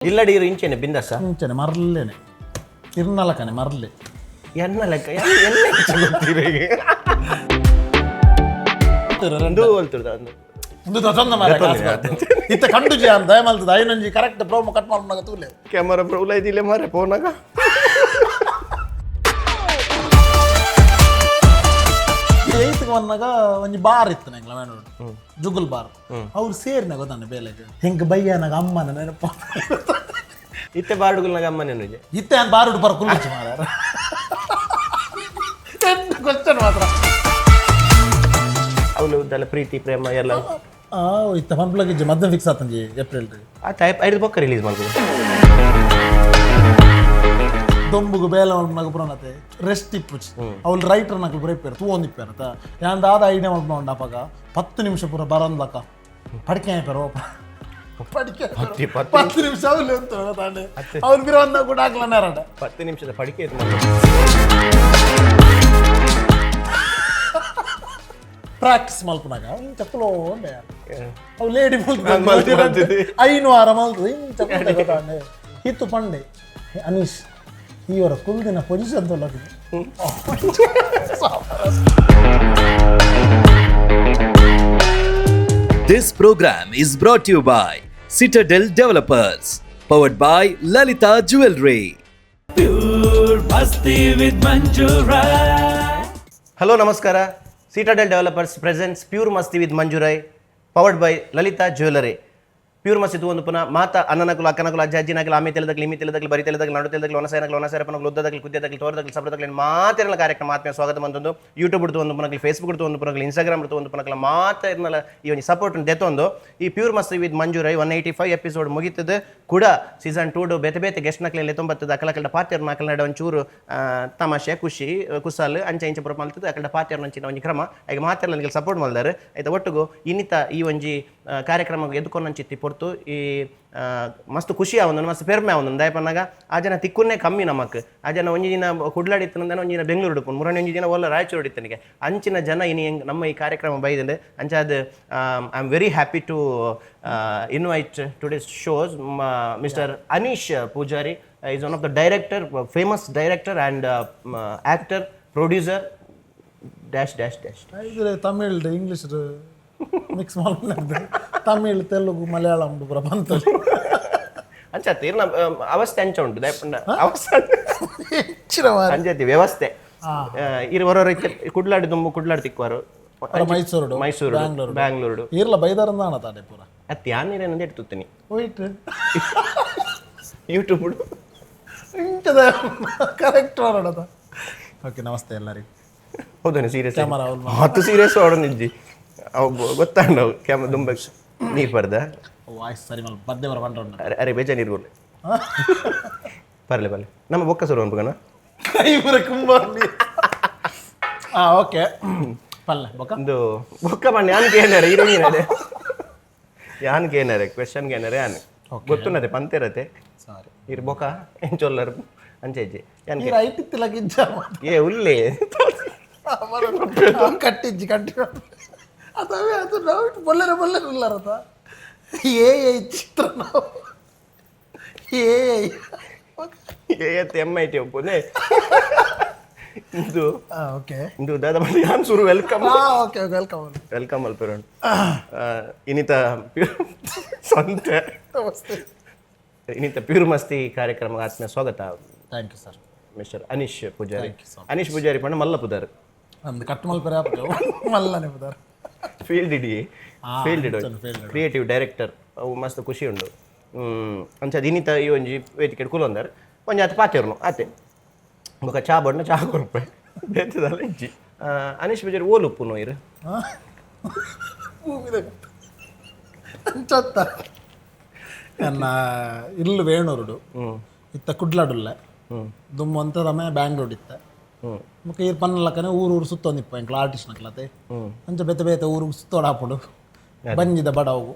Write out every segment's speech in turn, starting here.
ಇಲ್ಲಡಿ ಇರು ಇಂಚೆನೆ ಬಿಂದಾಸ. ಇಂಚನೆ ಮರ್ಲೇನೆ ಇರ್ನಲಕನೆ ಮರ್ಲೆ. ಎನ್ನ ಲೆಕ್ಕ ಎನ್ನ ಹೆಚ್ಚು ಗೊತ್ತಿರ ಈಗ. ಒಂದು ಹೊಲ್ತಿರ್ದ ಒಂದು. ಒಂದು ದೊಡ್ಡ ಮಾರ್ರೆ ಕಾಸು ಬರ್ತದೆ. ಇತ್ತ ಕಂಡು ಜಿ ಅಂತ ದಯಮಲ್ತದ ಐನೊಂಜಿ correct promo cut ಮಾಡ್ನಾಗ ತೂಲೆ. Camera ಪ್ರೋಲ ಇದಿಲ್ಲ ಮಾರೆ ಫೋನಾಗ. ಏಯ್ತ್ಗೆ ಬಂದಾಗ ಒಂಜಿ ಬಾರ್ ಇತ್ತು ನಂಗೆ ಮೇನೋಡು, ಜುಗುಲ್ ಬಾರ್. ಅವ್ರು ಸೇರಿನ ಗೊತ್ತಾನೆ ಬೇಲೆಗೆ ಹೆಂಗೆ ಬೈಯನಾಗ ಅಮ್ಮನ ನೆನಪ. ಇತ್ತೆ ಬಾರ್ಡುಗುಲ್ನಾಗ ಅಮ್ಮನೇನು. ಇತ್ತೆ ನಾನು ಬಾರ್ ಉಡು ಬರ ಕುಲ್ಲುಚ್ಚು ಮಾರ ಎಂಟು ಕ್ವಶನ್ ಮಾತ್ರ. ಅವಳು ಉದ್ದಲ್ಲ ಪ್ರೀತಿ ಪ್ರೇಮ ಎಲ್ಲ. ಆ ಇತ್ತ ಪಂಪ್ಲಗಿಜ್ಜಿ ಮದ್ದೆ ಫಿಕ್ಸ್ ಆತಂಜಿ ಏಪ್ರಿಲ್ ರೀ. ಆ ಟೈಪ್ ಐದು ಬೊಕ್ಕ ರಿಲೀಸ್ ಮಾಡ್ಬೋದು. ದೊಂಬುಗು ಬೇಲೆ ಮಲ್ಪನಾಗ ಪುರಾಣತೆ ರೆಸ್ಟ್ ಇಪ್ಪುಚಿ. ಅವ್ಲು ರೈಟರ್ ನಕಲು ಬರೆಪೇರು ತೂವೊಂದಿಪ್ಪೇರು ತ ಯಾನ್ ದಾದ ಐಡಿಯಾ ಮಲ್ಪನ ಉಂಡು. ಅಪಗ 10 ನಿಮಿಷ ಪೂರ ಬರಂದ್ಲಕ ಪಡಿಕೆ ಆಯ್ಪೇರು ಪಡಿಕೆ. ಪತ್ತು 10 ನಿಮಿಷ ಅವ್ಲು ಅಂತ ತಾಂಡೆ ಅವ್ರು ಬಿರ ಕೂಡ ಹಾಕ್ಲನಾರಡ. 10 ನಿಮಿಷದ ಪಡಿಕೆ ಇದು ಮಾಡ್ಬೋದು. ಪ್ರಾಕ್ಟೀಸ್ ಮಲ್ಪನಾಗ ಇಂಚ ಕುಲೋಂಡೆ ಅವು ಲೇಡಿ. ಮಲ್ತು ಮಲ್ತದೆ. ಐನು ವಾರ ಮಲ್ತು ಇಂಚ ಕುಲ್ದೆ ಗೊತ್ತಾಂಡೆ ಇತ್ತು ಪಂಡೆ ಅನೀಶ್ ಇವರ ಕುಲ್ದಿನ position ತೊಲಗಿದೆ. This program is brought to you by Citadel Developers, powered by Lalita Jewelry. Hello ನಮಸ್ಕಾರ. Citadel Developers presents Pure Masti with Manju Rai, powered by Lalitha Jewellery. Pure Masti ಒಂದು ಪುನಃ ಮಾತ ಅಣ್ಣನಕುಲು ಅಕ್ಕನಕುಲು ಅಜ್ಜ ಅಜ್ಜಿನಕಲು ಆಮೆ ತೆಲದಕ್ಲು ಇಮಿ ತೆಲದಕ್ಲು ಬರಿ ತೆಲದಕ್ಲು ನಡು ತೆಲದಕ್ಲು ಒನಸೈನಕಲು ಒನಸೈರಪನಕಲು ಉದ್ದದಕ್ಲು ಕುದ್ದದಕ್ಲು ತೋರದಕ್ಲು ಸಬ್ರದಕ್ಲು ಮಾತಿರಲ ಕಾರ್ಯಕ್ರಮ ಆತ್ಮೀಯ ಸ್ವಾಗತ ಬಂದೊಂದು ಯೂಟ್ಯೂಬ್ ಹಿಡ್ದು ಒಂದು ಪುನಃ ಫೇಸ್ಬುಕ್ ಹಿಡ್ದು ಒಂದು ಪುನಃ ಇನ್ಸ್ಟಾಗ್ರಾಮ್ ಹಿಡ್ದು ಒಂದು ಪುನಃ ಮಾತಿರ್ನಲ್ಲ ಈ ಒಂದು ಸಪೋರ್ಟ್ ದೆತ್ತೊಂದು ಈ Pure Masti with Manju Rai 185 episode ಮುಗೀತದೆ ಕೂಡ. ಸೀಸನ್ 2 ಬೇತೆ ಬೇತೆ ಗೆಸ್ಟ್ ನಕ್ಲೆಲ್ಲ ತೊಂಬತ್ತದ ಅಕಲ ಪಾತ್ಯರ್ ನಕಲ ನಡ ಒಂಚೂರು ತಮಾಷೆ ಖುಷಿ ಕುಸಾಲ್ ಅಂಚೆ ಇಂಚೆ ಪುರ ಮಲ್ತದ ಅಕಲ ಪಾತ್ಯರ್ ನಂಚಿನ ಒಂಜಿ ಕ್ರಮ ಈಗ ಮಾತೆಲ್ಲ ನನಗೆ ಸಪೋರ್ಟ್ ಮಲ್ದಾರೆ ಆಯ್ತಾ. ಒಟ್ಟುಗು ಇನ್ನಿತ ಈ ಒಂಜಿ ಕಾರ್ಯಕ್ರಮ ಎದ್ಕೊಂಡಂಚಿತ್ತಿ ಪೊರ್ತು ಈ ಮಸ್ತ್ ಖುಷಿ ಆವೊಂದು ಮಸ್ತ್ ಪೆರ್ಮೆ ಆವೊಂದು. ದಯಪನ್ನಾಗ ಆ ಜನ ತಿಕ್ಕುನ್ನೇ ಕಮ್ಮಿ ನಮಕ್. ಆ ಜನ ಒಂಜಿ ದಿನ ಕುಡ್ಲಾಡಿತ್ತು ಒಂಜಿ ದಿನ ಬೆಂಗಳೂರು ಉಡುಪು ಮುರಣಿ ಒಂಜಿ ದಿನ ಒಲ್ಲ ರಾಯಚೂರು ಇತ್ತನಿಗೆ ಅಂಚಿನ ಜನ ಇನಿ ಹೆಂಗ್ ನಮ್ಮ ಈ ಕಾರ್ಯಕ್ರಮ ಬೈದಂಡೆ ಅಂಚಾದ. I am very happy to invite today's shows Mister Anish Poojary is one of the director, famous director and actor, producer, dash dash dash. ಇದು ತಮಿಳ್ ಇಂಗ್ಲೀಷ್ ಮಿಕ್ಸ್ ಮಾಡ್ಕೊಂಡು ತಮಿಳ್ ತೆಲುಗು ಮಲಯಾಳಂ ಪೂರ ಬಂತಲ್ಲಿ. ಅಂಚತ್ತೆ ಇರ್ನ ಅವಸ್ಥೆ ಅಂಚ ಉಂಟು ದಯಪಂಡ ಅವಸ್ಥೆ. ಹೆಚ್ಚಿನ ಮಾರ್ರೆ. ಅಂಚತಿ ವ್ಯವಸ್ಥೆ ಇರು ಹೊರವರ ಕುಡ್ಲಾಡಿ ದುಂಬು ಕುಡ್ಲಾಡಿ ತಿಕ್ಕುವರು. ಮೈಸೂರುಡು. ಮೈಸೂರು. ಬ್ಯಾಂಗ್ಳೂರು. ಬ್ಯಾಂಗ್ಳೂರು. ಇರ್ಲ ಬೈದಾರಂದ ತಾಡೆ ಪೂರ. ಅತ್ತೆ ಯಾನ್ ಎಡ್ತುತ್ತೀನಿ. ಹೋಯ್ತು. ಯೂಟ್ಯೂಬ್. ಇಂಚದ ಕರೆಕ್ಟ್ ಮಾಡೋಣ. ಓಕೆ, ನಮಸ್ತೆ ಎಲ್ಲರಿಗೂ. ಹೌದಾ, serious? Camera on. ಹತ್ತು ಸೀರಿಯಸ್ ಆಡೋನಿಜ್ಜಿ ಅವು ಗೊತ್ತಾಂಡ ಕ್ಯಾಮ ದುಂಬ ನೀರು ಬರ್ದ. ವಾಯ್ಸ್ ಸರಿ ಮಲ್ ಬದ್ದೆ ಬರ ಬಂಡ. ಅರೆ ಅರೆ ಬೇಜ ನೀರು ಕೊಡ್ಲಿ. ಬರಲಿ ಬರಲಿ ನಮ್ಮ ಬೊಕ್ಕ ಸುರು ಅನ್ಬೇಕನ. ಕೈ ಬರ ಕುಂಬ. ಹಾ ಓಕೆ ಪಲ್ಲೆ ಬೊಕ್ಕ. ಒಂದು ಬೊಕ್ಕ ಬಣ್ಣ ಯಾನ್ ಕೇನಾರೆ ಇರೋಂಗಿನಡೆ ಯಾನ್ ಕೇನಾರೆ ಕ್ವೆಶನ್ ಕೇನಾರೆ ಯಾನ್ ಗೊತ್ತುನ್ನದೆ ಪಂತಿರತೆ. ಸಾರಿ. ಇರ್ ಬೊಕ್ಕ ಎಂಚೊಲ್ಲರ್ ಅಂಚೆಜ್ಜಿ ಯಾನ್. ಈ ರೈಟ್ ಇತ್ತಿಲ್ಲ ಗಿಜ್ಜ. ಏ ಉಲ್ಲೆ. ಕಟ್ಟಿಜ್ಜಿ ಕಟ್ಟಿ ಅದಾವೆ ಅದು ನಾವು ಬೊಲ್ಲೆರೆ ಬೊಲ್ಲೆರೆ ಉಲ್ಲರತ ಏ ಏ ಚಿತ್ರ ನಾವು ಏ. ಏ M I T ಒಪ್ಪುನೆ ಇದು. ಓಕೆ. ಇದು ದಾದ ಬಂದು ಯಾನ್ ಸುರು welcome. ಹಾ okay, welcome. Welcome ಅಲ್ಪೇರೋಣ್ ಇನ್ನಿತ ಸ್ವಂತ. ನಮಸ್ತೆ. ಇನ್ನಿತ ಪ್ಯೂರ್ ಮಸ್ತಿ ಕಾರ್ಯಕ್ರಮ ಆತ್ಮೀಯ ಸ್ವಾಗತ. Thank you sir. Mister Anish Poojary. Thank you so. Anish Poojary ಪಂಡ ಮಲ್ಲ ಪುದಾರ್. ಅಂದ್ ಕಟ್ ಮಲ್ಪರೆ ಆಪುಜ ಮಲ್ಲನೆ ಪುದಾರ್. ಫೀಲ್ಡ್ ಇಡಿ ಫೀಲ್ಡ್ ಅಂಚನೆ field. Creative director ಅವು ಮಸ್ತ್ ಖುಷಿ ಉಂಡು. ಅಂಚ ಇನ್ನಿತ ಈ ಒಂಜಿ ವೇದಿಕೆ ಕುಲೊಂದರ್ ಒಂಜಿ ಆತ ಪಾತೆರ್ನು ಆತೆ ಬೊಕ ಚಾ ಬಣ್ಣ ಚಾ ಕೊರ್ಪೆ ಬೇತದಲ್ಲ ಇಜ್ಜಿ. ಅನೀಶ್ ಪೂಜಾರಿ ಓಲು ಉಪ್ಪುನು ಇರು? ಭೂಮಿದ ಅಂಚತ್ತ ನನ್ನ ಇಲ್ಲು ವೇಣೂರುಡು ಇತ್ತ ಕುಡ್ಲಾಡುಲ್ಲ ದುಮ್ಮಂತ ರಮೆ ಬ್ಯಾಂಗ್ಳೂರ್ ಇತ್ತ. ಬೊಕ ಈರ್ ಪನ್ನಲಕ್ಕನೆ ಊರು ಊರು ಸುತ್ತೊಂದಿಪ್ಪ ಎಂಕ್ಲ ಆರ್ಟಿಸ್ಟ್ ನಕ್ಲತೆ. ಅಂಚ ಬೇತೆ ಬೇತೆ ಊರು ಸುತ್ತೋಡ ಹಾಪುಡು ಬಂಜಿದ ಬಡವು.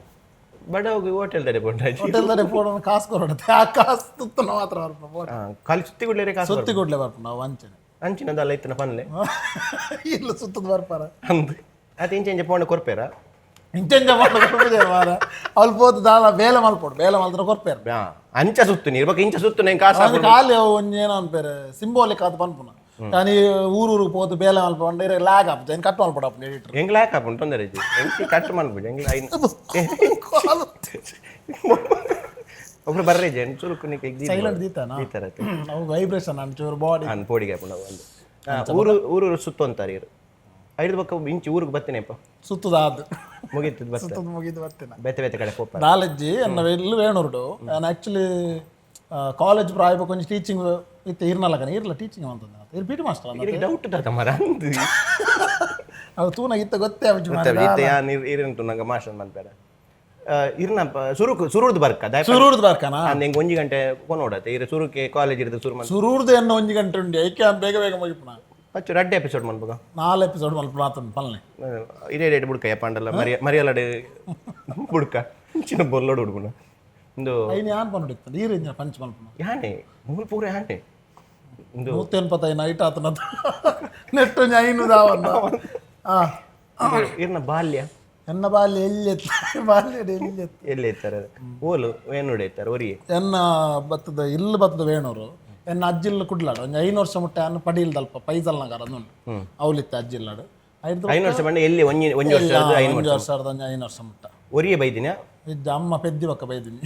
ಬಡ ಹೋಗಿ ಹೋಟೆಲ್ ದರೆ ಪೋಂಡಾಜಿ. ಹೋಟೆಲ್ ದರೆ ಪೋಡ ಕಾಸು ಕೊರಡತೆ ಆ ಕಾಸು ತುತ್ತನ ಮಾತ್ರ ಬರ್ಪ. ಖಾಲಿ ಸುತ್ತಿ ಗುಡ್ಲೇರೆ ಕಾಸು. ಸುತ್ತಿ ಕೂಡ್ಲೆ ಬರ್ಪ ನಾವು ಅಂಚನೆ. ಅಂಚಿನದಲ್ಲ ಇತ್ತನ ಪನ್ಲೆ. ಇಲ್ಲ ಸುತ್ತದ ಬರ್ಪಾರ. ಅಂದ್ ಆತ ಇಂಚೆ ಇಂಚೆ ಪೋಂಡ ಕೊರ್ಪೇರ. ಇಂಚೆಂಚ ಕೊರ್ಪುಜೆರ್ ಮಾರ. ಅವ್ಲು ಪೋತು ದಾಲ ಬೇಲೆ ಮಲ್ಪೊಡು, ಬೇಲೆ ಮಲ್ತ್ರ ಕೊರ್ಪೇರು. ಅಂಚ ಸುತ್ತು ನೀರು ಬೊಕ್ಕ ಇಂಚ ಸುತ್ತು ನಂಗೆ ಕಾಸು. ಅದು ಖಾಲಿ ಅವು ಒಂಜಿ ಏನೋ ಅನ್ಪೇರು ಸಿಂಬೋಲಿಕ್ ಅದು ಪನ್ಪುನ. కానీ ಊರು ಊರಿಗೆ ಪೋತು ಬೇಲೆ ಮಲ್ಪ ಲ್ಯಾಗ್ ಆಪುಜ, ಏನು ಕಟ್ ಮಲ್ಪಡು ಅಪ್ಪ ಎಡಿಟರ್. ಎಂಗ್ಲ ಯಾಕೆ ಆಪುಂಡು ತೊಂದರೆ ಇಜ್ಜಿ, ಎಂಕ್ ಕಟ್ ಮನ್ಪುಜಿ ಎಂಗ್ಲ ಐನ್ ಒಬ್ರು ಬರ್ರೆ ಜೆ ಚುರುಕು ನಿಕ್ ಸೈಲೆಂಟ್ ದೀತಾನ ಈ ತರ. ಅವು ವೈಬ್ರೇಷನ್ ಅಂಚೂರು ಬಾಡಿ. ನಾನು ಪೋಡಿಗೆ ಆಪುಂಡು ಅವು ಒಂದು. ಊರು ಊರು ಸುತ್ತು ಅಂತಾರೆ ಇರು ಐದು ಬೊಕ್ಕ ಇಂಚಿ ಊರಿಗೆ ಬತ್ತೇನೆಪ್ಪ. ಸುತ್ತದ ಅದು. ಮುಗೀತದ ಬತ್ತ. ಸುತ್ತದ ಮುಗಿದು ಬರ್ತೀನ. ಬೇತೆ ಬೇತೆ ಕಡೆ ಪೋಪ. ನಾಲೆಜ್ಜಿ ಎನ್ನ ಇಲ್ಲು ವೇಣೂರುಡು. ನಾನು ಆ್ಯಕ್ಚುಲಿ ಕಾಲೇಜ್ ಪ್ರಾಯ ಕೊಂಚ ಟೀಚಿಂಗ್ ಇತ್ತು ಇರ್ನಲ್ಲಕನ ಇರ್ಲ ಟೀಚಿಂಗ್ ಅಂತಂದ ಇರ್ P T master ಇರಿಗೆ doubt ದಾದ ಮರ ಅಂದು. ಅವು ತೂನಾಗ ಇತ್ತ ಗೊತ್ತೇ ಆಪುಜಿ ಮಾರ್ರೆ. ಇತ್ತೆ ಯಾನ್ ಇರುಂಟು ನಂಗೆ ಮಾಸ್ಟರ್ ಮನ್ಪೇಡ ಇರ್ನ ಸುರುಕು ಸುರುರ್ದು ಬರ್ಕ. ಸುರೂರ್ದು ಬರ್ಕನಾ? ಹೆಂಗೆ ಒಂಜಿ ಗಂಟೆ ಕೊನೋಡತ್ತೆ ಇರು ಸುರುಕೆ ಕಾಲೇಜ್ ಇರ್ದು ಸುರು ಮನ್. ಸುರೂರ್ದು ಎನ್ನ ಒಂಜಿ ಗಂಟೆ ಉಂಡಿ ಐಕೆ ನಾನು ಬೇಗ ಬೇಗ ಮುಗಿಪುನ. ಅಚ್ಚು ರಡ್ಡೆ ಎಪಿಸೋಡ್ ಮನ್ಪುಗ. ನಾಲ್ ಎಪಿಸೋಡ್ ಮಲ್ಪ ಆತುಂಡು ಪಲ್ನೆ. ಇದೇ ರೇಟ್ ಬುಡ್ಕ ಯಪ್ಪ ಮರಿಯ ಮರಿಯಲಡೆ ಬುಡ್ಕ ಚಿನ್ನ ಬೊಲ್ಲೋಡು ಹುಡುಗುನ ಒಂದು. ಐನು ಯಾನ್ ಪನ್ನುಡಿತ್ತು ಈರು ಇಂಜಿನ ಪಂಚ್ ಮಲ್ಪುನ. ಯಾನೆ ಮೂಲ ಪೂರ ಯಾನೆ ಒಂದು. 185 ಐಟ್ ಆತನ ನೆಟ್ ಒಂಜಿ ಐನು ದಾವನ್ನ ಆ. ಇರ್ನ ಬಾಲ್ಯ. ಎನ್ನ ಬಾಲ್ಯ ಎಲ್ಲಿ ಎತ್ತು ಬಾಲ್ಯಡ್ ಎಲ್ಲಿ ಎತ್ತು. ಎಲ್ಲಿ ಇತ್ತಾರೆ ಓಲು ಏನು ಇತ್ತಾರೆ ಒರಿಯೆ? ಎನ್ನ ಬತ್ತದ ಇಲ್ಲು ಬತ್ತದ ವೇಣೂರು, ಎನ್ನ ಅಜ್ಜಿಲ್ಲು ಕುಡ್ಲಾಡು. ಒಂಜಿ 5 ವರ್ಷ ಮುಟ್ಟೆ ಅನ್ನ ಪಡೀಲ್ದಲ್ಪ ಪೈಸಲ್ ನಗರ ಅಂದುಂಡು, ಅವಲಿತ್ತೆ ಅಜ್ಜಿಲ್ಲಾಡು ಐದು. 5 ವರ್ಷ ಬಂಡ ಎಲ್ಲಿ ಒಂಜಿ ಒಂಜಿ ವರ್ಷ 5. ಒಂಜಿ ವರ್ಷ ಅರ್ಧ ಒಂಜಿ 5 ವರ್ಷ ಮುಟ್ಟ. ಒರಿಯೆ ಬೈದಿನ? ಇಜ್ಜ, ಅಮ್ಮ ಪೆದ್ದಿ ಬಕ್ಕ ಬೈದಿನಿ.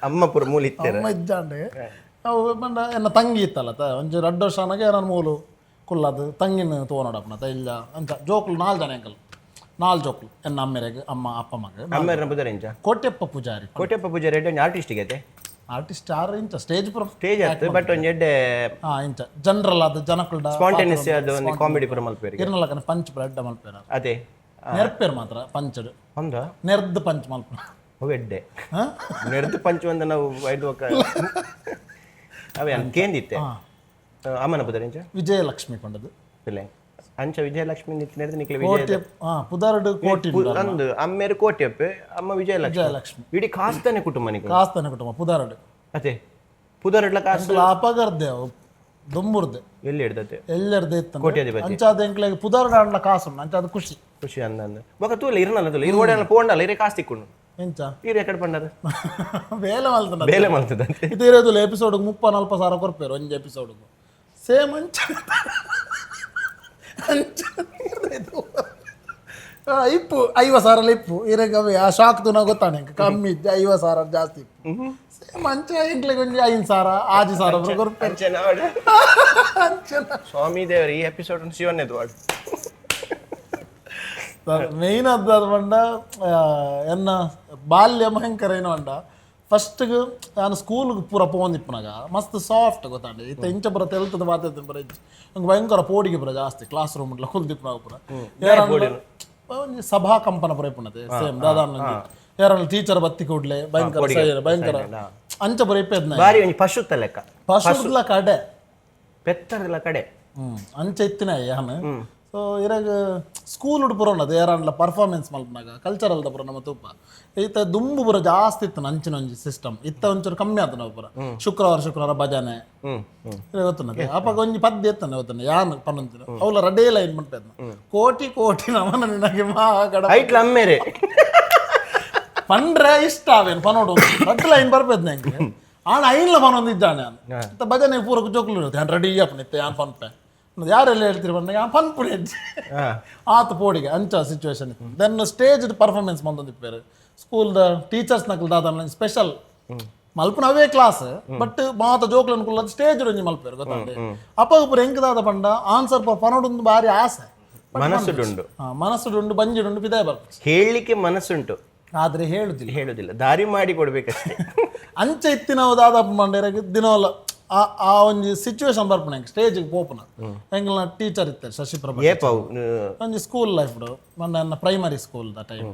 ಅಮ್ಮ ಪೂರ ಮೂಲ ಇತ್ತಾರೆ. ಅಮ್ಮ ಇಜ್ಜಾಂಡೆ ಅವು ಪಂಡ ಎನ್ನ ತಂಗಿ ಇತ್ತಲ್ಲ ತ ಒಂಜಿ ರಡ್ಡು ವರ್ಷ ಅನಗ ನಾನು ಮೂಲು ಕುಲ್ಲದು ತಂಗಿನ ತೋನೋಡಪ್ಪನ ತ ಇಲ್ಲ ಅಂಚ ಜೋಕುಲು ನಾಲ್ ಜನ ಎಂಕಲ್, ನಾಲ್ ಜೋಕುಲು ಎನ್ನ ಅಮ್ಮೆರೆಗ್ ಅಮ್ಮ ಅಪ್ಪ ಮಗ. ಅಮ್ಮೆರ್ನ ಬುದರೆಂಚ? ಕೋಟ್ಯಪ್ಪ ಪೂಜಾರಿ. ಕೋಟ್ಯಪ್ಪ ಪೂಜಾರಿ ಎಡ್ಡೆ ಒಂಜಿ ಆರ್ಟಿಸ್ಟ್ ಗೆ. ಆರ್ಟಿಸ್ಟ್ ಆರ್ ಇಂಚ ಸ್ಟೇಜ್ ಪೂರ. ಸ್ಟೇಜ್ ಆಯ್ತು, ಬಟ್ ಒಂಜಿ ಎಡ್ಡೆ. ಹಾ, ಇಂಚ ಜನರಲ್ ಅದು ಜನಕುಲ್ಡ. ಸ್ಪಾಂಟೇನಿಯಸ್ ಅದು ಒಂದು ಕಾಮಿಡಿ ಪೂರ ಮಲ್ಪೇರಿಗೆ. ಇರ್ನಲಕನ ಪಂಚ್ ಪೂರ ಎಡ್ಡೆ ಮಲ್ಪೇರ. ಅದೇ. ನೆರ್ಪೇರ್ ಮಾತ್ರ ಪಂಚಡ್. ಹೌದಾ? ನೆರ್ದ್ ಪಂಚ್ ಮಲ್ಪುನ. ಅವು ಎಡ್ಡೆ. ಹಾ? ನೆರ್ದು ಪಂಚ್ ಒಂದ ನಾವು ಐದು ಒಕ್ಕ ಅವೇ ಅನ್ ಕೇಂದಿತ್ತೆ. ಅಮ್ಮನ ಬುದರೆಂಚ? ವಿಜಯಲಕ್ಷ್ಮಿ ಪಂಡದು. ಇಲ್ಲ ಅಂಚ ವಿಜಯಲಕ್ಷ್ಮಿ ನೆರ್ದು ನಿಕ್ಲೆ ವಿಜಯ. ಕೋಟ್ಯ ಹಾ ಪುದಾರ್ಡ್ ಕೋಟಿ. ಅಂದು ಅಮ್ಮೇರು ಕೋಟ್ಯಪ್ಪೆ, ಅಮ್ಮ ವಿಜಯಲಕ್ಷ್ಮಿ. ವಿಜಯಲಕ್ಷ್ಮಿ. ಇಡೀ ಕಾಸ್ತಾನೆ ಕುಟುಂಬ ನಿಕ್ಲೆ. ಕಾಸ್ತಾನೆ ಕುಟುಂಬ ಪುದಾರ್ಡ್. ಅದೇ ಪುದರ್ಡ್ಲ ಕಾಸು. ಅಪಗರ್ದೆ ಅವು ದುಂಬುರ್ದೆ. ಎಲ್ಲಿ ಹಿಡ್ದತೆ? ಎಲ್ಲೆರ್ದೆ ಇತ್ತು. ಕೋಟ್ಯಾಧಿಪತಿ. ಅಂಚಾದ ಎಂಕ್ಲೆಗ್ ಪುದಾರ್ಡ್ ಆಂಡ್ಲ ಕಾಸು ಉಂಡು, ಅಂಚಾದ ಖುಷಿ. ಖುಷಿ ಅಂದ ಅಂದ ಬೊಕ ತೂಲ ಇರ್ನಲ್ಲ ತೂಲ ಇರು ಓಡಲ್ಲ ಪೋಂಡಲ್ಲ ಇರೇ ಕಾಸು ತಿಕ್ಕೊಂಡು. ಎಂಚ? ಇರು ಎಕಡೆ ಪಂಡರ? ಬೇಲೆ ಮಲ್ತನ. ಬೇಲೆ ಮಲ್ತದಂತೆ. ಇದು ಇರೋದಿಲ್ಲ ಎಪಿಸೋಡ್ 30 40 ಸಾವಿರ ಕೊರ್ಪೇರು ಒಂಜಿ ಎಪಿಸೋಡ್. ಸೇಮ್ ಅಂಚ ಅಂಚ ಇದು. ಆ, ಇಪ್ಪು 50 ಸಾವಿರ ಇಪ್ಪು ಇರಗ ಅವೆ ಆ ಶಾಕ್ ತುನ ಗೊತ್ತಾನೆ ಎಂಕ್ ಕಮ್ಮಿ ಇಜ್ಜಿ 50 ಸಾವಿರ ಜಾಸ್ತಿ ಇಪ್ಪು. ಸೇಮ್ ಅಂಚ ಎಂಕ್ಲೆಗ್ ಒಂಜಿ 5 ಸಾವಿರ 6 ಸಾವಿರ ಕೊರ್ಪೇರು. ಅಂಚೆ ನಾವಡ. ಅಂಚನ. ಸ್ವಾಮಿ ದೇವರ ಈ ಎಪಿಸೋಡ್ ಶಿವನ್ನೆದು ವಾಡು. ಮೇಯ್ನ್ ಅದು ಪಂಡ ಎನ್ನ ಬಾಲ್ಯ ಭಯಂಕರ ಏನು ಪಂಡ ಫಸ್ಟ್ಗೆ ನಾನು ಸ್ಕೂಲ್ಗೆ ಪೂರ ಪೋಂದಿಪ್ಪನಾಗ ಮಸ್ತ್ ಸಾಫ್ಟ್ ಗೊತ್ತಾಂಡ. ಇತ್ತ ಇಂಚ ಪೂರ ತೆಲ್ತದ ಮಾತಾಡ್ತೀನಿ ಪೂರ ಇಜ್ಜಿ. ನಂಗೆ ಭಯಂಕರ ಪೋಡಿಗೆ ಪೂರ ಜಾಸ್ತಿ ಕ್ಲಾಸ್ ರೂಮ್ ಕುಲ್ದಿಪ್ಪನಾಗ ಪೂರ ಏರಂಡ ಒಂಜಿ ಸಭಾ ಕಂಪನ ಪೂರ ಇಪ್ಪುನತೆ ಸೇಮ್ ದಾದಾ ಯಾರನ್ನ ಟೀಚರ್ ಬತ್ತಿ ಕೂಡ್ಲೆ ಭಯಂಕರ ಸೈರ ಭಯಂಕರ ಅಂಚ ಪೂರ ಇಪ್ಪೆದ್ನ. ಬಾರಿ ಒಂಜಿ ಪಶುತ್ತ ಲೆಕ್ಕ. ಪಶುರ್ಲ ಕಡೆ. ಪೆತ್ತರ್ಲ ಕಡೆ. ಅಂಚ ಇತ್ತಿನ ಯಾನ್. ಸೊ ಇರಾಗ ಸ್ಕೂಲ್ ಪೂರ ಉಂಡದು ಏರಾಂಡ್ಲ ಪರ್ಫಾರ್ಮೆನ್ಸ್ ಮಲ್ಪನಾಗ ಕಲ್ಚರಲ್ ಪೂರ ನಮ್ಮ ತೂಪ ಈತ ದುಂಬು ಪೂರ ಜಾಸ್ತಿ ಇತ್ತು ಅಂಚಿನ ಒಂಜಿ ಸಿಸ್ಟಮ್ ಇತ್ತ ಒಂಚೂರು ಕಮ್ಮಿ ಆತು ನಾವು ಪೂರ ಶುಕ್ರವಾರ ಶುಕ್ರವಾರ ಭಜನೆ. ಹ್ಮ್ ಹ್ಮ್ ಇರ ಗೊತ್ತುಂಡದೆ ಅಪಗ ಒಂಜಿ ಪದ್ಯ ಇತ್ತಾನೆ ಗೊತ್ತುಂಡ ಯಾನ್ ಪನ್ನೊಂದಿನ ಅವಲ ರಡೇ ಲೈನ್ ಮನ್ಪೆದ್ನ ಕೋಟಿ ಕೋಟಿ ನಮನ ನಿನಗೆ ಮಾ ಗಡ. ಐಟ್ಲ ಅಮ್ಮೇರೆ. ಪಂಡ್ರೆ ಇಷ್ಟ ಅವೇನು ಪನೋಡು ರಡ್ಡು ಲೈನ್ ಬರ್ಪೆದ್ನ ಎಂಕ್ ಆಣ ಐನ್ಲ ಪನೊಂದಿದ್ದಾನೆ ನಾನು ಭಜನೆ ಪೂರಕ ಜೋಕುಲು ಇರುತ್ತೆ ಯಾನ್ ರೆಡಿ ಅಪ್ಪನಿತ್ತೆ ಯಾನ್ ಪನ್ಪೆ ಯಾರೆಲ್ಲ ಹೇಳ್ತೀರಿ ಬಂದಾಗ ಯಾನ್ ಪನ್ಪುಡಿ ಅಜ್ಜಿ. ಆತ ಪೋಡಿಗೆ ಅಂಚ ಸಿಚುವೇಶನ್ ಇತ್ತು. Then stage performance ಮಂದೊಂದಿಪ್ಪೇರು ಸ್ಕೂಲ್ದ teachers ನಕಲ್ ದಾದ ಸ್ಪೆಷಲ್ ಮಲ್ಪುನ ಅವೇ ಕ್ಲಾಸ್ ಬಟ್ ಮಾತ ಜೋಕ್ಲು ಅನ್ಕುಲ್ಲ ಸ್ಟೇಜ್ ಒಂಜಿ ಮಲ್ಪೇರು ಗೊತ್ತಂಡೆ. ಅಪ್ಪಗ ಪೂರ ಎಂಕ್ ದಾದ ಪಂಡ ಆನ್ಸರ್ ಪನೋಡೊಂದು ಬಾರಿ ಆಸೆ. ಮನಸ್ಸುಡುಂಡು. ಮನಸ್ಸುಡುಂಡು ಬಂಜಿಡುಂಡು ಪಿದಾಯ ಬರ್ಪು. ಹೇಳಲಿಕ್ಕೆ ಮನಸ್ಸುಂಟು. ಆದ್ರೆ ಹೇಳುದಿಲ್ಲ. ಹೇಳುದಿಲ್ಲ, ದಾರಿ ಮಾಡಿ ಕೊಡ್ಬೇಕಷ್ಟೇ. ಅಂಚ ಇತ್ತಿನವು ದಾದಪ್ಪ ಮಂಡೇರಾಗ ದಿನವಲ್ಲ ಆ ಆ ಒಂಜಿ ಸಿಚುವೇಶನ್ ಬರ್ಪುನ ಎಂಕ್ ಸ್ಟೇಜಿಗೆ ಪೋಪುನ ಎಂಗ್ಲ ಟೀಚರ್ ಇತ್ತಾರೆ ಶಶಿಪ್ರಭಾ. ಏಪ ಅವು? ಒಂಜಿ ಸ್ಕೂಲ್ ಲೈಫ್ ಮೊನ್ನೆ primary school the time.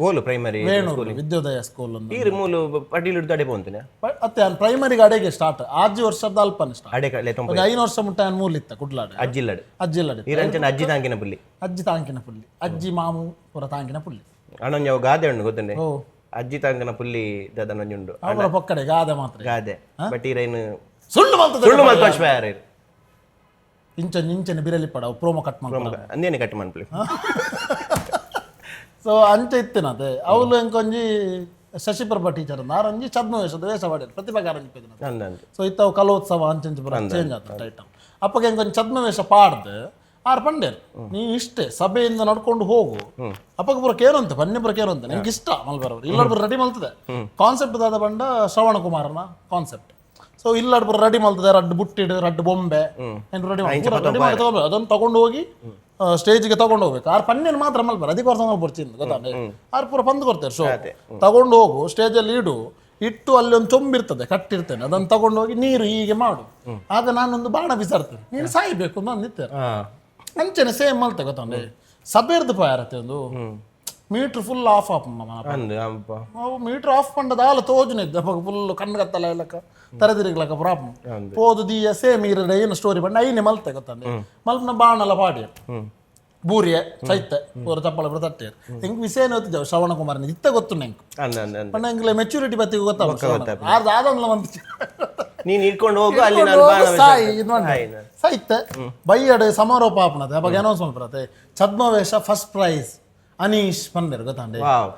ಓಲು primary? Venur Vidyodaya school ಒಂದು. ಈರು ಮೂಲು ಪಟೀಲ್ ಅಡೆ ಪೋಂತುನ? ಅತ್ತೆ ನಾನು ಪ್ರೈಮರಿಗೆ ಅಡೆಗೆ ಸ್ಟಾರ್ಟ್ ಆಜಿ ವರ್ಷದ ಅಲ್ಪನೆ ಸ್ಟಾರ್ಟ್. ಅಡೆ ಕಡೆ ತೊಂಬ. ಒಂದು 5 ವರ್ಷ ಮುಟ್ಟ ನಾನು ಮೂಲಿತ್ತ ಕುಡ್ಲಾಡೆ. ಅಜ್ಜಿಲ್ಲಡು. ಅಜ್ಜಿಲ್ಲಡೆ. ಈರಂಚನ ಅಜ್ಜಿ ತಾಂಕಿನ ಪುಲ್ಲಿ. ಅಜ್ಜಿ ತಾಂಕಿನ ಪುಲ್ಲಿ, ಅಜ್ಜಿ ಮಾಮು ಪೂರ ತಾಂಕಿನ ಪುಲ್ಲಿ. ಅಣ್ಣೊಂಜಿ ಅವು ಗಾದೆ ಉಂಡು ಗೊತ್ತಂಡೆ? ಓ. ಅಜ್ಜಿ ತಾಂಕನ ಪುಲ್ಲಿ ದಾದನೊಂಜಿ ಉಂಡು. ಅವರ ಪೊಕ್ಕಡೆ ಗಾದೆ ಮಾತ್ರ. ಗಾದೆ ಬಟ್ ಈರೈನು ಸುಳ್ಳು ಮಲ್ತದ. ಸುಳ್ಳು ಮಲ್ಪಂಚ್ ಯಾರು. ಇಂಚ ಇಂಚನೆ ಬಿರಲಿ ಪಡ ಪ್ರೋಮೋ ಕಟ್ ಮಾಡ್ಕೊಂಡು. ಅಂದೇನೆ ಕಟ್ ಮನ್ಪುಲಿ. ಸೊ So ಅಂಚ ಇತ್ತಿನತೆ ಅವಳು ಎಂಕೊಂಜಿ ಶಶಿಪ್ರಭಾ ಟೀಚರ್ ಆರೊಂಜಿ ಛದ್ಮವೇಷದ ವೇಷ ಮಾಡಿದ್ರು, ಪ್ರತಿಭಾ ಕಾರಂಜಿ ಪೇದಿನ. ಅಂದಂದು. ಸೊ ಇತ್ತವು ಕಲೋತ್ಸವ ಅಂಚಂಚ ಪೂರ ಚೇಂಜ್ ಆತ ಟೈಟಲ್. ಅಪ್ಪಗೆ ಎಂಕೊಂಜಿ ಛದ್ಮವೇಷ ಪಾಡ್ದು ಆರ್ ಪಂಡೇರ್, ನೀ ಇಷ್ಟೇ ಸಭೆಯಿಂದ ನಡ್ಕೊಂಡು ಹೋಗು. ಅಪ್ಪಗೆ ಪೂರ ಕೇರಂತೆ, ಬನ್ನಿ ಪೂರ ಕೇರಂತೆ, ನಿಂಗೆ ಇಷ್ಟ ಮಲ್ಬರವರು ಇಲ್ಲಡ್ ಪೂರ ರೆಡಿ ಮಲ್ತದೆ. ಕಾನ್ಸೆಪ್ಟ್ ದಾದ ಬಂಡ ಶ್ರವಣ ಕುಮಾರನ ಕಾನ್ಸೆಪ್ಟ್. ಸೊ ಇಲ್ಲಡ್ ಪೂರ ರೆಡಿ ಮಲ್ತದೆ, ರಡ್ಡು ಬುಟ್ಟಿಡು, ರಡ್ಡು ಬೊಂಬೆ ರೆಡಿ ರೆಡಿ ಮಾಡಿ ತಗೋಬೇಕು. ಅದನ್ನು ತಗೊಂಡು ಹೋಗಿ ಸ್ಟೇಜ್ಗೆ ತಗೊಂಡು ಹೋಗ್ಬೇಕು. ಆರ್ ಪನ್ನೇನು ಮಾತ್ರ ಮಲ್ಬಾರ, ಅದಕ್ಕೋಸ್ಕರ ಮಲ್ಪೊಡ್ಚಿಂದು ಗೊತ್ತಾಂಡೆ. ಆರ್ ಪೂರ ಬಂದು ಕೊಡ್ತಾರೆ. ಶೋ ತಗೊಂಡು ಹೋಗು, ಸ್ಟೇಜಲ್ಲಿ ಇಡು. ಇಟ್ಟು ಅಲ್ಲಿ ಒಂದು ಚೊಂಬಿರ್ತದೆ, ಕಟ್ಟಿರ್ತೇನೆ, ಅದನ್ನು ತಗೊಂಡು ಹೋಗಿ ನೀರು ಹೀಗೆ ಮಾಡು, ಆಗ ನಾನೊಂದು ಬಾಣ ಬಿಸಾಡ್ತೇನೆ, ನೀನು ಸಾಯ್ಬೇಕು ಅಂತ ಅಂದಿತ್ತೇನೆ. ಅಂಚನೆ ಸೇಮ್ ಮಲ್ತೆ ಗೊತ್ತಂಡೆ. ಸಬೇರ್ದು ಪಾಯರತ್ತೆ ಒಂದು metre full of of ಅಂದು ಅಪ್ಪ. ಅವು ಮೀಟ್ರ್ ಆಫ್ ಪಂಡದ ಆಲ ತೋಜುನ ಇದ್ದ ಫುಲ್ ಕಣ್ಣು ಕತ್ತಲ ಇಲ್ಲಕ್ಕ ತರದಿರಿಗ್ಲಕ್ಕ ಪ್ರಾಬ್ಲಮ್ ಪೋದು ದೀಯ ಸೇಮ್ ಇರಡೆ ಏನು ಸ್ಟೋರಿ ಬಂಡ ಐನೆ ಮಲ್ತೆ ಗೊತ್ತಂಡೆ. ಮಲ್ಪನ ಬಾಣಲ ಪಾಡಿ ಬೂರಿಯೆ ಸೈತೆ ಪೂರ ಚಪ್ಪಳ ಪೂರ ತಟ್ಟೇರು. ಎಂಕ್ ವಿಷಯ ಗೊತ್ತಿದ್ದವು ಶ್ರವಣ ಕುಮಾರನ ಇತ್ತ ಗೊತ್ತು ನೆಂಕ್. ಅಂದ ಅಂದ ಅಂದ. ಪಂಡ ಎಂಕ್ಲೆ ಮೆಚುರಿಟಿ ಬತ್ತಿಗೆ ಗೊತ್ತಾಗ ಆರ್ದ ಆದಂದ್ಲ ಒಂದು ನೀನ್ ಇಟ್ಕೊಂಡು ಹೋಗು, ಅಲ್ಲಿ ನಾನು ಬಾಣ ಸಾಯಿ ಇದು ಸಾಯಿ ಮಾಡಿ ಸೈತೆ ಬೈಯಡೆ ಸಮಾರೋಪ ಆಪಣತೆ. ಅವಾಗ ಅನೌನ್ಸ್ ಮಲ್ಪರತೆ, ಛದ್ಮವೇಷ ಫಸ್ಟ್ ಪ್ರೈಸ್ ಅನೀಶ್ ಪಂದೇರು ಗೊತ್ತಾಂಡೆ. ವಾವ್.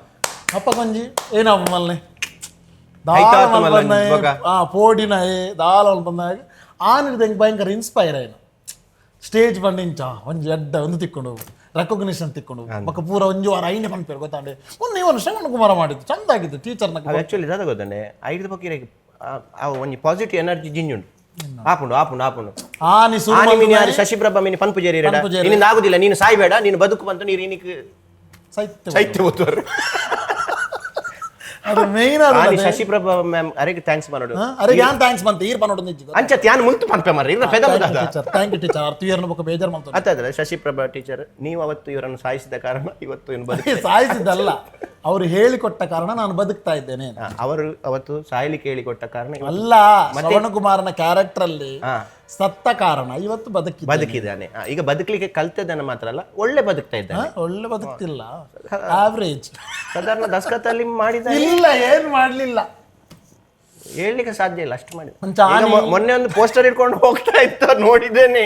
ಅಪ್ಪ ಕೊಂಜಿ ಏನಪ್ಪ ಮಲ್ನೆ ಐತಾತು ದಾಲ ಮಲ್ಲೆ ಮಲ್ಪಂದಾಯೆ, ಬೊಕ. ಆ ಪೋಡಿನಾಯೆ ದಾಲ ಮಲ್ಪಂದಾಯ ಆನಿಡ್ದು ಎಂಕ್ ಭಯಂಕರ ಇನ್ಸ್ಪೈರ್ ಆಯ್ನ. ಸ್ಟೇಜ್ ಬಂದಿಂಚ ಒಂಜಿ ಎಡ್ಡ ಒಂದು ತಿಕ್ಕೊಂಡು ರೆಕಗ್ನಿಷನ್ ತಿಕ್ಕೊಂಡು ಬೊಕ ಪೂರ ಒಂಜಿ ವಾರ ಐನೆ ಪನ್ಪೇರು ಗೊತ್ತಾಂಡೆ. ಒಂದು ಇವನು ಶ್ರವಣ ಕುಮಾರ ಮಾಡಿದ್ದು ಚಂದ ಆಗಿದ್ದು ಟೀಚರ್ನ. ಅದು ಆಕ್ಚುಲಿ ದಾದ ಗೊತ್ತಂಡೆ, ಐದು ಬೊಕ್ಕ ಆ ಒಂಜಿ ಪಾಸಿಟಿವ್ ಎನರ್ಜಿ ಜಿಂಜುಂಡು ಆಪುಂಡು ಆಪುಂಡು ಆಪುಂಡು. ಆನಿ ಸುರು ಆನಿ ಮಿನಿ ಮಲ್ಪುನಾಯೆ ಆನಿ ಶಶಿಪ್ರಭಾ ಮಿನಿ ಪನ್ಪು ಜೇರಿ ಪನ್ಪುಜೇರಿ. ನಿನ್ನಿಂದ ಆಗುದಿಲ್ಲ, ನೀನು ಸಾಯ್ಬೇಡ, ನೀನು ಬದುಕು ಬಂತು ನೀರು ಇನ್ನಿಕ್ ಸೈತ್ಯ ಸೈತ್ಯ ಓದುವರು. ಅದು ಮೇನ್ ಆನಿ ಶಶಿಪ್ರಭಾ ಮ್ಯಾಮ್ ಅರೆಗೆ thanks ಮಾಡೋಡು. ಅರೆ ಯಾನ್ thanks ಬಂತ ಈರ್ ಪನ್ನೋಡು ನಿಜ್ಜಿ. ಅಂಚ ತ್ಯಾನ್ ಮುಲ್ತು ಪನ್ಪೆ ಮಾರ್ರೆ ಇರ್ನ ಪೆದ ಬದಾದ. Teacher, thank you teacher. ಅರ್ಥ ಇಯರ್ನ ಬೊಕ ಬೇಜಾರ್ ಮಲ್ತು. ಅತ್ತಾದ್ರೆ ಶಶಿಪ್ರಭಾ ಟೀಚರ್, ನೀವು ಅವತ್ತು ಇವರನ್ನು ಸಾಯಿಸಿದ ಕಾರಣ ಇವತ್ತು ಇವನು ಬದುಕು. ಸಾಯಿಸಿದ್ದಲ್ಲ, ಅವರು ಹೇಳಿಕೊಟ್ಟ ಕಾರಣ ನಾನು ಬದುಕ್ತಾ ಇದ್ದೇನೆ. ಅವರು ಅವತ್ತು ಸಾಯಲಿಕ್ಕೆ ಹೇಳಿಕೊಟ್ಟ ಕಾರಣ ಇವತ್ತು ಅಲ್ಲ, ಶ್ರವಣಕುಮಾರನ ಕ್ಯಾರೆಕ್ಟರ್ ಅಲ್ಲಿ ಸತ್ತ ಕಾರಣ ಇವತ್ತು ಬದುಕಿ ಬದುಕಿದ್ದಾನೆ. ಈಗ ಬದುಕಲಿಕ್ಕೆ ಕಲ್ತದನ್ನ ಮಾತ್ರ ಅಲ್ಲ, ಒಳ್ಳೆ ಬದುಕ್ತಾ ಇದ್ದಾನೆ. ಒಳ್ಳೆ ಬದುಕ್ತಿಲ್ಲ, ಆವರೇಜ್. ಸಾಧಾರಣ ದಸ್ಕತ್ತಲ್ಲಿ ಮಾಡಿದ ಇಲ್ಲ, ಏನ್ ಮಾಡ್ಲಿಲ್ಲ. ಹೇಳಲಿಕ್ಕೆ ಸಾಧ್ಯ ಇಲ್ಲ ಅಷ್ಟು ಮಾಡಿದ. ಒಂಚ ಈಗ ಮೊನ್ನೆ ಒಂದು ಪೋಸ್ಟರ್ ಇಟ್ಕೊಂಡು ಹೋಗ್ತಾ ಇತ್ತು ನೋಡಿದ್ದೇನೆ,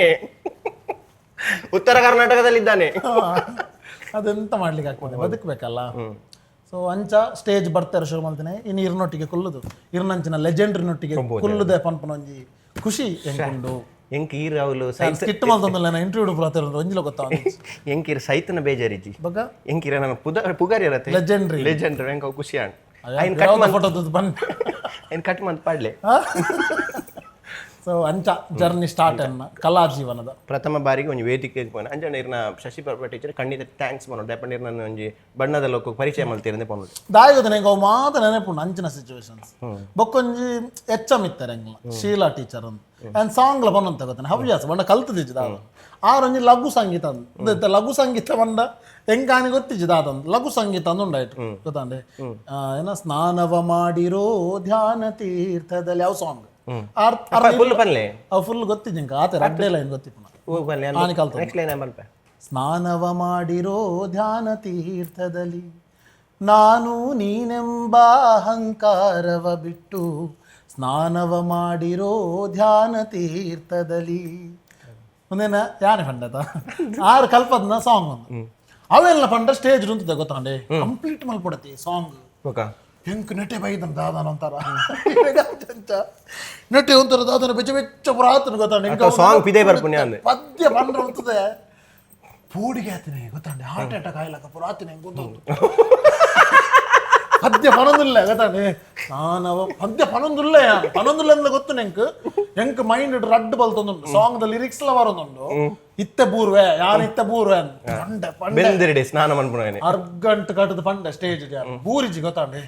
ಉತ್ತರ ಕರ್ನಾಟಕದಲ್ಲಿದ್ದಾನೆ. ಅದೆಂತ ಮಾಡ್ಲಿಕ್ಕೆ ಆಗ್ತದೆ, ಬದುಕ್ಬೇಕಲ್ಲ. ಸೊ ಅಂಚ ಸ್ಟೇಜ್ ಬರ್ತಾರೆ ಶುರು ಮಾಡ್ತೇನೆ. ಇನ್ನು ಇರ್ನೊಟ್ಟಿಗೆ ಕುಲ್ಲುದು, ಇರ್ನಂಚಿನ ಲೆಜೆಂಡ್ರಿನೊಟ್ಟಿಗೆ ಕುಲ್ಲುದೆ ಪನ್ಪನ ಒಂಜಿ ಖುಷಿ ಎಂಕುಂಡು. ಎಂಕ್ ಈರ್ ಅವಲು ಸೈತ್ ಸ್ಕಿಟ್ ಮಲ್ತೊಂದಿಲ್ಲ ಇಂಟರ್ವ್ಯೂ ಪೂರ ಒಂಜಿಲ ಗೊತ್ತಾ ಎಂಕೀರ್ ಸೈತನ ಬೇಜಾರಿಜಿ. ಬಗ ಎಂಕೀರ ನನ್ನ ಪುದ ಪುಗಾರಿ ಇರತ್ತೆ. ಲೆಜೆಂಡ್ರಿ. ಲೆಜೆಂಡ್ರಿ ಎಂಕ ಖುಷಿ ಆಂಡ್ ಐನ್ ಕಟ್ ಮಂತ್ ಫೋಟೋ ಬನ್ನಿ. ಐನ್ ಕಟ್ ಮಂತ್ ಪಾಡ್ಲೆ. ಸೊ ಅಂಚ ಜರ್ನಿ ಸ್ಟಾರ್ಟ್ ಅನ್ನ ಕಲಾ ಜೀವನದ. ಪ್ರಥಮ ಬಾರಿಗೆ ಒಂಜಿ ವೇದಿಕೆಗೆ ಪೋನ ಅಂಜನ ಇರ್ನ ಶಶಿಪ್ರಭಾ ಟೀಚರ್ ಖಂಡಿತ thanks ಪನೊಡು. ದಾಯೆ ಇರ್ನ ಒಂಜಿ ಬಣ್ಣದ ಲೋಕ ಪರಿಚಯ ಮಲ್ತಿರಂದೆ ಪನೊಡು. ದಾಯಗದ ನೆಂಗೆ ಅವು ಮಾತ ನೆನಪುಂಡು ಅಂಚಿನ ಸಿಚುವೇಶನ್ಸ್. ಬೊಕ್ಕೊಂಜಿ ಎಚ್ಚಮ್ ಇತ್ತಾರೆ ಎಂಗ್ಲ ಶೀಲಾ ಟೀಚರ್ ಅಂದ್ ಆ್ಯಂಡ್ ಸಾಂಗ್ಲ ಪನ್ನೊಂತ ಗೊತ್ತಾನೆ ಹವ್ಯಾಸ ಬಣ್ಣ ಕಲ್ತದಿಜ್ಜಿ ದಾದ. ಆರೊಂಜಿ ಲಘು ಸಂಗೀತ ಅಂದ್ ಇತ್ತೆ ಲಘು ಸಂಗೀತ ಬಂಡ ಎಂಕಾನಿ ಗೊತ್ತಿಜ್ಜಿ ದಾದಂದ್ ಲಘು ಸಂಗೀತ ಅಂದ್ ಉಂಡಾಯ್ತು ಗೊತ್ತಾಂಡೆ. ಏನ ಸ್ನಾನವ ಮಾಡಿರೋ ಧ್ಯಾನ ತೀರ್ಥದಲ್ಲಿ ಅವು ಸಾಂಗ್ ಆರ್ ಫುಲ್ ಪನ್ಲೆ. ಅವು ಫುಲ್ ಗೊತ್ತಿಜ್ಜಿ ಎಂಕ, ಆತೆ ರಡ್ಡೆ ಲೈನ್ ಗೊತ್ತಿಪ್ಪುನ. ಪನ್ಲೆ. ಆನಿ ಕಲ್ತದ್ದು. ನೆಕ್ಸ್ಟ್ ಲೈನ್ ಮಲ್ಪೆ. ಸ್ನಾನವ ಮಾಡಿರೋ ಧ್ಯಾನ ತೀರ್ಥದಲ್ಲಿ ನಾನು ನೀನೆಂಬ ಅಹಂಕಾರವ ಬಿಟ್ಟು ಸ್ನಾನವ ಮಾಡಿರೋ ಧ್ಯಾನ ತೀರ್ಥದಲ್ಲಿ ಮುಂದೇನ ಯಾನೆ ಪಂಡತ ಆರು ಕಲ್ಪದ್ನ ಸಾಂಗ್ ಒಂದು ಅವೆಲ್ಲ ಪಂಡ ಸ್ಟೇಜ್ ಉಂತದೆ ಗೊತ್ತಾಂಡೆ, ಕಂಪ್ಲೀಟ್ ಮಲ್ಪಡತಿ ಸಾಂಗ್. ಬೊಕ ಹೆಂಕ್ ನೆಟೆ ಬೈದನ್ ದಾದನ ಒಂಥರ ನೆಟೆ ಒಂಥರ ದಾದನ ಬೆಚ್ಚ ಬೆಚ್ಚ ಪುರ ಆತನ ಗೊತ್ತಾಂಡೆ. ಅಥವಾ song ಪಿದೆ ಬರ್ಪುನಿ ಅಂದೆ. ಪದ್ಯ ಪಂಡ್ರ ಉಂತದೆ ಪೂಡಿಗೆ ಆತಿನಿ ಗೊತ್ತಾಂಡೆ, ಹಾರ್ಟ್ ಅಟ್ಯಾಕ್ ಆಯ್ಲಕ್ಕ ಪುರ ಆತಿನಿ ಹೆಂಗ್ ಗೊತ್ತುಂಟು. ಪದ್ಯ ಪನೊಂದಿಲ್ಲ ಗೊತ್ತಾಂಡೆ, ನಾನವ ಪದ್ಯ ಪನೊಂದಿಲ್ಲ ಪನೊಂದಿಲ್ಲ ಅಂದ್ರೆ ಗೊತ್ತು ನೆಂಕ್ ಎಂಕ್ ಮೈಂಡ್ ರಡ್ಡು ಬಲ್ತೊಂದುಂಟು song the lyrics ಲ ಬರೋದುಂಟು. ಇತ್ತೆ ಬೂರ್ವೆ ಯಾನ್ ಇತ್ತೆ ಬೂರ್ವೆ ಅಂದ್ ಪಂಡೆ ಪಂಡೆ ಬೆಂದಿರಡೆ ಸ್ನಾನ ಮನ್ಪುನಗನೆ ಅರ್ಗಂಟು ಕಟ್ಟದ ಪಂಡ ಸ್ಟೇಜ್ ಬೂರಿಜಿ ಗೊತ್ತಾಂಡೆ.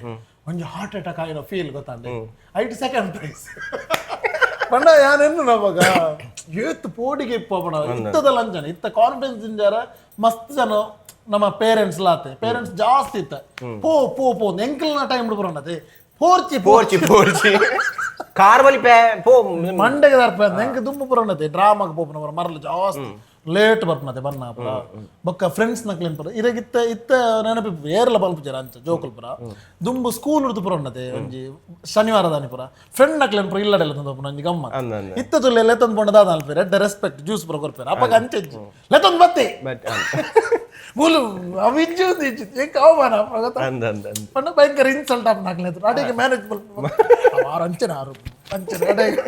ಒಂಜಿ ಹಾರ್ಟ್ ಅಟ್ಯಾಕ್ ಆಗಿರೋ ಫೀಲ್ ಗೊತ್ತಾಂಡೆ. ಐಟ್ ಸೆಕೆಂಡ್ ಪ್ರೈಸ್ ಪಂಡ ಯಾನೆನ್ನು ನಮಗ ಏತ್ ಪೋಡಿಗೆ ಇಪ್ಪ ಪಣ ಇತ್ತದ ಲಂಚನ ಇತ್ತ ಕಾನ್ಫಿಡೆನ್ಸ್ ಇಂಜಾರ ಮಸ್ತ್ ಜನ ನಮ್ಮ ಪೇರೆಂಟ್ಸ್ ಲಾತೆ ಪೇರೆಂಟ್ಸ್ ಜಾಸ್ತಿ ಇತ್ತ ಪೋ ಪೋ ಪೋ ಎಂಕಲ್ನ ಟೈಮ್ ಬರೋಣತೆ ಪೋರ್ಚಿ ಪೋರ್ಚಿ ಪೋರ್ಚಿ ಕಾರ್ ಬಲಿ ಪೇ ಪೋ ಮಂಡೆಗೆ ದರ್ಪ ಎಂಕ್ ದುಂಬು ಪುರೋಣತೆ ಡ್ರಾಮಾಗ್ ಪೋಪುನ ಮರಲು ಜಾಸ್ತಿ Late ಬರ್ಪುನತೆ ಬನ್ನ ಪುರ ಬೊಕ್ಕ ಫ್ರೆಂಡ್ಸ್ ನಕ್ಲೇನ್ ಪುರ ಇರೆಗ್ ಇತ್ತ ಇತ್ತ ನೆನಪು ಏರ್ಲ ಬಲ್ಪುಜೆರ್ ಅಂಚ ಜೋಕುಲ್ ಪುರ ದುಂಬು ಸ್ಕೂಲ್ ಉರ್ದು ಪುರ ಉಂಡತೆ ಒಂಜಿ ಶನಿವಾರ ದಾನಿ ಪುರ ಫ್ರೆಂಡ್ ನಕ್ಲೇನ್ ಪುರ ಇಲ್ಲಡೆಲ್ಲ ತಂದು ಒಂಜಿ ಗಮ್ಮತ್. ಅಂದ್ ಅಂದ್. ಇತ್ತ ತುಲ್ಲೆ ಲೆತ್ತೊಂದು ಪಂಡ ದಾದ ಅಲ್ಪೇರ್ ಎಡ್ಡೆ ರೆಸ್ಪೆಕ್ಟ್ ಜ್ಯೂಸ್ ಪುರ ಕೊರ್ಪೇರ್. ಅಪ್ಪಗ ಅಂಚೆಜ್ಜಿ ಲೆತ್ತೊಂದು ಬತ್ತೆ ಬಟ್ ಮೂಲು ಅವು ಇಜ್ಜಿ ಒಂದು ಇಜ್ಜಿ ಎಂಕ್ ಅವಮಾನ ಅಪ್ಪ ಗೊತ್ತಾ? ಅಂದ್ ಅಂದ್ ಅಂದ್. ಪಂಡ ಭಯಂಕರ ಇನ್ಸಲ್ಟ್ ಆಪ್ ನಾಕ್ಲೆ ಅಡೆಗೆ ಮ್ಯಾನೇಜ್ ಆರು ಅಂಚನೆ ಆರು ಅಂಚನೆ ಅಡೆಗೆ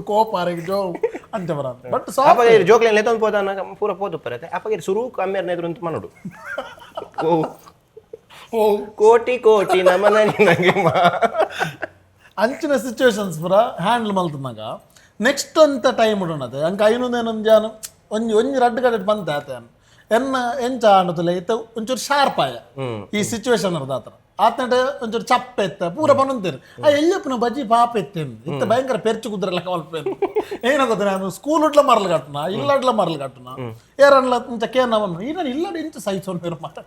ಕೋಪ ಆರೆಗೆ ಜೋ ಅಂಚ ಬರ ಬಟ್ ಸಾಫ್ಟ್. ಅಪಗ ಇರು ಜೋಕ್ಲೇನ್ ಲೆತ್ತೊಂದು ಪೋದಾನ ಪೂರ ಪೋದು ಪರತೆ. ಅಪಗ ಇರು ಸುರೂಕ್ ಅಮ್ಮೇರ್ನ ಎದುರು ಅಂತ ಮನೋಡು. ಓ ಓ ಕೋಟಿ ಕೋಟಿ ನಮನ ನಿನಗೆ ಮಾ. ಅಂಚಿನ ಸಿಚುವೇಶನ್ಸ್ ಪೂರ ಹ್ಯಾಂಡಲ್ ಮಲ್ತನಾಗ ನೆಕ್ಸ್ಟ್ ಅಂತ ಟೈಮ್ ಉಡೋಣತೆ ಅಂಕ ಐನೊಂದೇನೊಂದು ಜಾನು ಒಂಜಿ ಒಂಜಿ ರಡ್ಡು ಕಡೆ ಬಂತೆ ಆತ ಎನ್ನ ಎಂಚ ಆಂಡತುಲೆ ಇತ್ತ ಒಂಚೂರು ಶಾರ್ಪ್ ಆಯ ಈ ಸಿಚುವೇಶನ್ ಅರ್ಧ ಆತನಟ ಒಂಚೂರು ಚಪ್ಪೆ ಇತ್ತ ಪೂರ ಬನೊಂತೇರು ಆ ಎಲ್ಲಿಯಪ್ಪನ ಬಜ್ಜಿ ಪಾಪ ಇತ್ತೆ ಇತ್ತ ಭಯಂಕರ ಪೆರ್ಚು ಕುದ್ರೆಲ್ಲ ಕವಲ್ಪೆ. ಏನ ಗೊತ್ತ, ನಾನು ಸ್ಕೂಲ್ ಉಡ್ಲ ಮರಲ್ ಕಟ್ಟುನ ಇಲ್ಲಡ್ಲ ಮರಲ್ ಕಟ್ಟುನ ಏರನ್ಲ ಇಂಚ ಕೇನ ಬಂದು ಈ ನಾನು ಇಲ್ಲಡ ಇಂಚ ಸಹಿಸೋನ್ ಮಾತ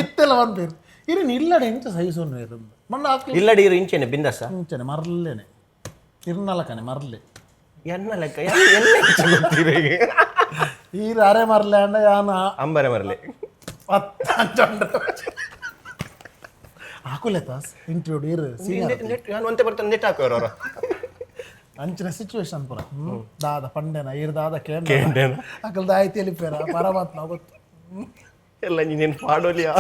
ಇತ್ತೆಲ್ಲ ಬಂತೇರು ಇರೇನು ಇಲ್ಲಡ ಎಂಚ ಸಹಿಸೋನ್ ಮಣ್ಣ ಹಾಕ್ಲಿ. ಇಲ್ಲಡಿ ಇರು ಇಂಚೆನೆ ಬಿಂದಾಸ. ಇಂಚನೆ ಮರಲೇನೆ ಇರ್ನಲಕನೆ ಮರಲೆ. ಎನ್ನ ಲೆಕ್ಕ ಎನ್ನ ಇಂಚ ಗೊತ್ತಿರ. ಈ ಅರೆ ಮರಲೆ ಅಂಡ ಯಾನ. ಅಂಬರೆ ಮರಲೆ. ಹಾಕುಲೆ ತಾಸ್ ಇಂಟರ್ವ್ಯೂ ಇರು ಸೀನಿಯರ್. ನಾನು ಒಂತೆ ಬರ್ತಾನೆ ನೆಟ್ ಹಾಕೋರು ಅವರು. ಅಂಚಿನ ಸಿಚುವೇಶನ್ ಪುರ ದಾದ ಪಂಡೆನ ಇರ್ ದಾದ ಕೇಂದ್ರ ಕೇಂಡೇನ. ಅಕಲ್ದ ಆಯ್ತು ಎಲಿಪೇರ ಪರಮಾತ್ಮ ಗೊತ್ತು. ಎಲ್ಲ ನೀನೇನು ಪಾಡೋಲಿಯಾ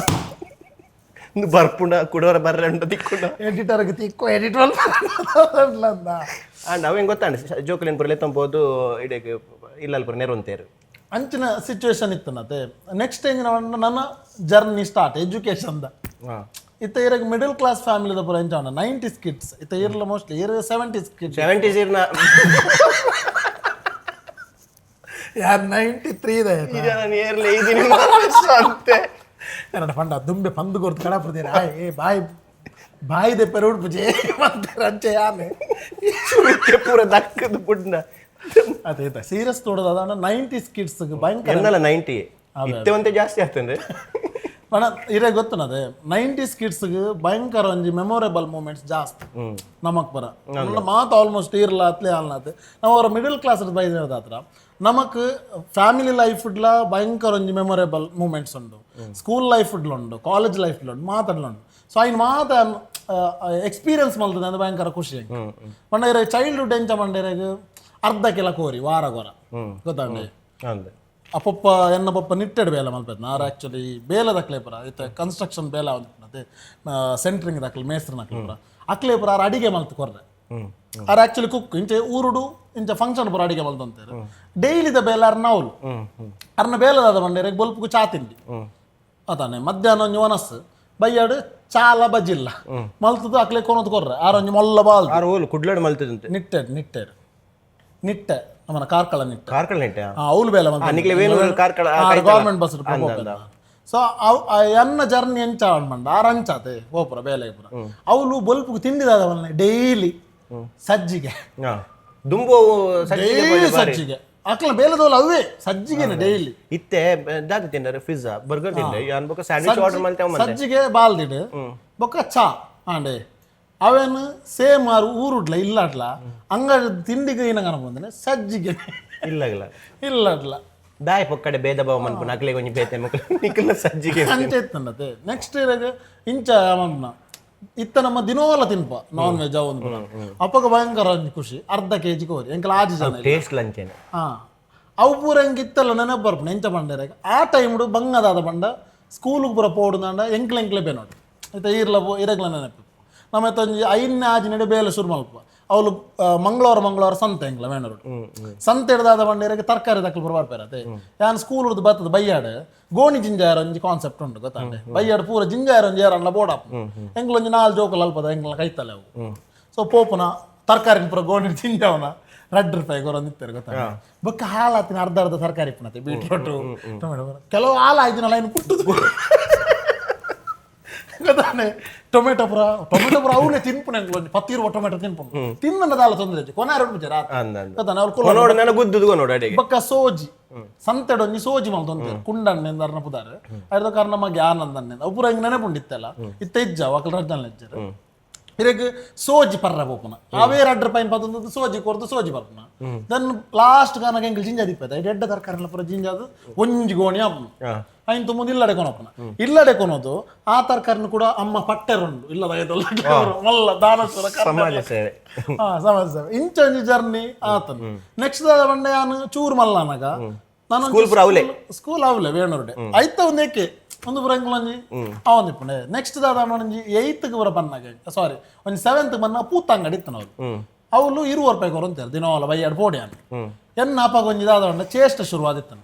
ಬರ್ಪುಂಡ ಕುಡೋರ ಬರ್ರೆ ಉಂಡ ದಿಕ್ಕುಂಡ. ಎಡಿಟರ್ಗೆ ತಿಕ್ಕೋ ಎಡಿಟ್ ಅಂದ. ಅಂಡ್ ಅವೇನು ಗೊತ್ತಾಂಡ ಜೋಕುಲೇನು ಪುರ ಲೆತ್ತೊಂಬೋದು ಇಡಕ್ಕೆ ಇಲ್ಲ ಪುರ ನೆರವಂತೇರು. ಅಂಚಿನ ಸಿಚುವೇಶನ್ ಇತ್ತು ನತೆ. ನೆಕ್ಸ್ಟ್ ಏನ್ ನನ್ನ journey start education the. ಇತ್ತ ಇರಗ್ ಮಿಡಲ್ ಕ್ಲಾಸ್ ಫ್ಯಾಮಿಲಿದ ಪುರ ಎಂಚ 90s kids ಇತ್ತ ಇರ್ಲ ಮೋಸ್ಟ್ಲಿ ಇರ್ 70s kids. 70s ಇರ್ನ. ಯಾರ್ 93 the. ಈಗ ನಾನು ಏರ್ಲೆ ಇದ್ದೀನಿ ಅಂತೆ. ಕನ್ನಡ ಪಂಡ ದುಂಬೆ ಪಂದು ಕೊರ್ತು ಕಡಪುದೇರ ಏ ಬಾಯಿ ಬಾಯಿ ದೆಪ್ಪೆ ರೋಡ್ ಪೂಜೆ ಮಂತೆ ಅಂಚೆ ಯಾನೆ. ಸುರುಕ್ಕೆ ಪೂರ ದಕ್ಕದು ಬುಡ್ನ. ಅದೇ ಇತ್ತ ಸೀರಿಯಸ್ ತೋಡದ ಅದಾಣ 90s kids ಭಯಂಕರ. ಎನ್ನಲ್ಲ 90 ಇತ್ತೆ ಒಂತೆ ಜಾಸ್ತಿ ಆಗ್ತದೆ. ಪಣ ಇರೇ ಗೊತ್ತನದೆ 90s kids ಭಯಂಕರ ಒಂಜಿ ಮೆಮೊರೇಬಲ್ ಮೂಮೆಂಟ್ಸ್ ಜಾಸ್ತಿ ನಮಕ್ ಬರ ಮಾತು ಆಲ್ಮೋಸ್ಟ್ ಇರ್ಲ ಅತ್ಲೆ ಅಲ್ನಾತ್. ನಾವು ಅವರ ಮಿಡಲ್ ಕ್ಲಾಸ್ ಬೈದಿರೋದ ಹತ್ರ ನಮಕ್ ಫ್ಯಾಮಿಲಿ ಲೈಫ್ ಇಡ್ಲ ಭಯಂಕರ ಒಂಜಿ ಮೆಮೊರೇಬಲ್ ಮೂಮೆಂಟ್ಸ್ ಉಂಡು, ಸ್ಕೂಲ್ ಲೈಫ್ ಇಡ್ಲ ಉಂಡು, ಕಾಲೇಜ್ ಲೈಫ್ ಉಂಡು, ಮಾತಾಡ್ಲ ಉಂಡು. ಸೊ ಐನ್ ಮಾತ ಎಕ್ಸ್ಪೀರಿಯನ್ಸ್ ಮಲ್ತದೆ ಅಂದ್ರೆ ಭಯಂಕರ ಖುಷಿ. ಪಂಡ ಇರ ಚೈಲ್ಡ್ಹುಡ್ ಎಂಚ ಮಂಡಿರಾಗ ಅರ್ಧ ಕೆಲ ಕೋರಿ ವಾರ ಗೊರ ಗೊತ್ತಾಂಡೆ. ಅಂದೆ. ಆ ಪೊಪ್ಪ ಎನ್ನ ಪೊಪ್ಪ ನಿಟ್ಟೆಡ್ ಬೇಲೆ ಮಲ್ಪೆತ್ ನಾರು ಆ್ಯಕ್ಚುಲಿ ಬೇಲೆ ದಕ್ಲೆ ಪುರ ಇತ್ತೆ ಕನ್ಸ್ಟ್ರಕ್ಷನ್ ಬೇಲೆ ಮತ್ತೆ ಸೆಂಟ್ರಿಂಗ್ ದಕ್ಲೆ ಮೇಸ್ತ್ರಿ ನಕ್ಲೆ ಪುರ ಅಕ್ಲೆ ಪುರ ಆರ್ ಅಡಿಗೆ ಮಲ್ತ್ ಕೊರ್ರೆ. ಆರ್ ಆ್ಯಕ್ಚುಲಿ ಕುಕ್ ಇಂಚೆ ಊರುಡು ಇಂಚ ಫಂಕ್ಷನ್ ಪುರ ಅಡಿಗೆ ಮಲ್ತಂತಾರೆ ಡೈಲಿದ ಬೇಲೆ ಅರ್ ನೌಲು ಅರ್ನ ಬೇಲೆದಾದ ಬಂಡೇರೆ ಬೊಲ್ಪುಗು ಚಾ ತಿಂಡಿ ಅದಾನೆ ಮಧ್ಯಾಹ್ನ ಒಂಜಿ ಒನಸ್ ಬಯ್ಯಾಡು ಚಾಲ ಬಜಿಲ್ಲ ಮಲ್ತದು ಅಕ್ಲೆ ಕೊನೊಂದು ಕೊರ್ರೆ ಆರ್ ಒಂಜಿ ಮೊಲ್ಲ ಬಾಲ್. ಆರು ಓಲು ಕುಡ್ಲಡ್ ಮಲ್ತದಂತೆ. ನಿಟ್ಟೆಡ್ ನಿಟ್ಟೆಡ್ ನಿಟ್ಟೆ ನಮ್ಮನ ಕಾರ್ಕಳ ನಿಟ್ಟೆ. ಕಾರ್ಕಳ ನೆಟ್ಟೆ. ಅವ್ಲು ಬೇಲೆ ನಿಕ್ಲೆ ವೇಣೂರು ಕಾರ್ಕಳ, ಆ ಕೈತಲ. Government bus. So ಎನ್ನ ಜರ್ನಿ ಎಂಚ ಮಂಡ ಆರ್ ಅಂಚಾತೆ ಪೋಪುರ ಬೇಲೆ ಪುರ ಅವಳು ಬೊಲ್ಪುಗು ತಿಂಡಿದಾದವಲ್ನೆ ಡೈಲಿ ಸಜ್ಜಿಗೆ. ದುಂಬು ಅವು ಸಜ್ಜಿಗೆ ಡೈಲಿ ಬಳ್ಳಿ ಬಾರಿ. ಸಜ್ಜಿಗೆ ಅಕ್ಲ ಬೇಲೆದೋಲು ಅವೇ ಸಜ್ಜಿಗೆನೆ ಡೈಲಿ. ಇತ್ತೆ ದಾದ ತಿಂಡರೆ ಪಿಜ್ಜಾ ಬರ್ಗರ್ ತಿಂಡೆ ಯಾನ್ ಬೊಕ ಸ್ಯಾಂಡ್ವಿಚ್ ಆರ್ಡರ್ ಮಲ್ತೆ ಅವ್ ಮಂತೆ. ಸಜ್ಜಿಗೆ ಬಾಲ್ದಿಡು ಬೊಕ್ಕ ಚಾ ಆಂಡೆ ಅವೇನು ಸೇಮ್ ಆರು ಊರುಡ್ಲ ಇಲ್ಲಾಡ್ಲ ಅಂಗ ತಿಂಡಿಗೆ ಏನ ಕನಪಂದ್ರೆ ಸಜ್ಜಿಗೆ. ಇಲ್ಲಗಲ. ಇಲ್ಲಾಡ್ಲ. ದಾಯ ಪೊಕ್ಕಡೆ ಭೇದ ಭಾವ ಮನ್ಪು ನಕ್ಲೆಗ್ ಒಂಜಿ ಬೇತೆ ಮಕ್ಕಳು ನಿಕ್ಕಲ್ನ ಸಜ್ಜಿಗೆ. ಅಂಚ ಇತ್ತಂಡತೆ ನೆಕ್ಸ್ಟ್ ಇರಾಗ ಇಂಚ ಮನ್ಪುನ ಇತ್ತ ನಮ್ಮ ದಿನೋಲ ತಿನ್ಪ ನಾನ್ ವೆಜ್ ಒಂದು ಪೂರ. ಅಪ್ಪಗ ಭಯಂಕರ ಒಂಜಿ ಖುಷಿ ಅರ್ಧ ಕೆಜಿ ಕೋರಿ ಎಂಕಲ ಆಜಿ ಜನ ಇಲ್ಲ. ಟೇಸ್ಟ್ ಲಂಚೇನೆ. ಹಾ ಅವು ಪೂರ ಎಂಕ್ ಇತ್ತಲ್ಲ ನೆನಪು ಬರ್ಪುನ ಎಂಚ ಪಂಡೇರಾಗ ಆ ಟೈಮ್ಡು ಬಂಗದಾದ ಪಂಡ ಸ್ಕೂಲಿಗೆ ಪೂರ ಪೋಡುದಾಂಡ ಎಂಕ್ಲೆ ಎಂಕ್ಲೆ ಬೇನೋಡು ಇತ್ತ ಈರ್ಲ ಪೋ ಇರಗ್ಲ ನೆನಪು ನಮ್ಮ ಇತ್ತ ಒಂಜಿ ಐದನೇ ಆಜಿನಡೆ ಬೇಲೆ ಶುರು ಮಲ್ಪ ಅವಳು ಮಂಗಳವಾರ ಮಂಗಳವಾರ ಸಂತೆ ಎಂಕ್ಲ ವೇಣೂರು ಸಂತೆ ಹಿಡ್ದಾದ ಬಂಡೇರಾಗ ತರಕಾರಿ ದಕ್ಕಲು ಪೂರ ಬರ್ಪೇರತೆ. ಯಾನ್ ಸ್ಕೂಲ್ ಉರ್ದು ಬತ್ತದ ಬಯ್ಯಾಡು ಗೋಣಿ ಜಿಂಜಾರ ಒಂಜಿ ಕಾನ್ಸೆಪ್ಟ್ ಉಂಟು ಗೊತ್ತಾಂಡೆ ಬಯ್ಯಾಡು ಪೂರ ಜಿಂಜಾರ ಒಂಜಿ ಏರಣ್ಣ ಬೋಡಾಪ್ ಎಂಕ್ಲ ಒಂಜಿ ನಾಲ್ ಜೋಕುಲು ಅಲ್ಪದ ಎಂಕ್ಲ ಕೈತಲೆ ಅವು. ಸೊ ಪೋಪುನ ತರಕಾರಿ ಪೂರ ಗೋಣಿ ತಿಂಜವನ 2 ರೂಪಾಯಿ ಕೊರೊಂದು ಇತ್ತಾರೆ ಗೊತ್ತಾ. ಬೊಕ್ಕ ಹಾಲಾತಿನ ಅರ್ಧ ಅರ್ಧ ತರಕಾರಿ ಇಪ್ಪನತೆ ಬೀಟ್ರೋಟು ಟೊಮೆಟೊ ಪೂರ. ಕೆಲವು ಹಾಲು ಆಯ್ತಿನಲ್ಲ ಇನ್ನು ಪುಟ್ಟುದು ಗೊತ್ತಾನೆ ಟೊಮೆಟೊ ಪೂರ ಟೊಮೆಟೊ ಪೂರ ಅವನೇ ತಿನ್ಪುನ ಎಂಕ್ಲು ಒಂಜಿ ಪತ್ತಿ ಇರುವ ಟೊಮೆಟೊ ತಿನ್ಪುನು ತಿನ್ನನ ದಾಲ ತೊಂದರೆ ಇಜ್ಜಿ ಕೊನಾರು ಉಂಟು ರಾತ್ರಿ ಅಂದ ಅಂದ. ಗೊತ್ತಾನೆ ಅವ್ರು ಕುಲ್ಲ ನೋಡು ನನ್ನ ಗುದ್ದುದು ನೋಡು ಅಡಿಗೆ. ಬೊಕ್ಕ ಸೋಜಿ ಸಂತೆಡೊಂಜಿ ಸೋಜಿ ಮಲ್ತೊಂತೆ ಕುಂಡಣ್ಣೆ ಅರ್ನ ಪುದಾರ್ ಐದ ಕಾರಣ ಮಗೆ ಆನಂದಣ್ಣೆ ಅವು ಪೂರ ಹಿಂಗ್ ನೆನಪುಂಡಿತ್ತಲ್ಲ ಇತ್ತ ಇಜ್ಜ ಅಕಲ್ ರಡ್ಡನ್ ಇಜ್ಜರು. ಇರೆಗ್ ಸೋಜಿ ಪರ್ರ ಪೋಪುನ ಅವೇ 2 ರೂಪಾಯಿ ಪತ್ತೊಂದು ಸೋಜಿ ಕೊರ್ದು ಸೋಜಿ ಪರ್ಪುನ. Then last ಕಾನಗ ಎಂಕಲ್ ಜಿಂಜ ದಿಪ್ಪದ ಎಡ್ಡ ತರಕಾರಿ ಪೂರ ಜಿಂಜಾದು ಒಂಜಿ ಗೋಣಿ ಆಪುನ. ಐನ್ ತುಂಬುದು ಇಲ್ಲಡೆ ಕೊನೋಪುನ. ಇಲ್ಲಡೆ ಕೊನೋದು ಆ ತರಕಾರಿನ ಕೂಡ ಅಮ್ಮ ಪಟ್ಟೆರುಂಡು ಇಲ್ಲದ ಮಲ್ಲ ದಾನಸೂರ. ಸಮಾಜ ಸೇವೆ. ಹಾ, ಸಮಾಜ ಸೇವೆ. ಇಂಚ ಒಂಜಿ ಜರ್ನಿ ಆತನು. ನೆಕ್ಸ್ಟ್ ದಾದ ಪಂಡ ಯಾನ್ ಚೂರು ಮಲ್ಲನಗ ನಾನು. School ಪೂರ ಅವ್ಲೇ? ಸ್ಕೂಲ್ ಅವಲೆ ವೇಣೂರುಡೆ. ಐತ ಒಂದೇಕೆ ಒಂದು ಪೂರ ಎಂಕುಲು ಒಂಜಿ ಅವೊಂದಿಪ್ಪುಂಡೆ. ನೆಕ್ಸ್ಟ್ ದಾದ ಒಂಜಿ ಏಯ್ತ್ಗೆ ಪೂರ ಬನ್ನಾಗ, ಸಾರಿ, ಒಂಜಿ ಸೆವೆಂತ್ ಬನ್ನ ಪೂತಂಗಡಿ ಇತ್ತು. ನಾವು ಅವಳು 20 ರೂಪಾಯಿ ಕೊರಂತಾರೆ ದಿನವಲ್ಲ ಬೈಯಾಡ್ ಪೋಡಿ ಅನ್. ಎನ್ನ ಅಪ್ಪಾಗ ಒಂಜಿ ದಾದ ಪಂಡ ಚೇಷ್ಟ ಶುರುವಾದಿತ್ತನು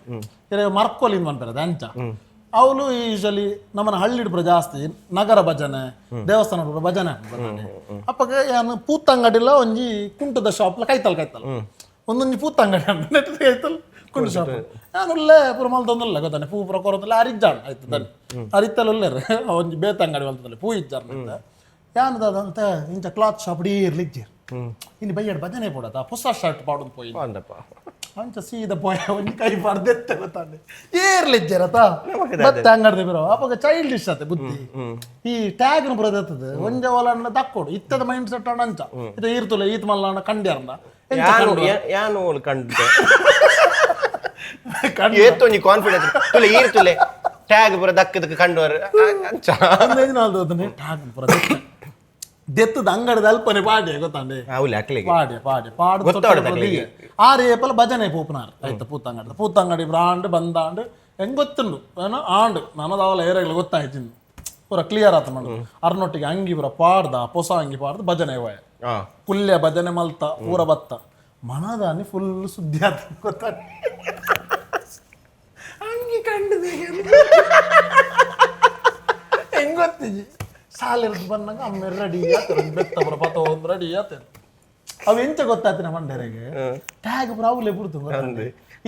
ಇರೆ ಮರ್ಕೊಲಿಂದ ಪನ್ಪೆರದ ಅಂಚ. ಅವಳು ಯೂಶಲಿ ನಮ್ಮನ ಹಳ್ಳಿಡ್ ಪೂರ ಜಾಸ್ತಿ ನಗರ ಭಜನೆ, ದೇವಸ್ಥಾನ ಪೂರ ಭಜನೆ ಹಾಕ್ತಾರೆ. ಅಪ್ಪಗ ಯಾನ್ ಪೂತಂಗಡಿಲ ಒಂಜಿ ಕುಂಟದ ಶಾಪ್ಲ ಕೈತಲ್ ಕೈತಲ್ ಒಂದೊಂಜಿ ಪೂತಂಗಡಿ ಉಂಟು ನೆಟ್ ಕೈತಲ್ ಕುಂಟು ಶಾಪ್. ನಾನು ಉಲ್ಲೆ ಪೂರ ಮಲ್ತೊಂದುಲ್ಲ ಗೊತ್ತಾನೆ, ಪೂ ಪೂರ ಕೊರೊಂದುಲ್ಲ. ಅರಿಜ್ಜಾಣ್ ಆಯ್ತು ದನಿ ಅರಿತ್ತಲ್ ಉಲ್ಲೆರ್ ಒಂಜಿ ಬೇತಂಗಡಿ ಮಲ್ತೊಂದುಲ್ಲೆ ಪೂ ಇಜ್ಜಾರ್. ಯಾನ್ ದಾದಂತ ಇಂಚ ಕ್ಲಾತ್ ಶಾಪ್ ಇರ್ಲಿಜ್ಜೇರ್. ಇನ್ನು ಬೈಯಡ್ ಭಜನೆ ಪೋಡತ ಹೊಸ ಶರ್ಟ್ ಪಾಡೊಂದು ಪೋಯಿ. ಅಂದಪ್ಪ. ಅಂಚ ಸೀದ ಪೋಯ, ಒಂಜಿ ಕೈ ಪಾಡ್ದೆತ್ತೆ ಗೊತ್ತಾಂಡೆ ಏರ್ಲಿಜ್ಜೇರತ. ಮತ್ತೆ ಅಂಗಡ್ದೆ ಬಿರೋ ಅಪಗ ಚೈಲ್ಡಿಶ್ ಅತೆ ಬುದ್ಧಿ. ಈ ಟ್ಯಾಗ್ ಪೂರ ದತ್ತದ ಒಂಜ ಒಲಂಡ ದಕ್ಕೋಡು. ಇತ್ತದ ಮೈಂಡ್ ಸೆಟ್ ಅಂಡ ಅಂಚ ಇದು ಈರ್ತುಲೆ ಈತ್ ಮಲ್ಲಂಡ ಕಂಡ್ಯಾರ್ನ. ಯಾನು ಯಾನು ಓಲ್ ಕಂಡು ಏತ್ತೊಂಜಿ ಕಾನ್ಫಿಡೆನ್ಸ್ ತುಲೆ ಈರ್ ತುಲೆ ಟ್ಯಾಗ್ ಪೂರ ದಕ್ಕದಕ್ಕೆ ಕಂಡುವರ್ ಅಂಚ. ಟ್ಯಾಗ್ ಪೂರ ದೆತ್ತದ ಅಂಗಡಿದ ಅಲ್ಪನೆ ಪಾಡ್ಯ ಗೊತ್ತಾಂಡೆ. ಅವಲೆ ಅಕ್ಲೆಗೆ. ಪಾಡ್ಯ ಪಾಡ್ಯ ಪಾಡು. ಗೊತ್ತಾವಡೆ ತಕ್ಲೆಗೆ. ಆರು ಏಪಲ ಭಜನೆ ಪೋಪುನಾರ್ ಆಯ್ತ ಪೂತಂಗಡಿ. ಪೂತಂಗಡಿ ಆಂಡ್ ಬಂದಾಂಡ್ ಹೆಂಗ್ ಗೊತ್ತುಂಡು ಏನೋ ಆಂಡ್ ನನದಾವಲ ಏರೆಗ್ಲ ಗೊತ್ತಾಯ್ತು ಪೂರ ಕ್ಲಿಯರ್ ಆತ ಮಾಡು. ಅರ್ನೊಟ್ಟಿಗೆ ಅಂಗಿ ಪೂರ ಪಾಡ್ದ, ಹೊಸ ಅಂಗಿ ಪಾಡ್ದ ಭಜನೆ ಹೋಯ. ಕುಲ್ಯ ಭಜನೆ ಮಲ್ತ ಪೂರ ಬತ್ತ ಮನದಾನಿ ಫುಲ್ ಸುದ್ದಿ ಆತ ಗೊತ್ತಾಗ. ಅಂಗಿ ಕಂಡಿದೆ ಹೆಂಗ್ ಗೊತ್ತಿಜಿ. ಸಾಲೆರ್ದು ಬಂದಾಗ ಅಮ್ಮ ರೆಡಿ ಆತಾರೆ, ಬೆತ್ತ ಪೂರ ಪತ ಒಂದು ರೆಡಿ ಆತಾರೆ. ಅವು ಎಂಚ ಗೊತ್ತಾತಿನ ಮಂಡೇರೆಗೆ ಟ್ಯಾಗ್ ಪೂರ ಅವಲೇ ಬಿಡ್ತು.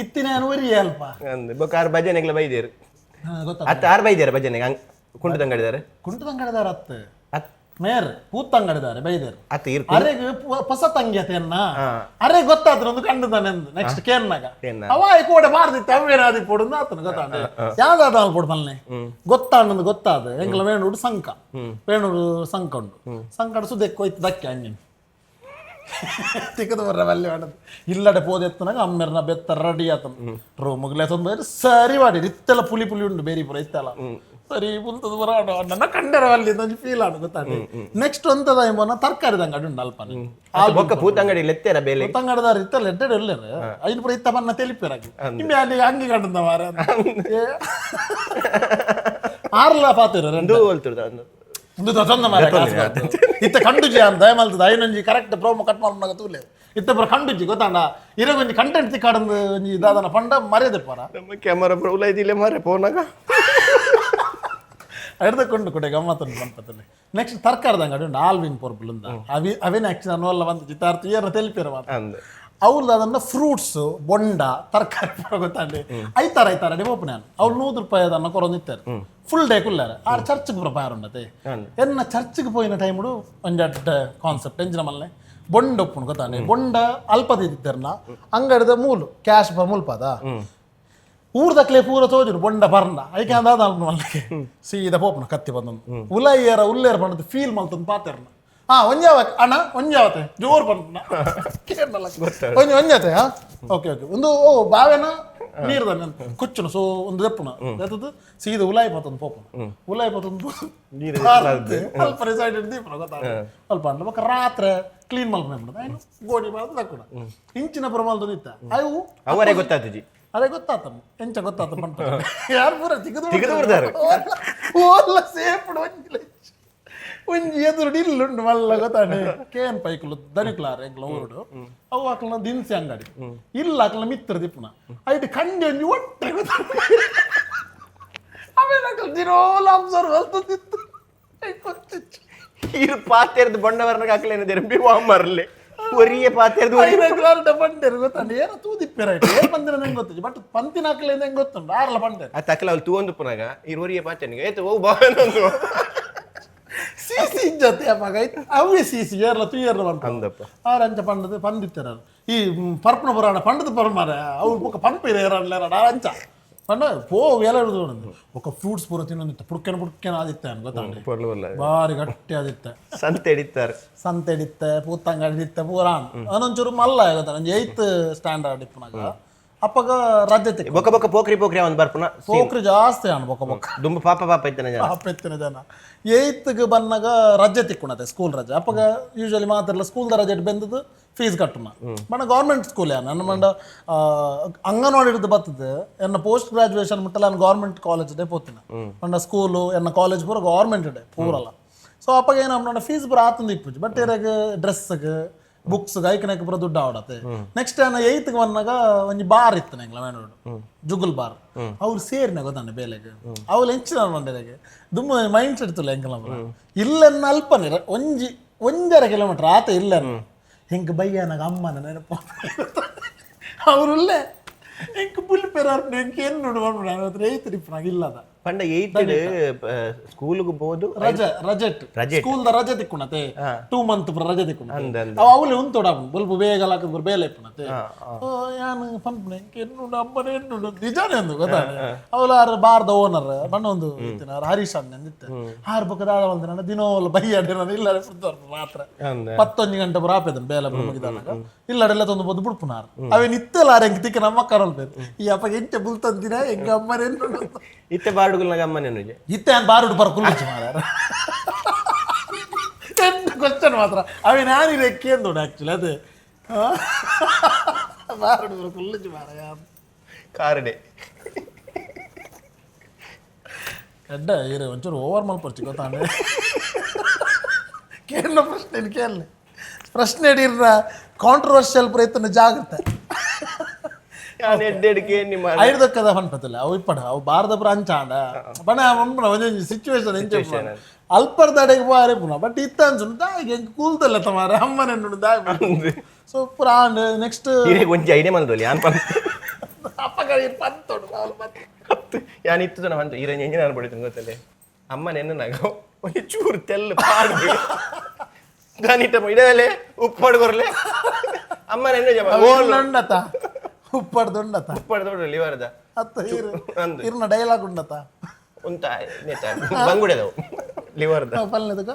ಇತ್ತಿನ ಒರಿ ಅಲ್ಪ. ಅಂದ್ ಬೊಕ್ಕ ಆರು ಭಜನೆಗ್ಲ ಬೈದೇರು. ಗೊತ್ತ. ಅತ್ತ ಆರು ಬೈದೇರ ಭಜನೆಗೆ ಕುಂಟದಂಗಡಿದಾರೆ. ಕುಂಟದಂಗಡಿದಾರ ಅತ್ತ. ಅತ್. ಮೇರ್ ಪೂತಂಗಡಿದಾರೆ ಬೈದೇರು. ಅತ್ತ ಇರ್. ಅರೆಗ್ ಪೊಸ ತಂಗಿ ಅತೆನ್ನ ಅರೆ ಗೊತ್ತಾತ್ರ ಒಂದು ಕಂಡುದಾನೆ ನೆಕ್ಸ್ಟ್ ಕೇನ್ನಾಗ. ಕೇನ್ನ. ಅವ ಕೋಡೆ ಬಾರ್ದಿತ್ತು ಅವೇನಾದಿ ಪೋಡು ಆತನ ಗೊತ್ತಾಂಡ ಯಾವ್ದಾದ ಪೋಡು ಮಲ್ನೆ ಗೊತ್ತಾಂಡಂದು ಗೊತ್ತಾದ. ಎಂಗ್ಲ ವೇಣೂಡು ಸಂಕ, ವೇಣೂಡು ಸಂಕ ಉಂಟು. ಸಂಕಡ ಸುದೆಕ್ ಹೋಯ್ತು ದಕ್ಕೆ ಹಂಗೆ ತಿಕ್ಕದ ಬರ್ರ ಅಲ್ಲಿ ಮಾಡೋದು. ಇಲ್ಲಡೆ ಪೋದ ಎತ್ತನಾಗ ಅಮ್ಮೆರ್ನ ಬೆತ್ತ ರೆಡಿ ಆತನ ರೂಮುಗ್ಲೆ ತಂದು ಸರಿ ಮಾಡಿ ಇತ್ತೆಲ್ಲ ಪುಲಿ ಪುಲಿ ಉಂಟು ಬೇರೆ ಪುರ ಇತ್ತೆಲ್ಲ ಸರಿ ಪುಲ್ತದ ಬರ ನನ್ನ ಕಂಡರ ಅಲ್ಲಿ ಒಂಜಿ ಫೀಲ್ ಆಡು ಗೊತ್ತಾಂಡೆ. ನೆಕ್ಸ್ಟ್ ಒಂತದ ಎಂಬನ ತರಕಾರಿದ ಅಂಗಡಿ ಉಂಟು ಅಲ್ಪನೆ. ಬೊಕ್ಕ ಪೂತಂಗಡಿ ಲೆತ್ತೇರ ಬೇಲೆ. ತಂಗಡದಾರ ಇತ್ತಲ್ಲ ಎಡ್ಡೆ ಎಲ್ಲರ ಐನು ಪುರ ಇತ್ತ ಬನ್ನ ತೆಲಿಪಿರಾಗಿ ನಿಮ್ಮೆ ಅಲ್ಲಿ ಅಂಗಿ ಕಂಡದ ಮಾರ ಆರ್ಲ ಪಾತಿರ ಒಂದು ಹೋಲ್ತುರ್ದ ಒಂದು. ಒಂದು ದೊಡ್ಡ ಮಾರ ಕಾಸು ಬರ್ತದೆ. ಇತ್ತ ಕಂಡುಜಿ ಅಂತ ದಯಮಲ್ತದ ಐನೊಂಜಿ correct promo cut ಮಾಡ್ನಾಗ ತೂಲೆ ಇತ್ತ ಪುರ ಕಂಡುಜಿ ಗೊತ್ತಾಂಡ. ಇರಗೊಂಜಿ ಕಂಟೆಂಟ್ ತಿಕ್ಕಾಡಂದು ಒಂಜಿ ದಾದನ ಪಂಡ ಮರ್ಯಾದೆ ಪರ. ನಮ್ಮ ಕ್ಯಾಮರಾ ಪ್ರೌಲ ಇದಿಲ್ಲ ಮಾರೆ ಫೋನಾಗ. ಹಿಡ್ದುಕೊಂಡು ಕೊಡೆ ಗಮ್ಮತ್ತುಂಟು ಪನ್ಪತ್ತಲ್ಲಿ. ನೆಕ್ಸ್ಟ್ ತರಕಾರಿದ ಅಂಗಡಿ ಉಂಟು ಆಲ್ವಿನ್ ಪೊರ್ಬುಲುಂದ ಅವಿ ಅವೇನ ಆಕ್ಚುಲಿ ನಾನು ಅಲ್ಲ ಬಂದು ಚಿತ್ತಾರ್ಥ ಏನ ತೆಲಿಪಿರ ಮಾತ್ರ. ಅಂದ್. ಅವ್ರದ್ದು ಅದನ್ನ ಫ್ರೂಟ್ಸ್ ಬೊಂಡ ತರಕಾರಿ ಪೂರ ಗೊತ್ತಾಂಡೆ ಐತಾರ ಐತಾರ ಅಡಿ ಓಪನ್. ಅವ್ರು 100 ರೂಪಾಯಿ ಅದನ್ನ ಕೊರೊಂದಿತ್ತಾರೆ ಫುಲ್ ಡೇ ಕುಲ್ಲಾರ. ಆರ್ ಚರ್ಚ್ಗೆ ಪೂರ ಪಾರುಂಡತೆ. ಎನ್ನ ಚರ್ಚ್ಗೆ ಪೋಯಿನ ಟೈముಡು ಒಂಜಿ ಅಡ್ಡ ಕಾನ್ಸೆಪ್ಟ್ ಎಂಜಿನ ಮಲ್ನೆ ಬೊಂಡ ಉಪ್ಪುಂಡು ಗೊತ್ತಾಂಡೆ. ಬೊಂಡ ಅಲ್ಪ ದಿತ್ತಿರ್ನ ಅಂಗಡಿದ ಮೂಲು ಕ್ಯಾಶ್ ಮುಲ್ಪದ ಊರ್ದಕ್ಲೆ ಪೂರ ತೋಜುಡು ಬೊಂಡ ಪರ್ನ ಐಕೆ ಅಂದಾದ ಮಲ್ಗೆ ಸೀದಾ ಪೋಪುನ ಕತ್ತಿ ಬಂದೊಂದು ಉಲಯ್ಯರ ಉಲ್ಲೇರ ಪಂಡದು ಫೀಲ್ ಮಲ್ತೊಂದು ಪಾತೆರ್ನ. ಹಾ ಒಂಜಾವ ಅಣ್ಣ ಒಂಜಾವತೆ ಜೋರ್ ಪನ್ಪುನ ಕೇರ್ನಲ್ಲ ಒಂಜಿ ಒಂಜಾತೆ. ಹಾ ಓಕೆ ಓಕೆ ಒಂದು ಓ ಬಾವೆನ ನೀರ್ದ ಕುಚ್ಚುನ ಸೊ ಒಂದು ದೆಪ್ಪುನ ದೆತ್ತದು ಸೀದಾ ಉಲಾಯಿ ಪತ್ತೊಂದು ಪೋಪುನ ಉಲಾಯಿ ಪತ್ತೊಂದು ನೀರು ಅಲ್ಪ ಸೈಡ್ ದೀಪನ ಗೊತ್ತಾ ಅಲ್ಪ ಅಂಡ. ಬೊಕ್ಕ ರಾತ್ರೆ ಕ್ಲೀನ್ ಮಲ್ಪುನ ಐನು ಗೋಣಿ ಬಾರ್ದು ತಕ್ಕುನ ಇಂಚಿನ ಪುರ ಮಲ್ತೊಂದು ಇತ್ತ ಅವು. ಅವರೇ ಗೊತ್ತಾತುಜಿ. ಅದೇ ಗೊತ್ತಾತ ಎಂಚ ಗೊತ್ತಾತ ಪಂಪ ಯಾರು ಪೂರ ತಿಗದು ತಿಗದು ಬಿಡ್ತಾರೆ. ಓಲ್ಲ ಸೇಪುಡು ಒಂಜಿ ಲಂಚ್. ಒಂಜಿ ಎದುರುಡು ಇಲ್ಲುಂಡು ಮಲ್ಲ ಗೊತ್ತಾಂಡೆ ಕೇನ್ ಪೈಕುಲು ದನಿಕ್ಲಾರ ಎಂಕ್ಲ ಊರುಡು ಅವು ಅಕ್ಲನ ದಿನಸಿ ಅಂಗಡಿ ಇಲ್ಲ ಅಕ್ಲನ ಮಿತ್ರ ದಿಪ್ಪುನ ಐಟ್ ಕಂಡಿ ಒಂಜಿ ಒಟ್ಟೆ ಗೊತ್ತಾಂಡೆ ಅವೇನ ಅಕ್ಲು ದಿನೋಲ ಅಬ್ಸರ್ವ್ ಮಲ್ತೊಂದಿತ್ತು ಗೊತ್ತಿತ್ತು. ಇರು ಪಾತೆರ್ದು ಬೊಂಡವರ್ನಗ ಅಕ್ಲೇನ ದೆರಂಬಿ ವಾಮರ್ಲೆ ಒರಿಯೆ ಪಾತೆರ್ದು ಐನಕ್ಲಾರ್ಡ ಪಂಡೇರು ಗೊತ್ತಾಂಡೆ ಏನ ತೂದಿಪ್ಪೆರ ಐಟ್ ಏನ್ ಬಂದಿರ ನಂಗೆ ಗೊತ್ತಿಜ್ಜಿ ಬಟ್ ಪಂತಿನ ಅಕ್ಲೇನ ಹೆಂಗ್ ಗೊತ್ತುಂಡು ಆರ್ಲ ಪಂಡೇರು. ಆ ತಕ್ಲ ಅವ್ಲು ತೂವೊಂದು ಪುನಗ ಇರು ಒರಿಯೆ ಪಾತೆನಿಗೆ ಏತು ಓ ಬಾವನೊಂದು. ಸಿಸಿ ಇಜ್ಜತೆ ಅಪ್ಪಾಗ ಅವೇ ಸಿಸಿ ಏರ್ಲ ತುಯ್ಯರ್ಲ ಬಂತ. ಅಂದಪ್ಪ. ಆರ್ ಅಂಚ ಪಂಡದು ಪಂದಿತ್ತೆರ ಈ ಪರ್ಪನ ಪುರಾಣ ಪಂಡದ ಪರ ಮಾರ ಅವು ಬೊಕ್ಕ ಪಂಪಿರ ಏರಲ್ಲ ಅಂಚ ಪಂಡ ಪೋ ಎಲ್ಲ ಹಿಡಿದು ఒక ಫ್ರೂಟ್ಸ್ ಪೂರ ತಿನ್ನೊಂದಿತ್ತು, ಪುಡ್ಕೆನ ಪುಡ್ಕೆನ ಆದಿತ್ತೆ ಅನ್ ಗೊತ್ತಾಂಡೆ. ಪೊರ್ಲು ಪೊರ್ಲು. ಬಾರಿ ಗಟ್ಟಿ ಆದಿತ್ತೆ. ಸಂತೆ ಹಿಡಿತಾರೆ. ಸಂತೆ ಹಿಡಿತ್ತೆ, ಪೂತಂಗಡಿ ಹಿಡಿತ್ತೆ ಪೂರ. ಅದೊಂಚೂರು ಮಲ್ಲ ಗೊತ್ತಾ, ಒಂಜಿ ಏಯ್ತ್ ಸ್ಟ್ಯಾಂಡರ್ಡ್ ಇಪ್ಪುನಾಗ ಅಪ್ಪಗ ರಜೆ ತಿಕ್ಕು. ಬೊಕ ಬೊಕ ಪೋಕ್ರಿ ಪೋಕ್ರಿ ಒಂದು ಬರ್ಪುನ. ಪೋಕ್ರಿ ಜಾಸ್ತಿ ಅನ್ ಬೊಕ ಬೊಕ. ದುಂಬು ಪಾಪ ಪಾಪ ಇತ್ತನ ಜನ. ಪಾಪ ಇತ್ತಿನ ಜನ. ಏಯ್ತ್ಗೆ ಬನ್ನಾಗ ರಜೆ ತಿಕ್ಕುಣತೆ, ಸ್ಕೂಲ್ ರಜೆ. ಅಪ್ಪಗ ಯೂಶಲಿ ಮಾತಿರಲ್ಲ, ಸ್ಕೂಲ್ದ ರಜೆ ಬೆಂದದ್ದು ಫೀಸ್ ಕಟ್ಟುನ. ಮಂಡ ಗೌರ್ಮೆಂಟ್ ಸ್ಕೂಲ್ ಯಾನ್ ನನ್ನ ಮಂಡ ಅಂಗನವಾಡಿ ಹಿಡಿದು ಬರ್ತದೆ. ಎನ್ನ ಪೋಸ್ಟ್ ಗ್ರಾಜುಯೇಷನ್ ಮುಟ್ಟಲ್ಲ ನಾನು ಗೌರ್ಮೆಂಟ್ ಕಾಲೇಜ್ ಡೇ ಪೋತಿನ. ಮಂಡ ಸ್ಕೂಲು ಎನ್ನ ಕಾಲೇಜ್ ಪೂರ ಗೌರ್ಮೆಂಟ್ ಡೇ ಪೂರಲ್ಲ. ಸೊ ಅಪ್ಪಗ ಏನು ಫೀಸ್ ಪೂರ ಆತಂದು ಇಪ್ಪುಜಿ, ಬಟ್ ಇರಾಗ ಡ್ರೆಸ್ಗೆ ಬುಕ್ಸ್ ಐಕನಕ್ಕೆ ಪೂರ ದುಡ್ಡು ಆವಡತ್ತೆ. ನೆಕ್ಸ್ಟ್ ನಾನು ಏಯ್ತ್ಗೆ ಬಂದಾಗ ಒಂಜಿ ಬಾರ್ ಇತ್ತು ನಂಗೆ ಮೇನೋಡು, ಜುಗುಲ್ ಬಾರ್. ಅವ್ರು ಸೇರಿನ ಗೊತ್ತಾನೆ ಬೇಲೆಗೆ ಅವ್ರು ಹೆಂಚಿನ ಮಂಡೇರೆಗೆ ದುಮ್ಮ ಮೈಂಡ್ ಸೆಟ್ ತುಲ್ಲ ಎಂಕಲ ಇಲ್ಲನ್ನ ಅಲ್ಪನೆ ಒಂಜಿ 1.5 ಕಿಲೋಮೀಟರ್ ಆತ ಇಲ್ಲ. ಹೆಂಗೆ ಬಯ್ಯನಾಗ ಅಮ್ಮನ ನೆನಪು ಅವರುಲ್ಲೇ ಎಂಕ್ ಪುಲ್ ಪೆರಾರ್ ಎಂಕ್ ಏನು ನೋಡು ಮಾಡ್ಬಿಡ ಹತ್ರ ಏಯ್ತ್ ಇಪ್ಪನಾಗ ಇಲ್ಲದ. ಪಂಡ ಏಯ್ತ್ ಸ್ಕೂಲ್ಗೆ ಬೋದು. ರಜೆ ರಜೆಟ್. ರಜೆಟ್. ಸ್ಕೂಲ್ the ರಜೆ ತಿಕ್ಕುಣತೆ, 2 ಮಂತ್ ರಜೆ ತಿಕ್ಕುಣ. ಅಂದ್ ಅಂದ್. ಅವ ಅವಲೆ ಉಂತೋಡ ಬೊಲ್ಪ ಬೇಗ ಲಾಕದ್ ಬರ್ ಬೇಲೆ ಇಪ್ಪುಣತೆ. ಯಾನ್ ಪನ್ಪುಣೆ ಎನ್ನುಂಡು ಅಮ್ಮನ ಎನ್ನುಂಡು ನಿಜಾನೇ ಅಂದು ಗೊತ್ತಾ. ಅವಳು ಆರ್ ಬಾರ್ದ ಓನರ್ ಬಣ್ಣ ಒಂದು ಇತ್ತಿನ ಆರ್ ಹರೀಶ್ ಅಣ್ಣ ಅಂದಿತ್ತೆ. ಆರ್ ಬೊಕ್ಕ ದಾದ ಬಂದ ದಿನೋಲ ಬೈಯಾಡಿ ಇಲ್ಲ ಮಾತ್ರ. ಅಂದ್. ಪತ್ತೊಂದು ಗಂಟೆ ಪೂರ ಆಪೆದನ್ ಬೇಲೆ ಪೂರ ಮುಗಿದಾನಾಗ ಇಲ್ಲಡೆಲ್ಲ ತೊಂದು ಬೊದ್ದು ಬುಡ್ಪುನಾರ್. ಅವೇನ್ ಇತ್ತೆಲ್ಲ ಆರ್ ಎಂಕ್ ತಿಕ್ಕ ನಮ್ಮ ಕರಲ್ ಈ ಅಪ್ಪ ಎಂಚ ಬುಲ್ತಂದಿನ ಎಂಕ ಅಮ್ಮನ ಎನ್ನುಂಡು. ಇತ್ತೆ ಬಾರ್ಡುಗುಲ್ನಾಗ ಅಮ್ಮನೇನು. ಇತ್ತೆ ನಾನು ಬಾರುಡು ಬರ ಕುಲ್ಲುಚ್ಚು ಮಾರ ಎಂತ ಕ್ವಶನ್ ಮಾತ್ರ ಅವೆ ನಾನು ರೆಕ್ಕೆ ಅಂದೋಡು ಆಕ್ಚುಲಿ ಅದೇ ಬಾರುಡು ಬರ ಕುಲ್ಲುಚ್ಚು ಮಾರ. ಕಾರಡೆ. ಎಡ್ಡ ಇರು ಒಂಚೂರು ಓವರ್ ಮಲ್ಪರ್ಚಿ ಗೊತ್ತಾಂಡೆ. ಕೇಳೋ ಪ್ರಶ್ನೆ ಕೇಳಲಿ ಪ್ರಶ್ನೆ ಹಿಡೀರ್ನ ಕಾಂಟ್ರವರ್ಷಿಯಲ್ ಪ್ರಯತ್ನ ಜಾಗ್ರತೆ. ನಾನು ಎಡ್ಡೆಡ್ಕೆ ನಿಮ್ಮ ಐರ್ದಕ್ಕದ ಪನ್ಪತಿಲ್ಲ ಅವು ಇಪ್ಪಡ ಅವು ಬಾರದ ಪುರ ಅಂಚಾಂಡ ಬಣ ಒಂಪುನ ಒಂಜೊಂಜಿ ಸಿಚುವೇಶನ್ ಎಂಚ ಅಲ್ಪರ್ದಡೆಗೆ ಬಾರಿ ಪುನ. ಬಟ್ ಇತ್ತ ಅನ್ಸುಂಡು ದಾಯಿಗೆ ಎಂಕ್ ಕೂಲ್ದಲ್ಲ ತಮಾರ ಅಮ್ಮನ ಎನ್ನುಂಡು ದಾಯಿ. ಸೊ ಪುರ ಆಂಡ್ ನೆಕ್ಸ್ಟ್ ಇರೆಗ್ ಒಂಜಿ ಐಡಿಯಾ ಮಲ್ದೊಲಿ ಯಾನ್ ಪನ್ ಅಪ್ಪಗ ಪಂತೋಡು ಅವಳು ಪಂತ. ಹತ್ತು ಯಾನ್ ಇತ್ತು ಜನ ಬಂತು ಈರೆ ಎಂಜಿನ ನಾನು ಬಡಿತು ಗೊತ್ತಲ್ಲೇ ಅಮ್ಮ ನೆನ್ನ ಒಂಜಿ ಚೂರು ತೆಲ್ಲು ಪಾಡು ದಾನಿಟ್ಟ ಇಡಲೆ ಉಪ್ಪಾಡು ಕೊರ್ಲೆ ಅಮ್ಮ ನೆನ್ನ ಜಪ ಓಲ್. ಉಂಡತ ಉಪ್ಪಡ್ದು ಉಂಡತ. ಉಪ್ಪಾಡು ದೊಡ್ಡ ಲಿವರ್ದ. ಅತ್ತ ಇರು. ಅಂದು. ಇರ್ನ ಡೈಲಾಗ್ ಉಂಡತ. ಉಂತ ನೇತ ಬಂಗುಡೆದವು ಲಿವರ್ದ. ಪಲ್ಲೆದಕ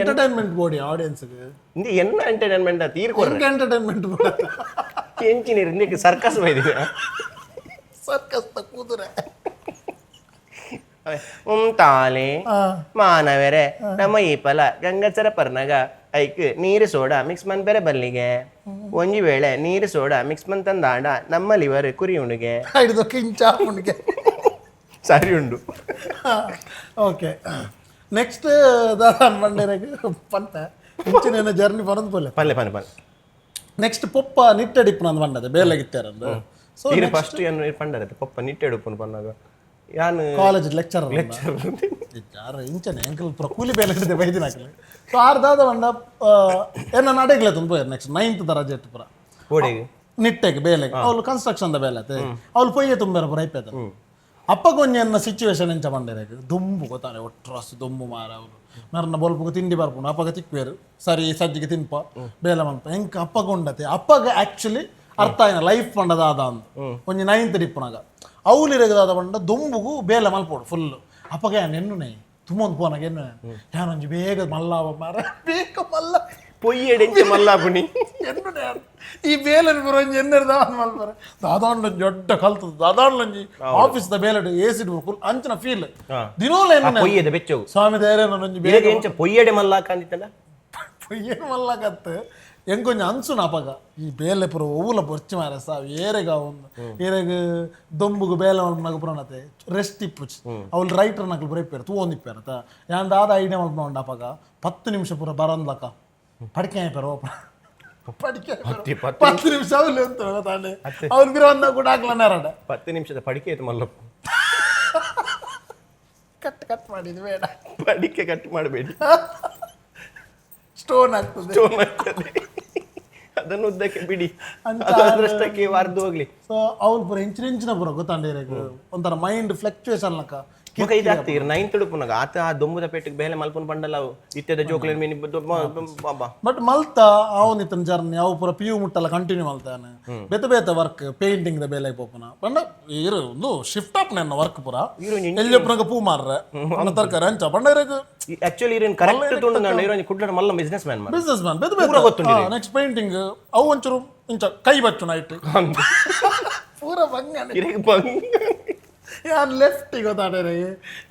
ಎಂಟರ್ಟೈನ್ಮೆಂಟ್ ಬೋಡಿ ಆಡಿಯನ್ಸ್ಗೆ. ಇಂದು ಎನ್ನ ಎಂಟರ್ಟೈನ್ಮೆಂಟ್ ಆತು ಈರ್ ಕೊರ್ರೆ. Entertainment body. ಎಂಚಿನ ಇಂದಕ್ಕೆ ಸರ್ಕಸ್ ಬೈದಿನ. ಸರ್ಕಸ್ ಕೂದುರೆ. ಉಂತಾಲೆ ಮಾನವರೇ ನಮ್ಮ ಈ ಫಲ ಗಂಗಸರ ಪರ್ನಗ ಐಕ್ ನೀರು ಸೋಡಾ ಮಿಕ್ಸ್ ಮನ್ಪೆರೆ ಬಲ್ಲಿಗೆ ಒಂಜಿ ವೇಳೆ ನೀರು ಸೋಡಾ ಮಿಕ್ಸ್ ಮನ್ ತಂದಾಂಡ ನಮ್ಮ ಲಿವರ್ ಕುರಿ ಉಂಡುಗೆ. ಹಿಡಿದು ಕಿಂಚ ಉಂಡಿಗೆ. ಸರಿ ಉಂಡು. ಓಕೆ, ನೆಕ್ಸ್ಟ್ ದಾದಾನ್ ಮಂಡೇರೆಗ್ ಪಂತ ಇಂಚಿನ ಜರ್ನಿ ಬರೋದು ಪೋಲೆ. ಪಲ್ಲೆ ಪಲ್ಲೆ ಪಲ್ಲೆ. ನೆಕ್ಸ್ಟ್ ಪೊಪ್ಪ ನಿಟ್ಟಡಿಪ್ಪು ನಂದು ಬಂಡದೆ ಬೇಲೆಗಿತ್ತಾರಂದು ಸೊ ಈರು ಫಸ್ಟ್ ಏನು ಪಂಡರತ್ತೆ ಪಪ್ಪ ನಿಟ್ಟೆಡುಪ್ಪನು ಪನ್ನಾಗ ಯಾನ್ college lecturer lecture. ಯಾರು ಇಂಚನೆ ಎಂಕಲ್ ಪೂರ ಕೂಲಿ ಬೇಲೆ ಹಿಡಿದೆ ಬೈದಿನ ಹಾಕಲಿ. ಸೊ ಆರ್ ದಾದ ಬಂಡ ಏನ ನಡೆಗ್ಲೆ ತುಂಬ ನೆಕ್ಸ್ಟ್ ನೈನ್ತ್ the ರಜೆ ಪೂರ. ಓಡೆಗೆ? ನಿಟ್ಟೆಗೆ ಬೇಲೆಗೆ. ಅವಳು ಕನ್ಸ್ಟ್ರಕ್ಷನ್ the ಬೇಲೆ ಆತೆ ಅವಳು ಪೊಯ್ಯೆ ತುಂಬೇರ ಪೂರ ಐಪೇದ. ಅಪ್ಪಗೊಂಜಿ ಎನ್ನ ಸಿಚುವೇಶನ್ ಎಂಚ ಬಂಡೇರೆಗ್ ದುಂಬು ಗೊತ್ತಾನೆ ಒಟ್ರಾಸ್ ದುಂಬು ಮಾರ. ಅವಳು ನರ್ನ ಬೊಲ್ಪುಗು ತಿಂಡಿ ಬರ್ಪುಂಡು ಅಪ್ಪಗ ತಿಕ್ವೇರು ಸರಿ ಸಜ್ಜಿಗೆ ತಿನ್ಪ ಬೇಲೆ ಮನ್ಪ ಎಂಕ್ ಅಪ್ಪಗ ಉಂಡತೆ. ಅಪ್ಪಗ ಆಕ್ಚುಲಿ ಅರ್ಥ ಆಯ್ನ ಲೈಫ್ ಪಂಡದ ಆದ ಅಂದು ಒಂಜಿ ನೈನ್ತ್ ಡಿಪ್ಪುನಾಗ ಅವ್ಲಿರಗದಾದ ಪಂಡ ದುಂಬುಗು ಬೇಲೆ ಮಲ್ಪೋಡು ಫುಲ್. ಅಪ್ಪಗ ಯಾನ್ ಎನ್ನುನೆ ತುಮ್ಮೊಂದು ಪೋನಾಗ ಎನ್ನು ಯಾನೊಂಜಿ ಬೇಗ ಮಲ್ಲ ಮಾರ ಬೇಗ ಮಲ್ಲ. ಪೊಯ್ಯೆಡೆಂಚ ಮಲ್ಲಾಪುಣಿ. ಎನ್ನುನೆ ಯಾನ್ ಈ ಬೇಲನ್ ಪೂರ ಒಂಜಿ ಎನ್ನೆರ್ದ ಮಲ್ಪರೆ ದಾದಾಂಡೊಂಜಿ ದೊಡ್ಡ ಕಲ್ತದ ದಾದಾಂಡೊಂಜಿ ಆಫೀಸ್ the ಬೇಲೆಡ್ A C ಅಂಚಿನ ಫೀಲ್ ದಿನೋಲ ಎನ್ನುನೆ. ಪೊಯ್ಯೆದ ಬೆಚ್ಚವು. ಸ್ವಾಮಿ ಧೈರ್ಯ ಒಂಜಿ ಬೇಗ ಇರೆಗ್ ಎಂಚ ಪೊಯ್ಯೆಡೆ ಮಲ್ಲಾಕ ಅಂದಿತ್ತಲ್ಲ. ಪೊಯ್ಯೇನು ಮಲ್ಲಕತ್ತು ಎಂಕೊಂಜ ಅನ್ಸುನ ಅಪಗ ಈ ಬೇಲೆ ಪೂರ ಒವ್ವುಲ ಬೊರ್ಚಿ ಮಾರ ಸಾವು ಏರೆಗ ಒಂದು ಏರೆಗ್ ದೊಂಬುಗು ಬೇಲೆ ಮಲ್ಪನಾಗ ಪುರಾಣತೆ ರೆಸ್ಟ್ ಇಪ್ಪುಚಿ. ಅವ್ಲು ರೈಟರ್ ನಕಲು ಪೂರ ಇಪ್ಪೇರು ತೂವೊಂದಿಪ್ಪೇರು ತ ಯಾನ್ ದಾದ ಐಡಿಯಾ ಮಲ್ಪನ ಅಪಗ 10 ನಿಮಿಷ ಪೂರ ಬರಂದ್ಲಕ ಪಡಿಕೆ ಆಯ್ಪೇರು ಪಡಿಕೆ. 10 ನಿಮಿಷ ಅವ್ಲು ಅಂತ ತಾನೆ ಅವ್ರು ಬಿರ ಒಂದ ಕೂಡ ಹಾಕ್ಲನಾರಡ. 10 ನಿಮಿಷದ ಪಡಿಕೆ ಆಯ್ತು ಮಲ್ಲಪ್ಪ. ಕಟ್ ಕಟ್ ಮಾಡಿದ್ದು ಬೇಡ. ಪಡಿಕೆ ಕಟ್ ಮಾಡಬೇಡಿ. ಸ್ಟೋನ್ ಆಗ್ತದೆ. ಸ್ಟೋನ್ ಆಗ್ತದೆ. ಅದನ್ನು ಉದ್ದಕ್ಕೆ ಬಿಡಿ. ಅಂತ ಅದು ಅದರಷ್ಟಕ್ಕೆ ವಾರ್ದು ಹೋಗ್ಲಿ. ಸೊ ಅವ್ರು ಪೂರ ಇಂಚಿನ ಇಂಚಿನ ಪೂರ ಗೊತ್ತಾಂಡ ಒಂಥರ ಮೈಂಡ್ ಫ್ಲಕ್ಚುಯೇಷನ್ ಲಕ್ಕ. ಬೊಕ ಇದಾಗ್ತಿ ಇರ್ ನೈನ್ತ್ ಉಡುಪುನಾಗ ಆತ ಆ ದೊಂಬುದ ಪೇಟೆಗೆ ಬೇಲೆ ಮಲ್ಪುನ ಪಂಡಲ ಅವು ಇತ್ತೆದ ಜೋಕ್ಲೆನ್ ಮೀನಿ ಬಾಬಾ. ಬಟ್ ಮಲ್ತ ಅವನಿತ್ತನ ಜರ್ನಿ ಅವು ಪೂರ ಪಿಯು ಮುಟ್ಟಲ್ಲ ಕಂಟಿನ್ಯೂ ಮಲ್ತಾನೆ. ಬೇತೆ ಬೇತೆ work, painting the ಬೇಲೆ ಪೋಪುನ ಪಂಡ ಇರು ಒಂದು ಶಿಫ್ಟ್ ಅಪ್ ನನ್ನ ವರ್ಕ್ ಪೂರ. ಎಲ್ಲಿ ಪೂ ಮಾರ್ರೆ, ಅನ್ನ ತರಕಾರಿ ಅಂಚ ಪಂಡ ಇರಗ್. ಆಕ್ಚುಲಿ ಇರೇನ್ ಕರೆಕ್ಟ್ ತುಂಡು ಇರೋನ್ ಕುಡ್ಲಡ ಮಲ್ಲ business man. Business man ಬೇತೆ ಬೇತೆ. ನೆಕ್ಸ್ಟ್ ಪೇಂಟಿಂಗ್ ಅವು ಒಂಚೂರು ಇಂಚ ಕೈ ಬಚ್ಚು ನೈಟ್ ಪೂರ ಬಂಗನೆ. ಇರೆಗ್ ಬಂಗ್. ಯಾನ್ ಲೆಫ್ಟ್ ಗೊತ್ತಾಡ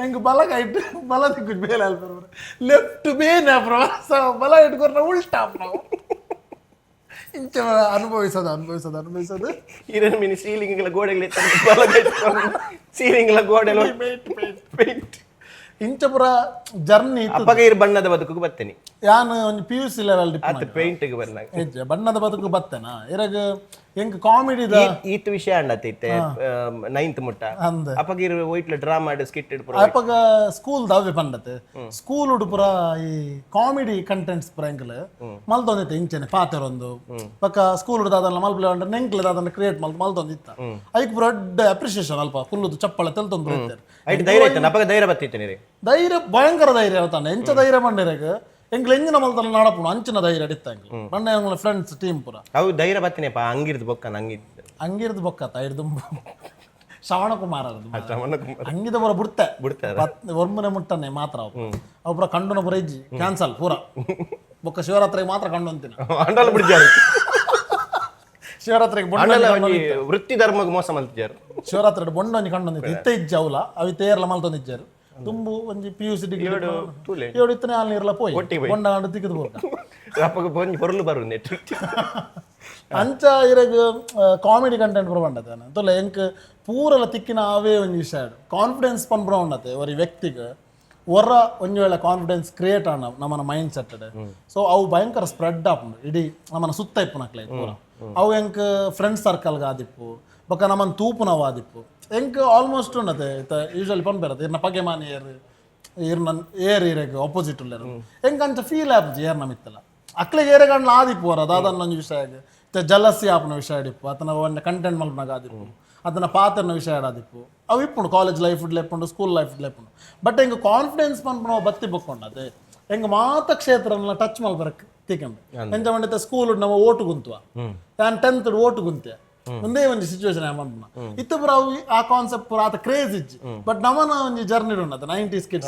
ಹೆಂಗ್ ಬಲ ಕೈಟ್ ಬಲ ದಿಕ್ಕು ಬೇಲೆ ಅಲ್ಪ ಲೆಫ್ಟ್ ಬೇನೆ ಪ್ರವಾಸ ಬಲ ಇಟ್ಕೊರ್ನ ಉಲ್ಟಾ ನಾವು ಇಂಚ ಅನುಭವಿಸೋದು ಅನುಭವಿಸೋದು ಅನುಭವಿಸೋದು. ಇರೇನ್ ಮೀನಿ ಸೀಲಿಂಗ್ ಗೋಡೆಗಳು ಸೀಲಿಂಗ್ ಗೋಡೆ ಪೇಂಟ್. ಇಂಚ ಪೂರ ಜರ್ನಿ. ಅಪ್ಪಗ ಇರ್ ಬಣ್ಣದ ಬದುಕು ಬತ್ತೇನಿ. ಯಾನ್ ಒಂಜಿ PUC level. ಆತ ಪೇಂಟ್ ಬರ್ನಾಗ. ಬಣ್ಣದ ಬದುಕು ಬತ್ತೇನಾ ಇರಗ ಎಂಕ್ ಕಾಮಿಡಿದ. ಈತ್ ವಿಷಯ ಅಂಡತೈತೆ ನೈನ್ತ್ ಮುಟ್ಟ. ಅಂದ್. ಅಪ್ಪಗ ಇರ್ ವೈಟ್ಲ ಡ್ರಾಮಾ ಸ್ಕಿಟ್ ಇಡ್ಪುರ. ಅಪಗ ಸ್ಕೂಲ್ ದಾವೆ ಪಂಡತೆ ಸ್ಕೂಲ್ ಪೂರ ಈ ಕಾಮಿಡಿ ಕಂಟೆಂಟ್ಸ್ ಪೂರ ಎಂಕಲ್ ಮಲ್ತೊಂದಿತ್ತೆ ಇಂಚೆನೆ ಪಾತೆರೊಂದು. ಬೊಕ್ಕ ಸ್ಕೂಲ್ ದಾದಲ್ಲ ಮಲ್ಪಲೆ ಪಂಡ ನೆಂಕ್ಲೆ ದಾದನ್ನ ಕ್ರಿಯೇಟ್ ಮಲ್ತ್ ಮಲ್ತೊಂದಿತ್ತ. ಐಕ್ ಪೂರ ದೊಡ್ಡ ಅಪ್ರಿಸಿಯೇಷನ್, ಅಲ್ಪ ಕುಲ್ಲುದು ಚಪ್ಪಳೆ ತೆಲ್ತೊಂದು ಬರುತ್ತೆ. ಐಟ್ ಧೈರ್ಯ ಐತೆ, ಅಪ್ಪಗ ಧೈರ್ಯ ಬತ್ತಿತ್ತೇನೆ ರೀ. ಧೈರ್ಯ, ಭಯಂಕರ ಧೈರ್ಯ ಅವತಾನೆ. ಎಂಚ ಧೈರ್ಯ ಪಂಡಿರಗ ಎಂಕ್ಲ ಎಂಜಿನ ಮಲ್ತಲ್ಲ ನಡಪುನು ಅಂಚಿನ ಧೈರ್ಯ ಅಡಿತ್ತ ಎಂಕ್ಲು ಪಂಡ ಎಂಗ್ಲ ಫ್ರೆಂಡ್ಸ್ ಟೀಮ್ ಪೂರ. ಅವು ಧೈರ್ಯ ಬತ್ತಿನೇಪ ಹಂಗಿರ್ದು ಬೊಕ್ಕ ಹಂಗಿದ್ದು. ಹಂಗಿರ್ದು ಬೊಕ್ಕತ್ತ ಇರ್ದು ಶ್ರವಣ ಕುಮಾರ್ ಶ್ರವಣ ಕುಮಾರ್. ಹಂಗಿದ ಪೂರ ಬಿಡ್ತೆ. ಬಿಡ್ತಾರ. ಒರ್ಮನೆ ಮುಟ್ಟನೆ ಮಾತ್ರ ಅವು ಅವು ಪೂರ ಕಂಡುನ ಪೂರ ಇಜ್ಜಿ, ಕ್ಯಾನ್ಸಲ್ ಪೂರ. ಬೊಕ್ಕ ಶಿವರಾತ್ರಿಗೆ ಮಾತ್ರ ಕಂಡು ಅಂತಿನ. ಅಂಡಲ ಬಿಡ್ಜಾರು. ಶಿವರಾತ್ರಿಗೆ ಬೊಂಡ. ಅಂಡಲ ಒಂಜಿ ವೃತ್ತಿ ಧರ್ಮಗ್ ಮೋಸ ಮಲ್ತಿಜಾರು. ಶಿವರಾತ್ರಿ ಬೊಂಡ ಒಂಜಿ ಕಂಡು ಬಂದಿತ್ತು. ಇತ್ತ ಇಜ್ಜಿ ಅವಲ ಅವಿ ತೇರ್ಲ ಮಲ್ತೊಂದಿಜ್ಜಾರು. ತುಂಬು ಒಂಜಿ PUC degree. ತೂಲೆ. ಏಳು ಇತ್ತನೆ ಅಲ್ಲಿ ನೀರ್ಲ ಪೋಯಿ. ಒಟ್ಟಿಗೆ ಪೋಯಿ. ಬೊಂಡ ಕಂಡು ತಿಕ್ಕಿದ್ ಬೋಕ. ಅಪ್ಪಗ ಒಂಜಿ ಪೊರ್ಲು ಬರು ನೆಟ್. ಅಂಚ ಇರಗ್ ಕಾಮಿಡಿ ಕಂಟೆಂಟ್ ಪೂರ ಬಂಡತೆ ತುಲ್ಲ ಎಂಕ್ ಪೂರಲ ತಿಕ್ಕಿನ ಅವೇ ಒಂಜಿ ವಿಷಯ ಕಾನ್ಫಿಡೆನ್ಸ್ ಪನ್ಪುನ ಉಂಡತೆ. ಒರಿ ವ್ಯಕ್ತಿಗ್ ಒರ ಒಂಜಿ ವೇಳೆ ಕಾನ್ಫಿಡೆನ್ಸ್ ಕ್ರಿಯೇಟ್ ಆನ ನಮ್ಮನ mind set, so ಅವು ಭಯಂಕರ ಸ್ಪ್ರೆಡ್ ಆಪುಂಡು ಇಡೀ ನಮ್ಮನ ಸುತ್ತ ಇಪ್ಪುನಕ್ಲೆ ಪೂರ. ಅವು ಎಂಕ್ ಫ್ರೆಂಡ್ ಸರ್ಕಲ್ಗೆ ಆದಿಪ್ಪು, ಬೊಕ್ಕ ನಮ್ಮನ್ ತೂಪುನವು ಆದಿಪ್ಪು. ಎಂಕ್ ಆಲ್ಮೋಸ್ಟ್ ಉಂಡತೆ ಯೂಶಲಿ ಪನ್ಪೆರತೆ ಇರ್ನ ಪಗೆ ಮಾನಿಯರ್ ಇರ್ನ ಏರ್ ಇರೆಗ್ ಆಪೋಸಿಟ್ ಉಲ್ಲೆರ್. ಎಂಕ್ ಅಂಚ ಫೀಲ್ ಆಪುಜಿ ಏರ್ನ ಮಿತ್ತಲ. ಅಕ್ಲೆಗ್ ಏರೆ ಗಂಡ್ಲ ಆದಿಪ್ಪು ಅವರ ದಾದನ್ನ ಒಂಜಿ ವಿಷಯ ಇತ್ತೆ ಜಲಸಿ ಆಪುನ ವಿಷಯ ಇಪ್ಪು, ಆತನ ಒಂಜಿ ಕಂಟೆಂಟ್ ಮಲ್ಪನಾಗ ಆದಿಪ್ಪು, ಆತನ ಪಾತ್ರನ ವಿಷಯ ಆದಿಪ್ಪು. ಅವು ಇಪ್ಪುಂಡು ಕಾಲೇಜ್ ಲೈಫ್ ಇಪ್ಪುಂಡು, ಸ್ಕೂಲ್ ಲೈಫ್ ಇಪ್ಪುಂಡು. ಬಟ್ ಎಂಕ್ ಕಾನ್ಫಿಡೆನ್ಸ್ ಪನ್ಪುನವು ಬತ್ತಿ ಬೊಕ್ಕೊಂಡತೆ ಎಂಕ್ ಮಾತ ಕ್ಷೇತ್ರನ ಟಚ್ ಮಲ್ಪರಕ್ ತಿಕ್ಕಂಡು. ಎಂಚ ಪಂಡಿತ ಸ್ಕೂಲ್ ನಮ್ಮ ಓಟು ಗುಂತುವ, ಯಾನ್ ಟೆಂತ್ ಓಟು ಗುಂತೆ ಒಂದೇ ಒಂಜಿ ಸಿಚುವೇಶನ್ ಪನ್ಪುನ ಇತ್ತ ಪೂರ. ಅವು ಆ ಕಾನ್ಸೆಪ್ಟ್ ಪೂರ ಆತ ಕ್ರೇಜ್ ಇಜ್ಜಿ. ಬಟ್ ನಮನ ಒಂಜಿ ಜರ್ನಿ ಉಂಡತ 90s kids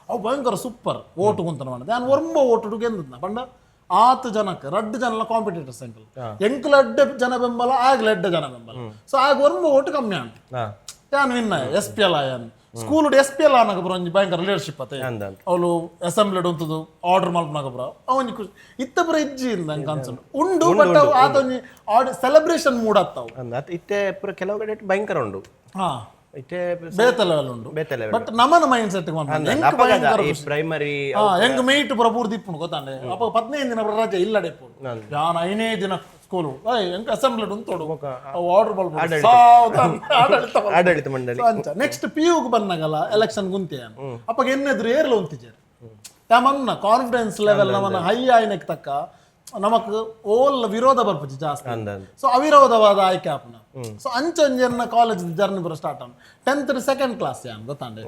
ಅವು ಭಯಂಕರ ಸೂಪರ್. ಓಟು ಗುಂತನ ಪಂಡ ಯಾನ್ ಒರ್ಂಬ ಓಟು ಗೆಂದದ್ನ ಪಂಡ ಆತ್ ಜನಕ್ಕೆ ರಡ್ಡು ಜನಲ ಕಾಂಪಿಟೇಟರ್ಸ್ ಎಂಕಲ್. ಎಂಕಲ್ ಅಡ್ಡ ಜನ ಬೆಂಬಲ ಆಗ್ಲ ಎಡ್ಡ ಜನ ಬೆಂಬಲ. ಸೊ ಆಗ ಒರ್ಂಬ ಓಟು ಕಮ್ಮಿ ಆಂಡ್ ಯಾನ್ win SPL. ಯಾನ್ school SPL ಆನಗ ಪೂರ ಒಂಜಿ ಭಯಂಕರ ಲೀಡರ್ಶಿಪ್ ಅತ್ತೆ. ಅಂದ್ ಅಂದ್. ಅವಳು ಅಸೆಂಬ್ಲಿ ಉಂತುದು ಆರ್ಡರ್ ಮಲ್ಪನಾಗ ಪೂರ ಅವನಿಗೆ ಖುಷಿ ಇತ್ತ ಪೂರ ಇಜ್ಜಿ ನಂಗೆ ಅನ್ಸುಂಡು. ಉಂಡು, ಬಟ್ ಅವು ಆತ ಒಂಜಿ order celebration mood ಆತ್ತಾವು. ಅಂದ್ ಅತ್ ಇತ್ತೆ ಪೂರ ಕೆಲವು ಕಡೆ ಭಯಂಕರ ಉಂಡು. ಇತ್ತೆ. ಬೇತೆ ಲೆವೆಲ್ ಉಂಡು. ಬೇತೆ level. But ನಮನ mind set. ಅಪ್ಪಗ ಈ ಪ್ರೈಮರಿ. ಹೆಂಗ್ ಮೇಟ್ ಪೂರ ಪೂರ್ತಿ ಇಪ್ಪುಂಡು ಗೊತ್ತಾಂಡೆ. ಅಪ್ಪ 15 ದಿನ ಪೂರ ರಜೆ ಇಲ್ಲಡೆ ಇಪ್ಪುಂಡು. ಯಾನ್ ಐನೇ ದಿನ ಸ್ಕೂಲು ಹೆಂಗ್ ಅಸೆಂಬ್ಲಿ ಉಂತೋಡು ಆರ್ಡರ್ ಮಲ್ಪುಂಡು ಆಡಳಿತ. ಆಡಳಿತ ಮಂಡಳಿ. ಅಂಚ ನೆಕ್ಸ್ಟ್ ಪಿಯುಗ್ ಬಂದಾಗಲ್ಲ ಎಲೆಕ್ಷನ್ ಗುಂತೆ ಅಪ್ಪಗ ಎನ್ನೆದ್ರು ಏರ್ಲ ಉಂತಿಜಾರು. ನಮ್ಮನ್ನ ಕಾನ್ಫಿಡೆನ್ಸ್ ಲೆವೆಲ್ ನಮ್ಮನ್ನ ಹೈ ಆಯ್ನಕ್ ತಕ್ಕ ನಮಕ್ ಓಲ್ ವಿರೋಧ ಬರ್ಪುಜಿ ಜಾಸ್ತಿ. ಅಂದ್ ಅಂದ್. ಸೊ ಅವಿರೋಧವಾದ ಆಯ್ಕೆ ಆಪುನ. ಸೊ ಅಂಚ ಒಂಜೆನ್ನ ಕಾಲೇಜ್ ಜರ್ನಿ ಪೂರ start on. 10th second class ಯಾನ್ ಗೊತ್ತಾಂಡೆ.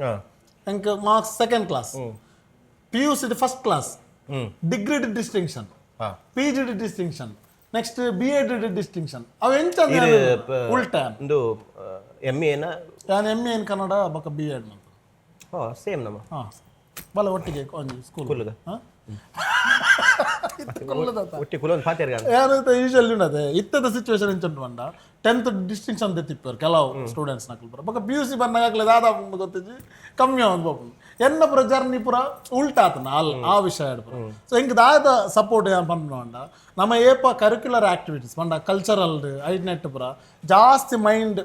ಎಂಕ್ marks second class, PUC first class, degree distinction, PG distinction, next B Ed distinction. ಅವು ಎಂಚ ಉಲ್ಟಾ. ಒಂದು ಎಂ ಎ ನ. ನಾನು M A in Kannada ಬೊಕ್ಕ ಬಿ ಎಡ್ ಮಂತ. ಹಾ, ಸೇಮ್ ನಮ್ಮ. ಹಾ, ಬಲ ಒಟ್ಟಿಗೆ ಒಂಜಿ ಸ್ಕೂಲ್. ಕುಲ್ಲುದ. ಒಟ್ಟಿ ಕುಲೊಂದು ಪಾತೆರ್ಗ. ಯಾರು ಯೂಶಲಿ ಉಂಡದೆ ಇತ್ತದ ಸಿಚುವೇಶನ್ ಎಂಚ ಉಂಟು ಪಂಡ ಟೆಂತ್ ಡಿಸ್ಟಿಂಕ್ಷನ್ ತೆತ್ತಿಪ್ಪರು ಕೆಲವು ಸ್ಟೂಡೆಂಟ್ಸ್ ನಕಲ್ ಪೂರ. ಬೊಕ್ಕ ಪಿಯುಸಿ ಬಂದಾಗ ಅಕ್ಲೆ ದಾದ ಗೊತ್ತಿಜ್ಜಿ, ಕಮ್ಮಿ ಆವೊಂದು ಪೋಪುಂಡು. ಎನ್ನ ಪೂರ ಜರ್ನಿ ಪೂರ ಉಲ್ಟಾ ಆತನ ಅಲ್ ಆ ವಿಷಯ ಪೂರ. ಸೊ ಎಂಕ್ ದಾದ ಸಪೋರ್ಟ್ ಏನ್ ಪನ್ಪುನ ಪಂಡ ನಮ್ಮ ಏಪ ಕರಿಕ್ಯುಲರ್ ಆಕ್ಟಿವಿಟೀಸ್ ಪಂಡ ಕಲ್ಚರಲ್ ಐಟ್ನೆಟ್ ಪೂರ ಜಾಸ್ತಿ ಮೈಂಡ್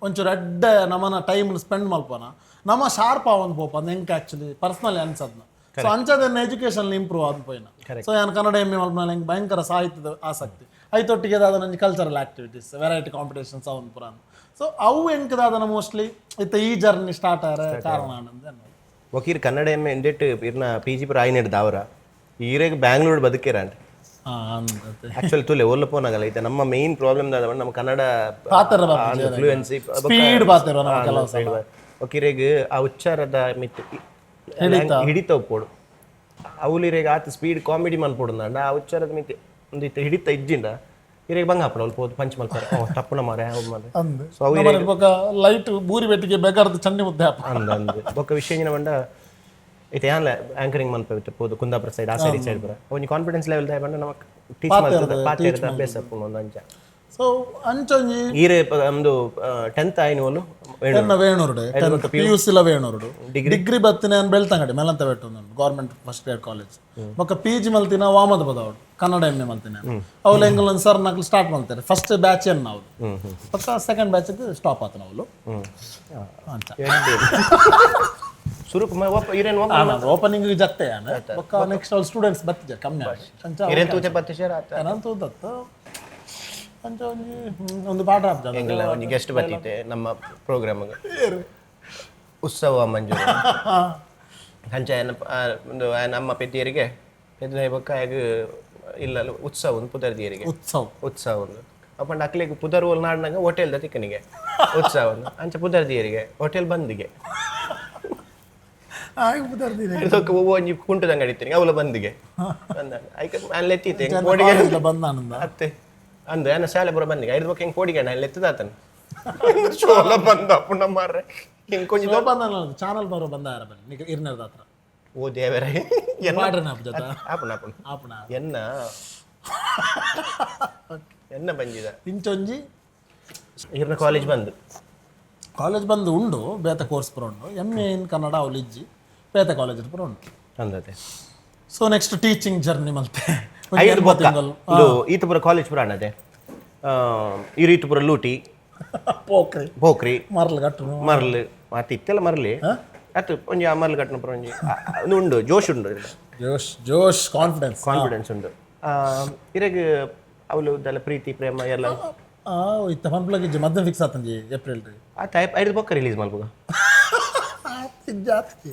ಒಂಚೂರು ಅಡ್ಡ ನಮ್ಮನ ಟೈಮ್ ಸ್ಪೆಂಡ್ ಮಲ್ಪನ ನಮ್ಮ ಶಾರ್ಪ್ ಆವೊಂದು ಪೋಪ ಅಂದ್ ಎಂಕ್ ಆಕ್ಚುಲಿ ಪರ್ಸನಲಿ ಅನ್ಸದ್ನ. ಸೊ ಅಂಚದನ್ನ ಎಜುಕೇಶನ್ ಇಂಪ್ರೂವ್ ಆದ್ ಪೋಯಿನ. ಸೊ ನಾನು ಕನ್ನಡ ಎಂ ಎ ಮಲ್ಪನ ಎಂಕ್ ಭಯಂಕರ ಸಾಹಿತ್ಯದ ಆಸಕ್ತಿ ಐತೊಟ್ಟಿಗೆ ದಾದ ಒಂಜಿ cultural activities, variety competitions ಅವನ್ ಪುರಾಣ. ಸೊ ಅವು ಎಂಕ್ ದಾದನ ಮೋಸ್ಟ್ಲಿ ಇತ್ತ ಈ ಜರ್ನಿ ಸ್ಟಾರ್ಟ್ ಆರ ಕಾರಣ ಆನಂದ್. ವಕೀರ್ ಕನ್ನಡ ಎಂ ಎ ಇಂಡೆಟ್ ಇರ್ನ ಪಿ ಜಿ ಪುರ ಆಯ್ನೆಡ್ ದಾವರ ಈರೆಗ್ ಬ್ಯಾಂಗ್ಳೂರ್ ಬದುಕೇರ ಅಂಟ್. ಅಂದತೆ. ಆಕ್ಚುಲಿ ತುಲೆ ಓಲ್ಲ ಪೋನಾಗಲ್ಲ ಐತೆ. ನಮ್ಮ ಮೇನ್ ಪ್ರಾಬ್ಲಮ್ ದಾದ ನಮ್ಮ ಕನ್ನಡ ಪಾತೆರ ಫ್ಲೂಯೆನ್ಸಿ. ಸ್ಪೀಡ್ ಪಾತೆರ ನಮ್ಮ ಕೆಲವು ಸಲ. ಒಕಿರೆಗ್ ಆ ಉಚ್ಚಾರದ ಮಿತ್ ಹಿಡಿತ. ಹಿಡಿತ ಉಪ್ಪೋಡು. ಅವ್ಲು ಇರೆಗ್ ಆತ್ ಸ್ಪೀಡ್ ಕಾಮಿಡಿ ಮನ್ಪೊಡು ಅಂಡ ಆ ಉಚ್ಚಾರದ ಮಿತ್ ಒಂದು ಇತ್ತೆ ಹಿಡಿತ ಇಜ್ಜಿಂಡ ಇರೆಗ್ ಬಂಗ ಆಪುಂಡು. ಅವ್ಲು ಪೋದು ಪಂಚ್ ಮಲ್ಪರೆ, ಓ ತಪ್ಪುನ ಮಾರೆ, ಅವು ಮಾರೆ. ಅಂದ್. ಸೊ ಅವು ನಮ್ಮನೆ ಬೊಕ ಲೈಟ್ ಬೂರಿ ಬೆಟ್ಟಿಗೆ ಬೆಗರ್ದು ಚಂಡಿ ಮುದ್ದೆ ಆಪ. ಅಂದ್ ಅಂದ್. ಬೊಕ್ಕ ವಿಷಯ ಏನ ಪಂಡ, ಇತ್ತೆ ಯಾನ್ಲ ಆಂಕರಿಂಗ್ ಮನ್ಪೆ ಪೋದು ಕುಂದಾಪುರ ಸೈಡ್, ಆ ಸೈಡ್ ಈ ಸೈಡ್ ಬರ ಒಂಜಿ ಕಾನ್ಫಿಡೆನ್ಸ್ ಲೆವೆಲ್ ದಾಯ ಪಂಡ ನಮಕ್ ಟೀಚ್ ಮಲ್ತದ ಪಾತೆರದ ಅಭ್ಯಾಸ ಆಪುಂಡು ಒಂದು ಅಂಚ. ಸೊ ಅಂಚೊಂಜಿ ಈರೆ ಒಂದು 10th ಆಯಿನ ಓಲು? ಎನ್ನ ವೇಣೂರುಡೆ ಪಿ ಯು ಸಿಲ ವೇಣೂರುಡು. ಡಿಗ್ರಿ ಬತ್ತಿನ ನಾನು ಬೆಳ್ತಂಗಡಿ ಮೇಲಂತ ಬೆಟ್ಟು government first grade college. ಬೊಕ್ಕ ಪಿ ಜಿ ಮಲ್ತಿನ ವಾಮದ ಬದವಡು ಕನ್ನಡ ಎಮ್ ಎ ಮಲ್ತಿನ. ಅವ್ಲು ಎಂಗುಲ್ ಸರ್ ನಕ್ಲು ಸ್ಟಾರ್ಟ್ ಮಲ್ತಾರೆ ಫಸ್ಟ್ ಬ್ಯಾಚ್ ಎನ್ ನಾವು. ಬೊಕ್ಕ second batch stop ಆತನ ಅವಳು ಅಂಚ. ಸುರುಕು ಇರೇನು? ಓಪನಿಂಗ್ ಜತ್ತೆ ಯಾನ್. ಬೊಕ್ಕ ನೆಕ್ಸ್ಟ್ ಅವ್ಳು ಸ್ಟೂಡೆಂಟ್ಸ್ ಬತ್ತಿಜ ಕಮ್ಮಿ ಆಂಡ್. ಅಂಚ. ಇರೇನು ತೂತೆ ಪತ್ತಿಶರ್ ಆತ? ನಾನು ತೂದತ್ತು ಅಂಚ ಒಂಜಿ ಒಂದು ಪಾಠ ಆಪ್ಜ. ಎಂಗಲ ಒಂಜಿ ಗೆಸ್ಟ್ ಬತ್ತಿತ್ತೆ ನಮ್ಮ ಪ್ರೋಗ್ರಾಮ್, ಉತ್ಸವ ಮಂಜೂರು ಅಂಚ. ಆಯನ ಒಂದು ಆಯನ ಅಮ್ಮ ಪೆದ್ದಿಯರಿಗೆ ಪೆದ್ದ ಬೊಕ್ಕ ಆಯಗ್ ಇಲ್ಲ ಉತ್ಸವ ಒಂದು ಪುದರ್ ದಿಯರಿಗೆ. ಉತ್ಸವ. ಉತ್ಸವ ಒಂದು ಅಪ್ಪಂಡ ಅಕ್ಲೆಗ್ ಪುದರ್ ಓಲ್ ನಾಡ್ನಾಗ ಹೋಟೆಲ್ the ತಿಕ್ಕನಿಗೆ ಉತ್ಸವ ಒಂದು ಅಂಚ ಪುದರ್ ದಿಯರಿಗೆ, ಹೋಟೆಲ್ ಬಂದಿಗೆ. ಆಯ್ತು ಪುದರ್ದಿದೆ. ಇದಕ್ಕೆ ಒವ್ವು ಒಂಜಿ ಕುಂಟದಂಗ ಅಡಿತೀನಿ ಅವಲ ಬಂದಿಗೆ ಬಂದಾಗ ಐಕ ಅಲ್ಲಿ ಎತ್ತಿತ್ತೆ ಹೆಂಗ್ ಪೋಡಿಗೆ. ಬಂದ ಆನಂದ. ಅತ್ತೆ ಅಂದ ಏನ ಶಾಲೆ ಪೂರ ಬಂದಿಗೆ ಐದು ಬೊಕ್ಕ ಹೆಂಗ್ ಪೋಡಿಗೆ ಅಲ್ಲಿ ಎತ್ತದಾತನ ಶೋಲ ಬಂದ ಪುಣ್ಣ ಮಾರ್ರೆ ಹಿಂಗ್ ಕೊಂಚ. ಬಂದ ಚಾನಲ್ ಬರೋ ಬಂದ ಯಾರ ಬನ್ನಿ ಇರ್ನೇರ್ದ ಹತ್ರ. ಓ ದೇವರೇ, ಎನ್ನ ಪಾಡ್ರನ ಜೊತೆ. ಆಪುಣ ಆಪುಣ. ಆಪುಣ. ಎನ್ನ ಎನ್ನ ಬಂಜಿದ. ಇಂಚೊಂಜಿ. ಇರ್ನ ಕಾಲೇಜ್ ಬಂದು. ಕಾಲೇಜ್ ಬಂದು ಉಂಡು ಬೇತೆ ಕೋರ್ಸ್ ಪೂರ ಉಂಡು. ಎಮ್ ಎ ಇನ್ ಕನ್ನಡ ಅವ್ಲು ಇಜ್ಜಿ, ಬೇತೆ ಕಾಲೇಜ್ ಪೂರ ಉಂಡು. ಅಂದತೆ. So next teaching journey ಮಲ್ತೆ ಒಂಜಿ ಐದು ಎನ್ಮ ಬೊಕ್ಕ ತಿಂಗಳು. ಇದು ಈತ ಪೂರ ಕಾಲೇಜ್ ಪೂರ ಅಣ್ಣದೆ, ಈ ರೀತಿ ಪೂರ ಲೂಟಿ. ಪೋಕ್ರಿ. ಪೋಕ್ರಿ. ಮರ್ಲ್ ಕಟ್ಟುನು. ಮರ್ಲ್ ಮತ್ತೆ ಇತ್ತೆಲ್ಲ ಮರ್ಲಿ ಅತ್ತು ಒಂಜಿ ಆ ಮರ್ಲ್ ಕಟ್ಟನ ಪೂರ ಒಂಜಿ ಒಂದು ಉಂಡು ಜೋಶ್ ಉಂಡು. ಜೋಶ್ ಜೋಶ್ ಕಾನ್ಫಿಡೆನ್ಸ್. ಕಾನ್ಫಿಡೆನ್ಸ್ ಉಂಡು. ಇರೆಗ್ ಅವಳು ದಲ್ಲ ಪ್ರೀತಿ ಪ್ರೇಮ ಎಲ್ಲ? ಇತ್ತ ಪನ್ಪ್ಲಗಿಜ್ಜಿ ಮದ್ದೆ ಫಿಕ್ಸ್ ಆತಂಜಿ ಏಪ್ರಿಲ್ ರೀ. ಆ ಟೈಪ್ ಐದು ಬೊಕ್ಕ ರಿಲೀಸ್ ಮಲ್ಪುಗ. ಜಾಸ್ತಿ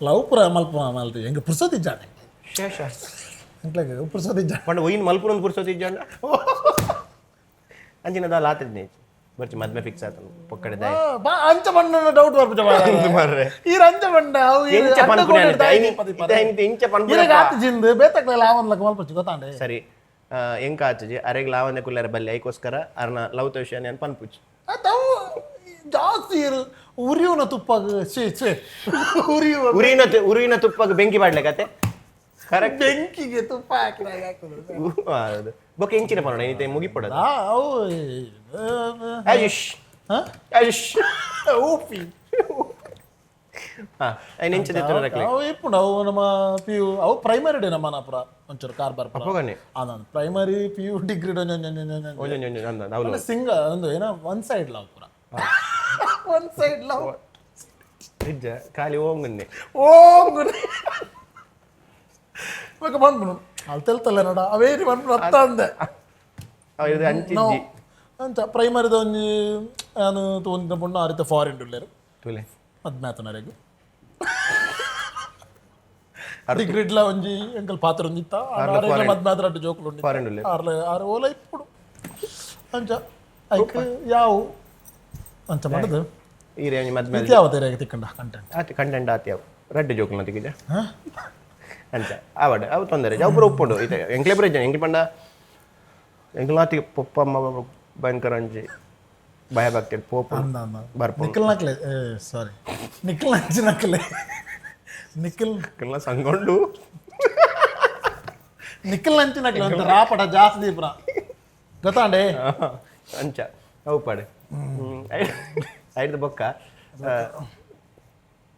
ಲವ್ ಪೂರ ಮಲ್ಪ ಮಲ್ತಿ ಹೆಂಗೆ ಪುರ್ಸೋತಿ ಜಾನೆ. ಶೇಷ. ಎಂಕ್ಲೆಗ್ ಪುರ್ಸೋತಿ ಜಾನೆ. ಪಂಡ ಒಯ್ಯಿನ ಮಲ್ಪುನೊಂದು ಪುರ್ಸೋತಿ ಇಜ್ಜಂಡ ಅಂಚಿನ ದಾಲ ಆತಿದ್ನಿ ಬರ್ಚಿ ಮದ್ಮೆ ಫಿಕ್ಸ್ ಆತನು ಪೊಕ್ಕಡೆ ದಾಯ. ಬಾ ಅಂಚ ಬಣ್ಣ ಡೌಟ್ ಬರ್ಪುಜ. ಮಾರ್ರೆ. ಈ ಅಂಚ ಬಣ್ಣ ಅವು ಈ ಎಂಚ ಅಡ್ಡ ಪನ್ಪುನೆ ಗೋಡೆ ಅನಿತೆ? ದಾಯಿ ಐನಿ- ಪದಿ ಪದ. ಇತ್ತೆ ಐನಿತೆ ಇಂಚ ಪನ್ಪುನೆ. ಇರೆಗ್ ಆತು ಜಿಂದು ಬೇತಕ್ಲೆಲ್ಲ ಆವನ್ಲಕ ಮಲ್ಪುಜಿ ಗೊತ್ತಾಂಡೆ. ಸರಿ, ಎಂಕ ಆಚುಜಿ ಅರೆಗ್ ಲಾವಣ್ಯ ಕುಲ್ಲಾರ ಬಲ್ಲೆ ಐಕೋಸ್ಕರ ಅರ್ನ ಲವ್ ವಿಷಯ ನಾನು ಪನ್ಪುಜಿ. ಆಯ್ತು, ಅವು ಜಾಸ್ತಿ ಇರು ಉರಿಯುವನ ತುಪ್ಪಾಗ ಛೇ ಛೇ ಉರಿಯುವ. ಉರಿನ ತುಪ್ಪಗ್ ಬೆಂಕಿ ಬಾಡ್ಲೆಕತೆ ಕರೆಕ್ಟ್. ಬೆಂಕಿಗೆ ತುಪ್ಪ ಹಾಕಿದಾಗ ಆಗ್ತದೆ. ಹೌದು, ಬೊಕ್ಕ ಎಂಚಿನ ಪನೋಡ ಐತೆ ಮುಗಿಪಡೋದು. ಆ, ಅವು ಆಯುಷ್. ಹಾ? ಆಯುಷ್. ಊಪಿ. ಹಾ, ಐನ್ ಎಂಚ ದೆತ್ತುನ ರಕ್ಲೆ? ಅವು ಇಪ್ಪುಂಡು ಅವು ನಮ್ಮ ಪಿ ಯು ಅವು ಪ್ರೈಮರಿ ಡೇ ನಮ್ಮ ಪುರ ಒಂಚೂರು ಕಾರ್ಬಾರ್ ಪುರ. ಅಪ್ಪಗನೆ. ಅದಂದು primary P U degree ಒಂಜೊಂಜಿ ಒಂಜೊಂಜಿ ಅಂದ ಅವಳು. ಸಿಂಗ ಒಂದು ಏನೋ one side love ಪುರ, one side love. ನಿಜ ಖಾಲಿ ಓಂಗನ್ನೆ. ಓಂ ಗುರು ಬೊಕ ಬಂದ್ಬಿಡು ಅಲ್ಲಿ ತೆಲ್ತಲ್ಲ ನೋಡ ಅವೇರಿ ಬಂದ್ಬಿಡು ಅತ್ತ ಅಂದೆ. ಇದು ಅಂಚಿಜ್ಜಿ. ಅಂಚ ಪ್ರೈಮರಿದ ಒಂಜಿ ಯಾನು ತೂಂದಿನ ಪೊಣ್ಣು ಆ ರೀತಿ ಫಾರಿನ್ ಉಲ್ಲೇರು. ತುಲೆ. ಮದ್ಮ್ಯಾತನರೆಗ್ ಡಿಗ್ರಿಡ್ಲ ಒಂಜಿ ಎಂಕಲ್ ಪಾತ್ರ ಒಂಜಿತ್ತ ಮದ್ಮ್ಯಾತ್ರ ಅಡ್ಡು ಜೋಕುಲು ಉಂಡು. ಫಾರಿನ್ ಉಲ್ಲೇರು. ಆರ್ಲ ಆರು ಓಲ ಇಪ್ಪುಡು ಅಂಚ ಐಕ್ ಯಾವು ಅಂಚ ಮಾಡುದು. ಈರೆ ಒಂಜಿ ಮದ್ಮೆ. ಇತ್ತೆ ಯಾವ ತೆರೆಗೆ ತಿಕ್ಕಂಡ ಕಂಟೆಂಟ್? ಆತಿ ಕಂಟೆಂಟ್ ಆತಿ ಅವು ರಡ್ಡ್ ಜೋಕುಲು ತಿಕ್ಕಿಜ ಅಂಚ ಆವಡ್ ಅವು ತೊಂದರೆ ಅವು ಪೂರ ಉಪ್ಪುಂಡು. ಇತ್ತೆ ಎಂಕ್ಲೆ ಪೂರ ಇಜ್ಜ ಎಂಕ್ಲೆ ಪಂಡ ಎಂಕ್ಲಾತಿ ಪೊಪ್ಪ ಅಮ್ಮ ಭಯಂಕರ ಅಂಜಿ ಭಯ ಭಕ್ತಿ ಪೋಪು ಬರ್ಪುಂಡು. ನಿಖಲ್ ನಕ್ಲೆ, ಸಾರಿ, ನಿಖಲ್ ನಂಚಿ ನಕ್ಲೆ ನಿಖಲ್. ಎಂಕ್ಲೆನ ಸಂಗೊಂಡು. ನಿಖಲ್ ನಂಚಿ ನಕ್ಲೆ ಅಂತ ರಾಪಡ ಜಾಸ್ತಿ ದೀಪ್ರ ಗೊತ್ತಾಂಡೆ. ಅಂಚ ಅವು ಪಾಡು ಐಡ್ದು ಬೊಕ್ಕ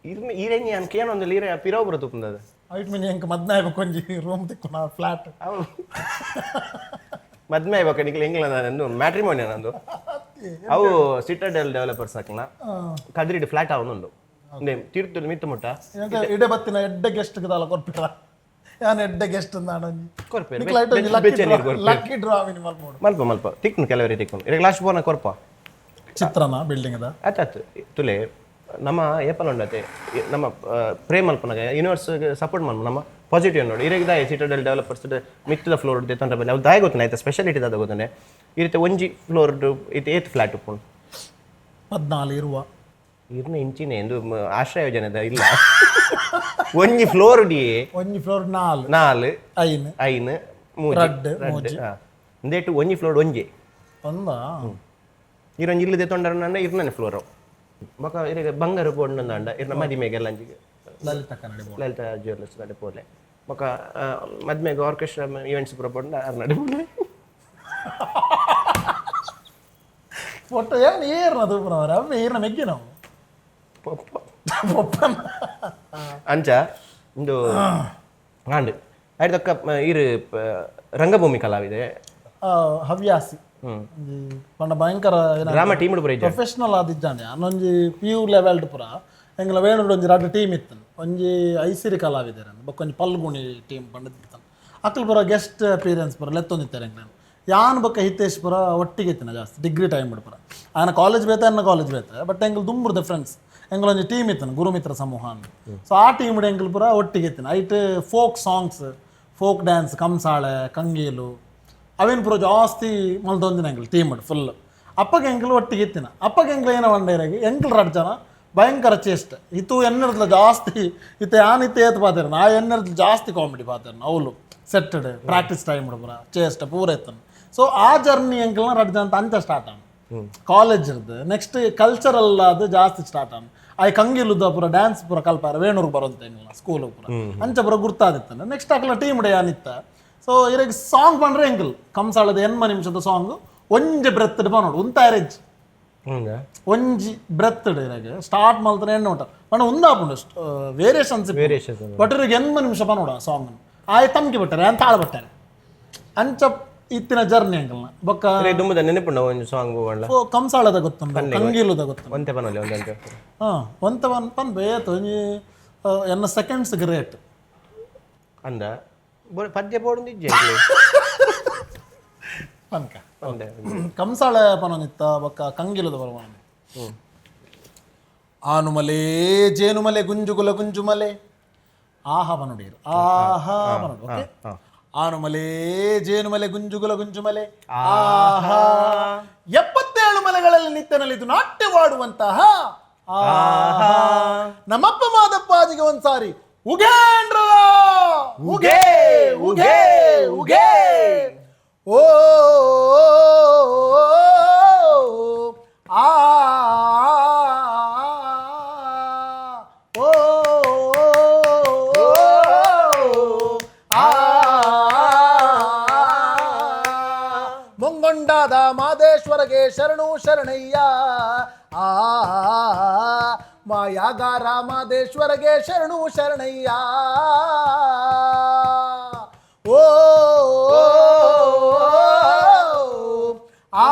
ಇರ್ನ ಈರೆಂಜಿ ಅನ್ ಕೇನೊಂದು ಈರೆ ಪಿರವು ಬರ ತುಪ್ಪುಂದದು. ಐಟ್ ಮೀನ್ ಎಂಕ್ ಮದ್ಮೆ ಆಯ್ಬೇಕು ಒಂಜಿ ರೂಮ್ ತಿಕ್ಕುನ ಫ್ಲಾಟ್. ಅವು ಮದ್ಮೆ ಆಯ್ಬೇಕು ನಿಕ್ಲೆ ಎಂಗ್ಲ ನಂದು ಮ್ಯಾಟ್ರಿಮೋನಿ ನಂದು ಅವು ಸಿಟಡೆಲ್ ಡೆವಲಪರ್ಸ್ ಹಾಕ್ಲ ಕದ್ರಿಡ್ ಫ್ಲಾಟ್ ಆವೊಂದುಂಡು ತೀರ್ತು ಮಿತ್ತು ಮುಟ್ಟ. ಇಡೆ ಬತ್ತಿನ ಎಡ್ಡೆ ಗೆಸ್ಟ್ ದಾಲ ಕೊರ್ಪಿರ ಯಾನ್ ಎಡ್ಡೆ ಗೆಸ್ಟ್ ಒಂಜಿ. ಕೊರ್ಪೆರ್. ನಿಕ್ಲ ಐಟ್ ಒಂಜಿ ಬೆಚ್ಚ ನೀರು ಕೊರ್ಪೆರ್. ಲಕ್ಕಿ ಡ್ರಾ ಮಿನಿ ಮಲ್ಪೊಡು. ಮಲ್ಪ ಮಲ್ಪ ತಿಕ್ನು ಕೆಲವರಿಗೆ ತಿಕ್ನು ಇರೆಗ್ ಲಾಸ್ಟ್ ಬೋನ ಕೊರ್ಪ. ಚಿತ್ರನ ಬಿಲ್ಡಿಂಗ್ the. ಆಯ್ತು ಆಯ್ತು, ತುಲೆ ನಮ್ಮ ಏಪಲ್ ಉಂಡತೆ ನಮ್ಮ ಪ್ರೇ ಮಲ್ಪನಾಗ ಯೂನಿವರ್ಸ್ ಸಪೋರ್ಟ್ ಮಲ್ಪ ನಮ್ಮ ಪಾಸಿಟಿವ್ ನೋಡಿ ಇರೆಗ್ ದಾಯ ಸಿಟಡೆಲ್ ಡೆವಲಪರ್ಸ್ ಮಿತ್ತದ ಫ್ಲೋರ್ ತಂತ್ರ ಬಲ್ಲಿ ಅವು ದಾಯ ಗೊತ್ತುಂಡೆ ಆಯ್ತಾ ಸ್ಪೆಷಾಲಿಟಿ ದಾದ ಗೊತ್ತುಂಡೆ ಈ ರೀತಿ ಒಂಜಿ ಫ್ಲೋರ್ ಇತ್ತೆ ಏತ್ ಫ್ಲಾಟ್ ಉಪ್ಪುಂಡು? 14 ಇರುವ. ಇರ್ನ ಇಂಚಿನ ಎಂದು ಆಶ್ರಯ ಯೋಜನೆದ ಇಲ್ಲ. ಒಂಜಿ ಫ್ಲೋರ್ ಡಿ. ಒಂಜಿ ಫ್ಲೋರ್ ನಾಲ್. ನಾಲ್. ಐನ್. ಐನ್, ಮೂಜಿ. ರಡ್ಡ್, ರಡ್ಡ್. ಮೂಜಿ. ಇಂದೇಟು ಒಂಜಿ ಫ್ಲೋರ್ ಒಂಜಿ. ಒಂದಾ? ಇರೊಂಜಿ ಇಲ್ಲದೆ ತೊಂಡರ ಇರ್ನನೆ ಫ್ಲೋರ್. ಬೊಕ ಇರೆಗ್ ಬಂಗಾರ ಬೋಂಡಂದಾಂಡ ಇರ್ನ ಮದಿಮೆಗೆಲ್ಲ ಅಂಚಿಗೆ ಲಲಿತ ಕನ್ನಡಿ ಬೋರ್ಡ್. ಲಲಿತಾ ಜ್ಯುವೆಲ್ಲರ್ಸ್ ನಡೆ ಪೋಲೆ. ಬೊಕ ಮದ್ಮೆಗೆ ಆರ್ಕೆಸ್ಟ್ರಾ ಇವೆಂಟ್ಸ್ ಪೂರ ಪೋಂಡ ಅರ್ ನಡೆ ಪೋಲೆ. ಒಟ್ಟು ಏನು ಏರ್ನ ತೂಪುನವರ ಅವು ಏರ್ನ ಮೆಗ್ಗಿ ನಾವು. ಪೊಪ್ಪ. ಪೊಪ್ಪನ. ಅಂಚ ಇಂದು ಆಂಡ್ ಐಡ್ದಕ್ಕ ಇರು ರಂಗಭೂಮಿ ಕಲಾವಿದೆ. ಹವ್ಯಾಸಿ. ಒಂಜಿ ಪಂಡ ಭಯಂಕರ ಡ್ರಾಮಾ ಟೀಮ್ ಪೂರ ಇಜ್ಜ. ಪ್ರೊಫೆಷನಲ್ ಆದಿಜ್ಜಾಂಡೆ. ಒಂಜಿ P U level ಪೂರ ಎಂಗ್ಲ ವೇಣುಡು ಒಂಜಿ ರಡ್ಡ್ ಟೀಮ್ ಇತ್ತು. ಒಂಜಿ ಐಸಿರಿ ಕಲಾವಿದೆರ್ ಬೊಕ್ಕ ಒಂಜಿ ಪಲ್ಗುಣಿ ಟೀಮ್ ಪಂಡ ಇತ್ತು. ಅಕುಲು ಪೂರ ಗೆಸ್ಟ್ ಅಪಿಯರೆನ್ಸ್ ಪೂರ ಲೆತ್ತೊಂದಿತ್ತಾರೆ ಎಂಕ್ಲೆನ್. ಯಾನ್ ಬೊಕ್ಕ ಹಿತೇಶ್ ಪೂರ ಒಟ್ಟಿಗೆ ಇತ್ತಿನ ಜಾಸ್ತಿ ಡಿಗ್ರಿ ಟೈಮ್ ಪೂರ. ಆಯನ ಕಾಲೇಜ್ ಬೇತೆ, ಅನ್ನ ಕಾಲೇಜ್ ಬೇತೆ, ಬಟ್ ಎಂಕುಲು ದುಂಬುರ್ದ ಫ್ರೆಂಡ್ಸ್. ಎಂಕುಲು ಒಂಜಿ ಟೀಮ್ ಇತ್ತು, ಗುರುಮಿತ್ರ ಸಮೂಹ ಅಂತ. ಸೊ ಆ ಟೀಮ್ ಎಂಕುಲು ಪೂರ ಒಟ್ಟಿಗೆ ಇತ್ತಿನ. ಐಟ್ folk songs, folk dance, ಕಂಸಾಳೆ, ಕಂಗೀಲು ಅವೇನು ಪೂರ ಜಾಸ್ತಿ ಮಲ್ತೊಂದಿನ ಎಂಕುಲು ಟೀಮ್ ಫುಲ್. ಅಪ್ಪಗೆ ಎಂಕುಲು ಒಟ್ಟಿಗೆ ಇತ್ತಿನ. ಅಪ್ಪಗೆ ಎಂಕುಲು ಏನೋ ಒಂಡೇರಾಗಿ ಎಂಕುಲು ರಡ್ಡ್ ಜನ ಭಯಂಕರ ಚೇಷ್ಟೆ ಇತ್ತು. ಎನ್ನಿರ್ದ್ಲ ಜಾಸ್ತಿ ಇತ್ತೆ ಯಾನ್ ಇತ್ತೆ ಏತ್ ಪಾತೆರ ನಾ ಎನ್ನಿರ್ದ್ಲ ಜಾಸ್ತಿ ಕಾಮಿಡಿ ಪಾತೆರ. ಅವಳು ಸೆಟ್ಟಡ್ ಪ್ರಾಕ್ಟೀಸ್ ಟೈಮ್ ಪೂರ ಚೇಷ್ಟೆ ಪೂರ ಇತ್ತನು. ಸೊ ಆ ಜರ್ನಿ ಎಂಕಲ್ನ ರಡ್ಡ್ ಜನ ಅಂಚ ಸ್ಟಾರ್ಟ್ ಆನ್ ಕಾಲೇಜ್ ಇರ್ದು. ನೆಕ್ಸ್ಟ್ ಕಲ್ಚರಲ್ ಅದು ಜಾಸ್ತಿ ಸ್ಟಾರ್ಟ್ ಆನ್. ಆಯ್ ಕಂಗಿಲುದ ಪೂರ ಡ್ಯಾನ್ಸ್ ಪೂರ ಕಲ್ಪಾರ ವೇಣೂರ್ಗೆ ಬರೋಂತ ಎಂಕಲ್ನ ಸ್ಕೂಲ್ ಪೂರ ಅಂಚ ಪೂರ ಗುರ್ತಾದಿತ್ತನ. ನೆಕ್ಸ್ಟ್ ಅಕ್ಲ ಟೀಮ್ ಡೇ ಅನಿತ್ತ. ಸೊ ಇರೆಗ್ ಸಾಂಗ್ ಪಂಡ್ರೆ ಎಂಕಲ್ ಕಂಸಾಳದ ಎನ್ಮ ನಿಮಿಷದ ಸಾಂಗ್ ಒಂಜಿ ಬ್ರೆತ್ ಪನೋಡು ಉಂತಾರೆಜ್. ಹಂಗ. ಒಂಜಿ ಬ್ರೆತ್ ಇರೆಗ್ ಸ್ಟಾರ್ಟ್ ಮಲ್ತನೆ ಎಣ್ಣೆ ಉಂಟ ಪಂಡ ಉಂದಾಪುಂಡು variations. Variations. But ಇರೆಗ್ ಎನ್ಮ ನಿಮಿಷ ಪನೋಡು ಆ ಸಾಂಗ್. ಆಯ್ ತಮ್ಕಿ ಬಿಟ್ಟಾರೆ ಅಂತ ತಾಳ ಬಿಟ್ಟಾರೆ. ಅಂಚ ಇತ್ತಿನ ಜರ್ನಿ ಅಂಕಲ್ನ ಬೊಕ್ಕ. ಇರೆಗ್ ದುಂಬುದ ನೆನಪುಂಡ ಒಂಜಿ ಸಾಂಗ್ ಒಳ್ಳ? ಓ, ಕಂಸಾಳದ ಗೊತ್ತುಂಡು, ಕಂಗೀಲುದ ಗೊತ್ತುಂಡು. ಒಂತೆ ಪನೊಲಿ ಒಂದಂತೆ. ಹಾ, ಒಂತ ಒನ್ ಪನ್ ಬೇತ್ ಒಂಜಿ ಎನ್ನ ಸೆಕೆಂಡ್ಸ್ ಗ್ರೇಟ್. ಅಂದ ಪದ್ಯ ಬೋಡೊಂದು ಇಜ್ಜಿ ಎಂಕ್ಲೆ. ಪನ್ಕ. ಒಂದೆ. ಕಂಸಾಳೆ ಪನೊಂದಿತ್ತ, ಬೊಕ್ಕ ಕಂಗಿಲುದ ಬರವಣ. ಆನುಮಲೆ ಜೇನುಮಲೆ ಗುಂಜುಗುಲ ಗುಂಜುಮಲೆ ಆಹಾ ಪನುಡೀರು ಆಹಾ ಪನುಡು. ಓಕೆ. ಆನುಮಲೆ ಜೇನುಮಲೆ ಗುಂಜುಗುಲ ಗುಂಜುಮಲೆ ಆಹಾ, 77 ಮಲೆಗಳಲ್ಲಿ ನಿತ್ಯನಲ್ಲಿದ್ದು ನಾಟ್ಯವಾಡುವಂತಹ ಆಹಾ, ನಮ್ಮಪ್ಪ ಮಾದಪ್ಪಾಜಿಗೆ ಒಂದ್ಸಾರಿ ಉಗೇಂದ್ರ ಉಗೇ ಉಗೇ ಉಗೇ ಓ ಆ ಓ ಆ ಮುಂಗೊಂಡಾದ ಮಾದೇಶ್ವರಗೆ ಶರಣು ಶರಣಯ್ಯ, ಆ ಮಾಯಾಗಾರ ಮಾದೇಶ್ವರಗೆ ಶರಣು ಶರಣಯ್ಯ, ಓ ಆ.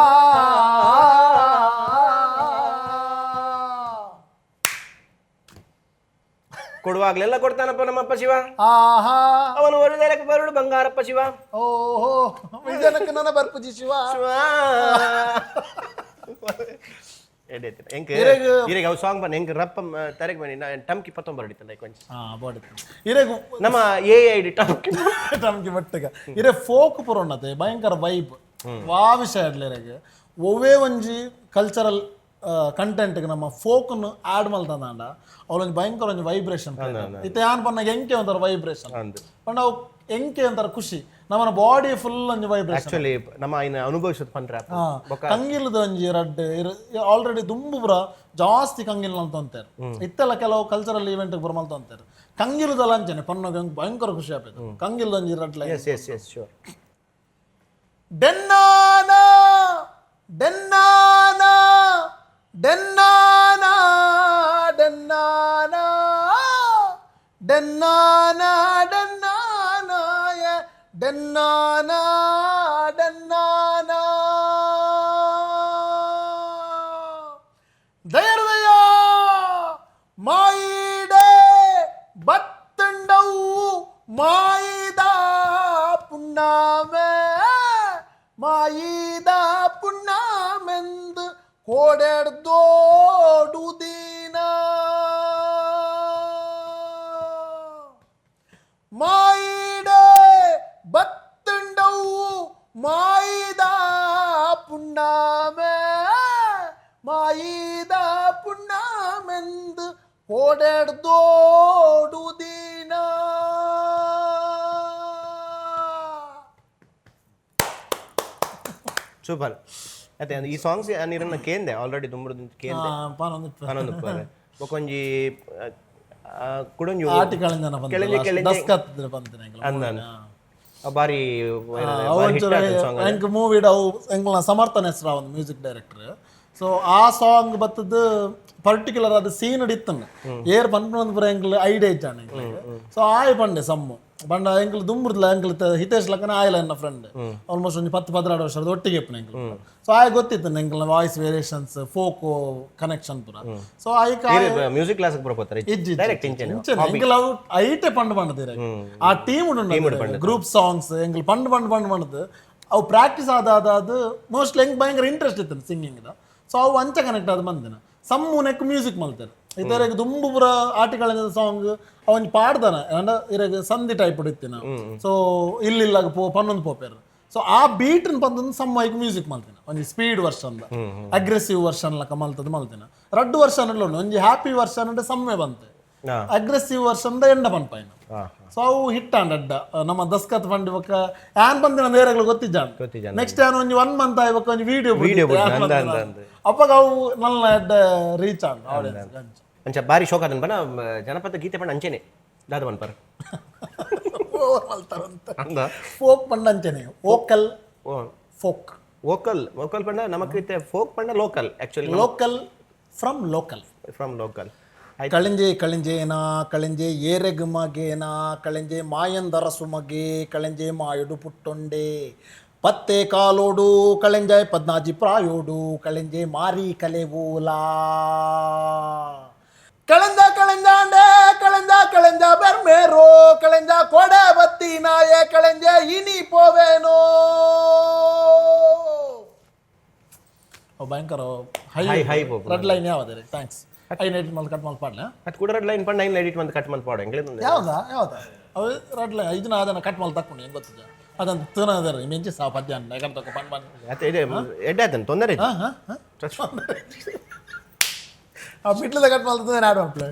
ಕೊಡುವಾಗ್ಲೆಲ್ಲ ಕೊಡ್ತಾನಪ್ಪ ನಮ್ಮಪ್ಪ ಶಿವ. ಆಹಾ. ಅವನು ಒರೆದರಕ್ಕೆ ಬರುಡು ಬಂಗಾರಪ್ಪ ಶಿವ. ಓಹೋ, ವಿಜಯನಕ್ಕೆ ನನ್ನ ಬರ್ಪುಜಿ ಶಿವ. ಶಿವ ಎಂಕ್ ಇರೆಗ್ ಅವು ಸಾಂಗ್ ಬನ್ನಿ ಎಂಕ್ ರಪ್ಪ ತರೆಗ್ ಬನ್ನಿ ಟಮ್ಕಿ ಪತ್ತೊಂಬರ ಹಿಡಿತಲ್ಲ ಕೊಂಚ. ಹಾ, ಬೋಡಿ ಇರೆಗ್. ನಮ್ಮ A I D ಟಮ್ಕಿ. ಟಮ್ಕಿ ಬಟ್ಟಗ ಇರೆ ಫೋಕ್ ಪುರೋಣತೆ ಭಯಂಕರ ವೈಬ್ ವಾ ವಿಷಯ ಇಡ್ಲಿ. ಇರೆಗ್ ಒವ್ವೇ ಒಂಜಿ ಕಲ್ಚರಲ್ ಕಂಟೆಂಟ್ ನಮ್ಮ ಫೋಕ್ನು ಆಡ್ ಮಲ್ತಂದಾಂಡ ಅವಳೊಂಜಿ ಭಯಂಕರ ಒಂಜಿ ವೈಬ್ರೇಷನ್. ಇತ್ತೆ ಯಾನ್ ಪನ್ನಾಗ ಎಂಕೆ ಒಂಥರ ವೈಬ್ರೇಷನ್. ಅಂದು. ಪಂಡ ಅವು ಎಂಕೆ ಒಂಥರ ಖುಷಿ, ನಮ್ಮನ ಬಾಡಿ ಫುಲ್ ಒಂಜಿ ವೈಬ್ರೇಷನ್. ಆಕ್ಚುಲಿ ನಮ್ಮ ಐನ ಅನುಭವಿಸೋದು ಪಂಡ್ರೆ. ಕಂಗಿಲ್ದ ಒಂಜಿ ರಡ್ಡ್ ಆಲ್ರೆಡಿ ದುಂಬು ಪುರ ಜಾಸ್ತಿ ಕಂಗಿಲ್ ಮಲ್ತೊಂತಾರೆ. ಇತ್ತೆಲ್ಲ ಕೆಲವು ಕಲ್ಚರಲ್ ಇವೆಂಟ್ ಪುರ ಮಲ್ತೊಂತಾರೆ. ಕಂಗಿಲ್ದಲ್ಲ ಅಂಚನೆ ಪನ್ನಗ ಭಯಂಕರ ಖುಷಿ ಆಪೇತು ಕಂಗಿಲ್ದ ಒಂಜಿ ರಡ್ಡ್ line. S S S sure. ಡೆನ್ನಾನ ಡೆನ್ನಾನ ಡೆನ್ನಾನ ಡೆನ್ನಾನ ಡೆನ್ನಾನ ಡೆನ್ನಾನಾಯ ಡೆನ್ನಾನ ಡೆನ್ನಾನ ದಯರ್ದಯ ಮಾಯಿಡೆ ಬತ್ತಂಡವು ಮಾಯಿದ ಪುಣ್ಣಾಮೆ ಮಾಯಿದ ಪುಣ್ಣಾಮೆಂದು ಕೋಡೆಡ್ದೋಡು ದೀನ ಮಾಯಿಡೆ ಬತ್ತಂಡವು ಮಾಯಿದ ಪುಣ್ಣಾಮೆ ಮಾಯಿದ ಪುಣ್ಣಾಮೆಂದು. ಮೆಂದು ಓಡಾಡ್ದೋಡು ದಿನ. ಸೂಪರ್. ಅತ್ತೆ ಈ ಸಾಂಗ್ಸ್ ನೀರನ್ನ ಕೇಂದೆ ಆಲ್ರೆಡಿ ದುಂಬುಡು ಕೇಂದೆ. ಪಾನೊಂದು. ಪನೊಂದು ಬೊಕೊಂಜಿ ಕುಡೊಂಜಿ ಆಟಿ ಕಳೆಂಜನ. ಕೆಳಂಜೆ, ಕೆಳಂಜೆ. ದಸ್ಕತ್ ಪಂತಿನ. ಅಂದಾನ ಬಾರಿ ಹಿಟ್ ಸಾಂಗ್. ಎಂಕ್ ಮೂವಿಡ್ ಅವು ಎಂಕ್ಲ ಸಮರ್ಥನ ಹೆಸರು ಒಂದು music director. So ಆ ಸಾಂಗ್ ಬತ್ತದ ಪರ್ಟಿಕ್ಯುಲರ್ ಅದು ಸೀನ್ ಇತ್ತಂಗ ಏರ್ ಪನ್ಪುನಂದ್ ಪೂರ ಎಂಕ್ಲ ಐಡಿಯಾ ಇಜ್ಜಾಂಡ್ ಎಂಕ್ಲೆಗ್. ಸೊ ಆಯ್ ಪಂಡೆ ಸಮ್ಮು ಪಂಡ ಎಂಕ್ಲ ದುಂಬುರ್ದ್ಲ ಎಂಕ್ಲ ಹಿತೇಶ್ ಲಕ್ಕನ ಆಯ್ಲ ಎನ್ನ ಫ್ರೆಂಡ್ ಆಲ್ಮೋಸ್ಟ್ ಒಂಜಿ 10-12 ವರ್ಷದ ಒಟ್ಟಿಗೆ ಇಪ್ಪುನ ಎಂಕ್ಲ. ಸೊ ಆಯ್ ಗೊತ್ತಿತ್ತು ಎಂಕ್ಲ voice variations, folk connection ಪೂರ. ಸೊ ಆಯ್ಕ ಮ್ಯೂಸಿಕ್ ಕ್ಲಾಸ್ ಪೂರ ಇಜ್ಜಿ. ಡೈರೆಕ್ಟ್ ಇಂಚೆನೆ. ಇಂಚೆನೆ. ಎಂಕಲ್ ಅವು ಐಟೆ ಪಂಡ್ ಪಂಡದಿರ ಆ team group songs ಎಂಕಲ್ ಪಂಡ್ ಪಂಡ್ ಪಂಡ್ ಪಂಡದು ಅವು ಪ್ರಾಕ್ಟೀಸ್ ಆದ ಆದ ಅದು ಮೋಸ್ಟ್ಲಿ ಎಂಕ್ ಭಯಂಕರ ಇಂಟ್ರೆಸ್ಟ್ ಇತ್ತು ಸಿಂಗಿಂಗ್. ಸೊ ಅವು ಅಂಚ ಕನೆಕ್ಟ್ ಆದ ಬಂದಿನ. ಸಮ್ಮು ನೆಕ್ ಮ್ಯೂಸಿಕ್ ಮಲ್ತಾರೆ ಇತರೆಗ್ ದುಂಬು ಪೂರ ಆಟಿಕಳೆಂಜ ಸಾಂಗ್ ಅವನ್ ಪಾಡ್ದಾನ ಅಂಡ ಇರೆಗ್ ಸಂಧಿ ಟೈಪ್ ಇತ್ತಿನ. ಸೊ ಇಲ್ಲಿಲ್ಲಾಗ ಪೋ ಪನ್ನೊಂದು ಪೋಪೇರು. ಸೊ ಆ ಬೀಟ್ ಪಂದೊಂದು ಸಮ್ಮ ಐಕ್ ಮ್ಯೂಸಿಕ್ ಮಲ್ತಿನ ಒಂಜಿ speed version, aggressive version ಲಕ ಮಲ್ತದ ಮಲ್ತಿನ. ರಡ್ಡು ವರ್ಷನ್ ಉಂಡು, ಒಂಜಿ ಹ್ಯಾಪಿ ವರ್ಷನ್ ಉಂಡು ಸಮ್ಮೆ ಬಂತೆ, ಅಗ್ರೆಸಿವ್ ವರ್ಷನ್ ಎಂಡ ಪನ್ಪಾಯಿನ. ಸೊ ಅವು ಹಿಟ್ ಆಂಡ್ ಅಡ್ಡ ನಮ್ಮ ದಸ್ಕತ್ ಫಂಡ್ ಬೊಕ್ಕ ಆನ್ ಬಂದಿನ ನೇರಗಳು ಗೊತ್ತಿಜ್ಜಾಂಡ್. ಗೊತ್ತಿಜ್ಜಾಂಡ್. ನೆಕ್ಸ್ಟ್ ಆನ್ ಒಂಜಿ ಒನ್ ಮಂತ್ ಆಯ್ಬೊಕ್ಕ ಒಂಜಿ ವಿಡಿಯೋ Video ಬುಡ್ದು, ಅಂದ, ಅಂದ, ಅಂದ. ಅಪ್ಪಗ ಅವು ನಲ್ಲ ಅಡ್ಡ ರೀಚ್ ಆಂಡ್ ಆಡಿಯನ್ಸ್. ಅಂಚ ಬಾರಿ ಶೋಕ ಅದನ್ ಪನ ಜನಪದ ಗೀತೆ ಪಂಡ ಅಂಚೆನೆ ದಾದ ಪನ್ಪರ್. ಓವರ್ ಮಲ್ತಾರಂತ. ಅಂದ. ಫೋಕ್ ಪಂಡ ಅಂಚೆನೆ vocal. ಓ. Folk. Vocal, vocal ಪಂಡ ನಮಕ್ ಇತ್ತೆ ಫೋಕ್ ಪಂಡ local actually. Local from local. From local. ಕಳಿಂಜೆ ಕಳಿಂಜೇನಾ ಕಳಿಂಜೆ ಏರೆಗ್ ಮಗೇನಾ ಕಳಿಂಜೆ ಮಾಯಂದರಸು ಮಗೆ ಕಳಿಂಜೆ ಮಾಯುಡು ಪುಟ್ಟೊಂಡೆ ಪತ್ತೆ ಕಾಲೋಡು ಕಳೆಂಜೆ ಪದ್ನಾಜಿ ಪ್ರಾಯೋಡು ಕಳೆಂಜೆ ಮಾರಿ ಕಲೆವೂಲಾ ಕಳೆಂಜ ಕಳೆಂಜಾಂಡೆ ಕಳೆಂಜ ಕಳೆಂಜ ಬೆರ್ಮೇರೋ ಕಳೆಂಜ ಕೊಡೆ ಬತ್ತಿ ನಾಯೆ ಕಳೆಂಜೆ ಇನಿ ಪೋವೇನೋ. ಓ ಭಯಂಕರ high. High, high ಪೋಪುಂಡು. Red line ಯಾವ್ದು? Thanks. ಐನ್ ಎಡಿಟ್ ಮಲ್ ಕಟ್ ಮಲ್ ಪಾಡ್ಲ. ಅದು ಕೂಡ ರೆಡ್ ಲೈನ್ ಪಂಡ ಐನ್ ಎಡಿಟ್ ಮಂತ್ ಕಟ್ ಮಲ್ತ್ ಪಾಡು ಎಂಗ್ಲೇ. ಯಾವ್ದಾ ಯಾವ್ದಾ ಅವು ರೆಡ್ ಲೈನ್ ಐದಿನ ಅದನ್ನ ಕಟ್ ಮಲ್ ತಕ್ಕೊಂಡು ಹೆಂಗ್ ಗೊತ್ತಿದ್ದ ಅದನ್ನ ತೂನ ಮೆಂಚಿ ಸಾ ಪದ್ಯ ಯಾಕಂತ ತಕ್ಕ ಪಣ್ ಪಣ್. ಅತ್ತೆ ಇದೆ ಎಡ್ಡೆ ಆತನ ತೊಂದರೆ ಇಜ್ಜಿ. ಹಾ ಹಾ ಆ ಮಿಡ್ಲದ ಕಟ್ ಮಲ್ತದ ಆಡ್ ಮಾಡ್ಪ್ಲೆ.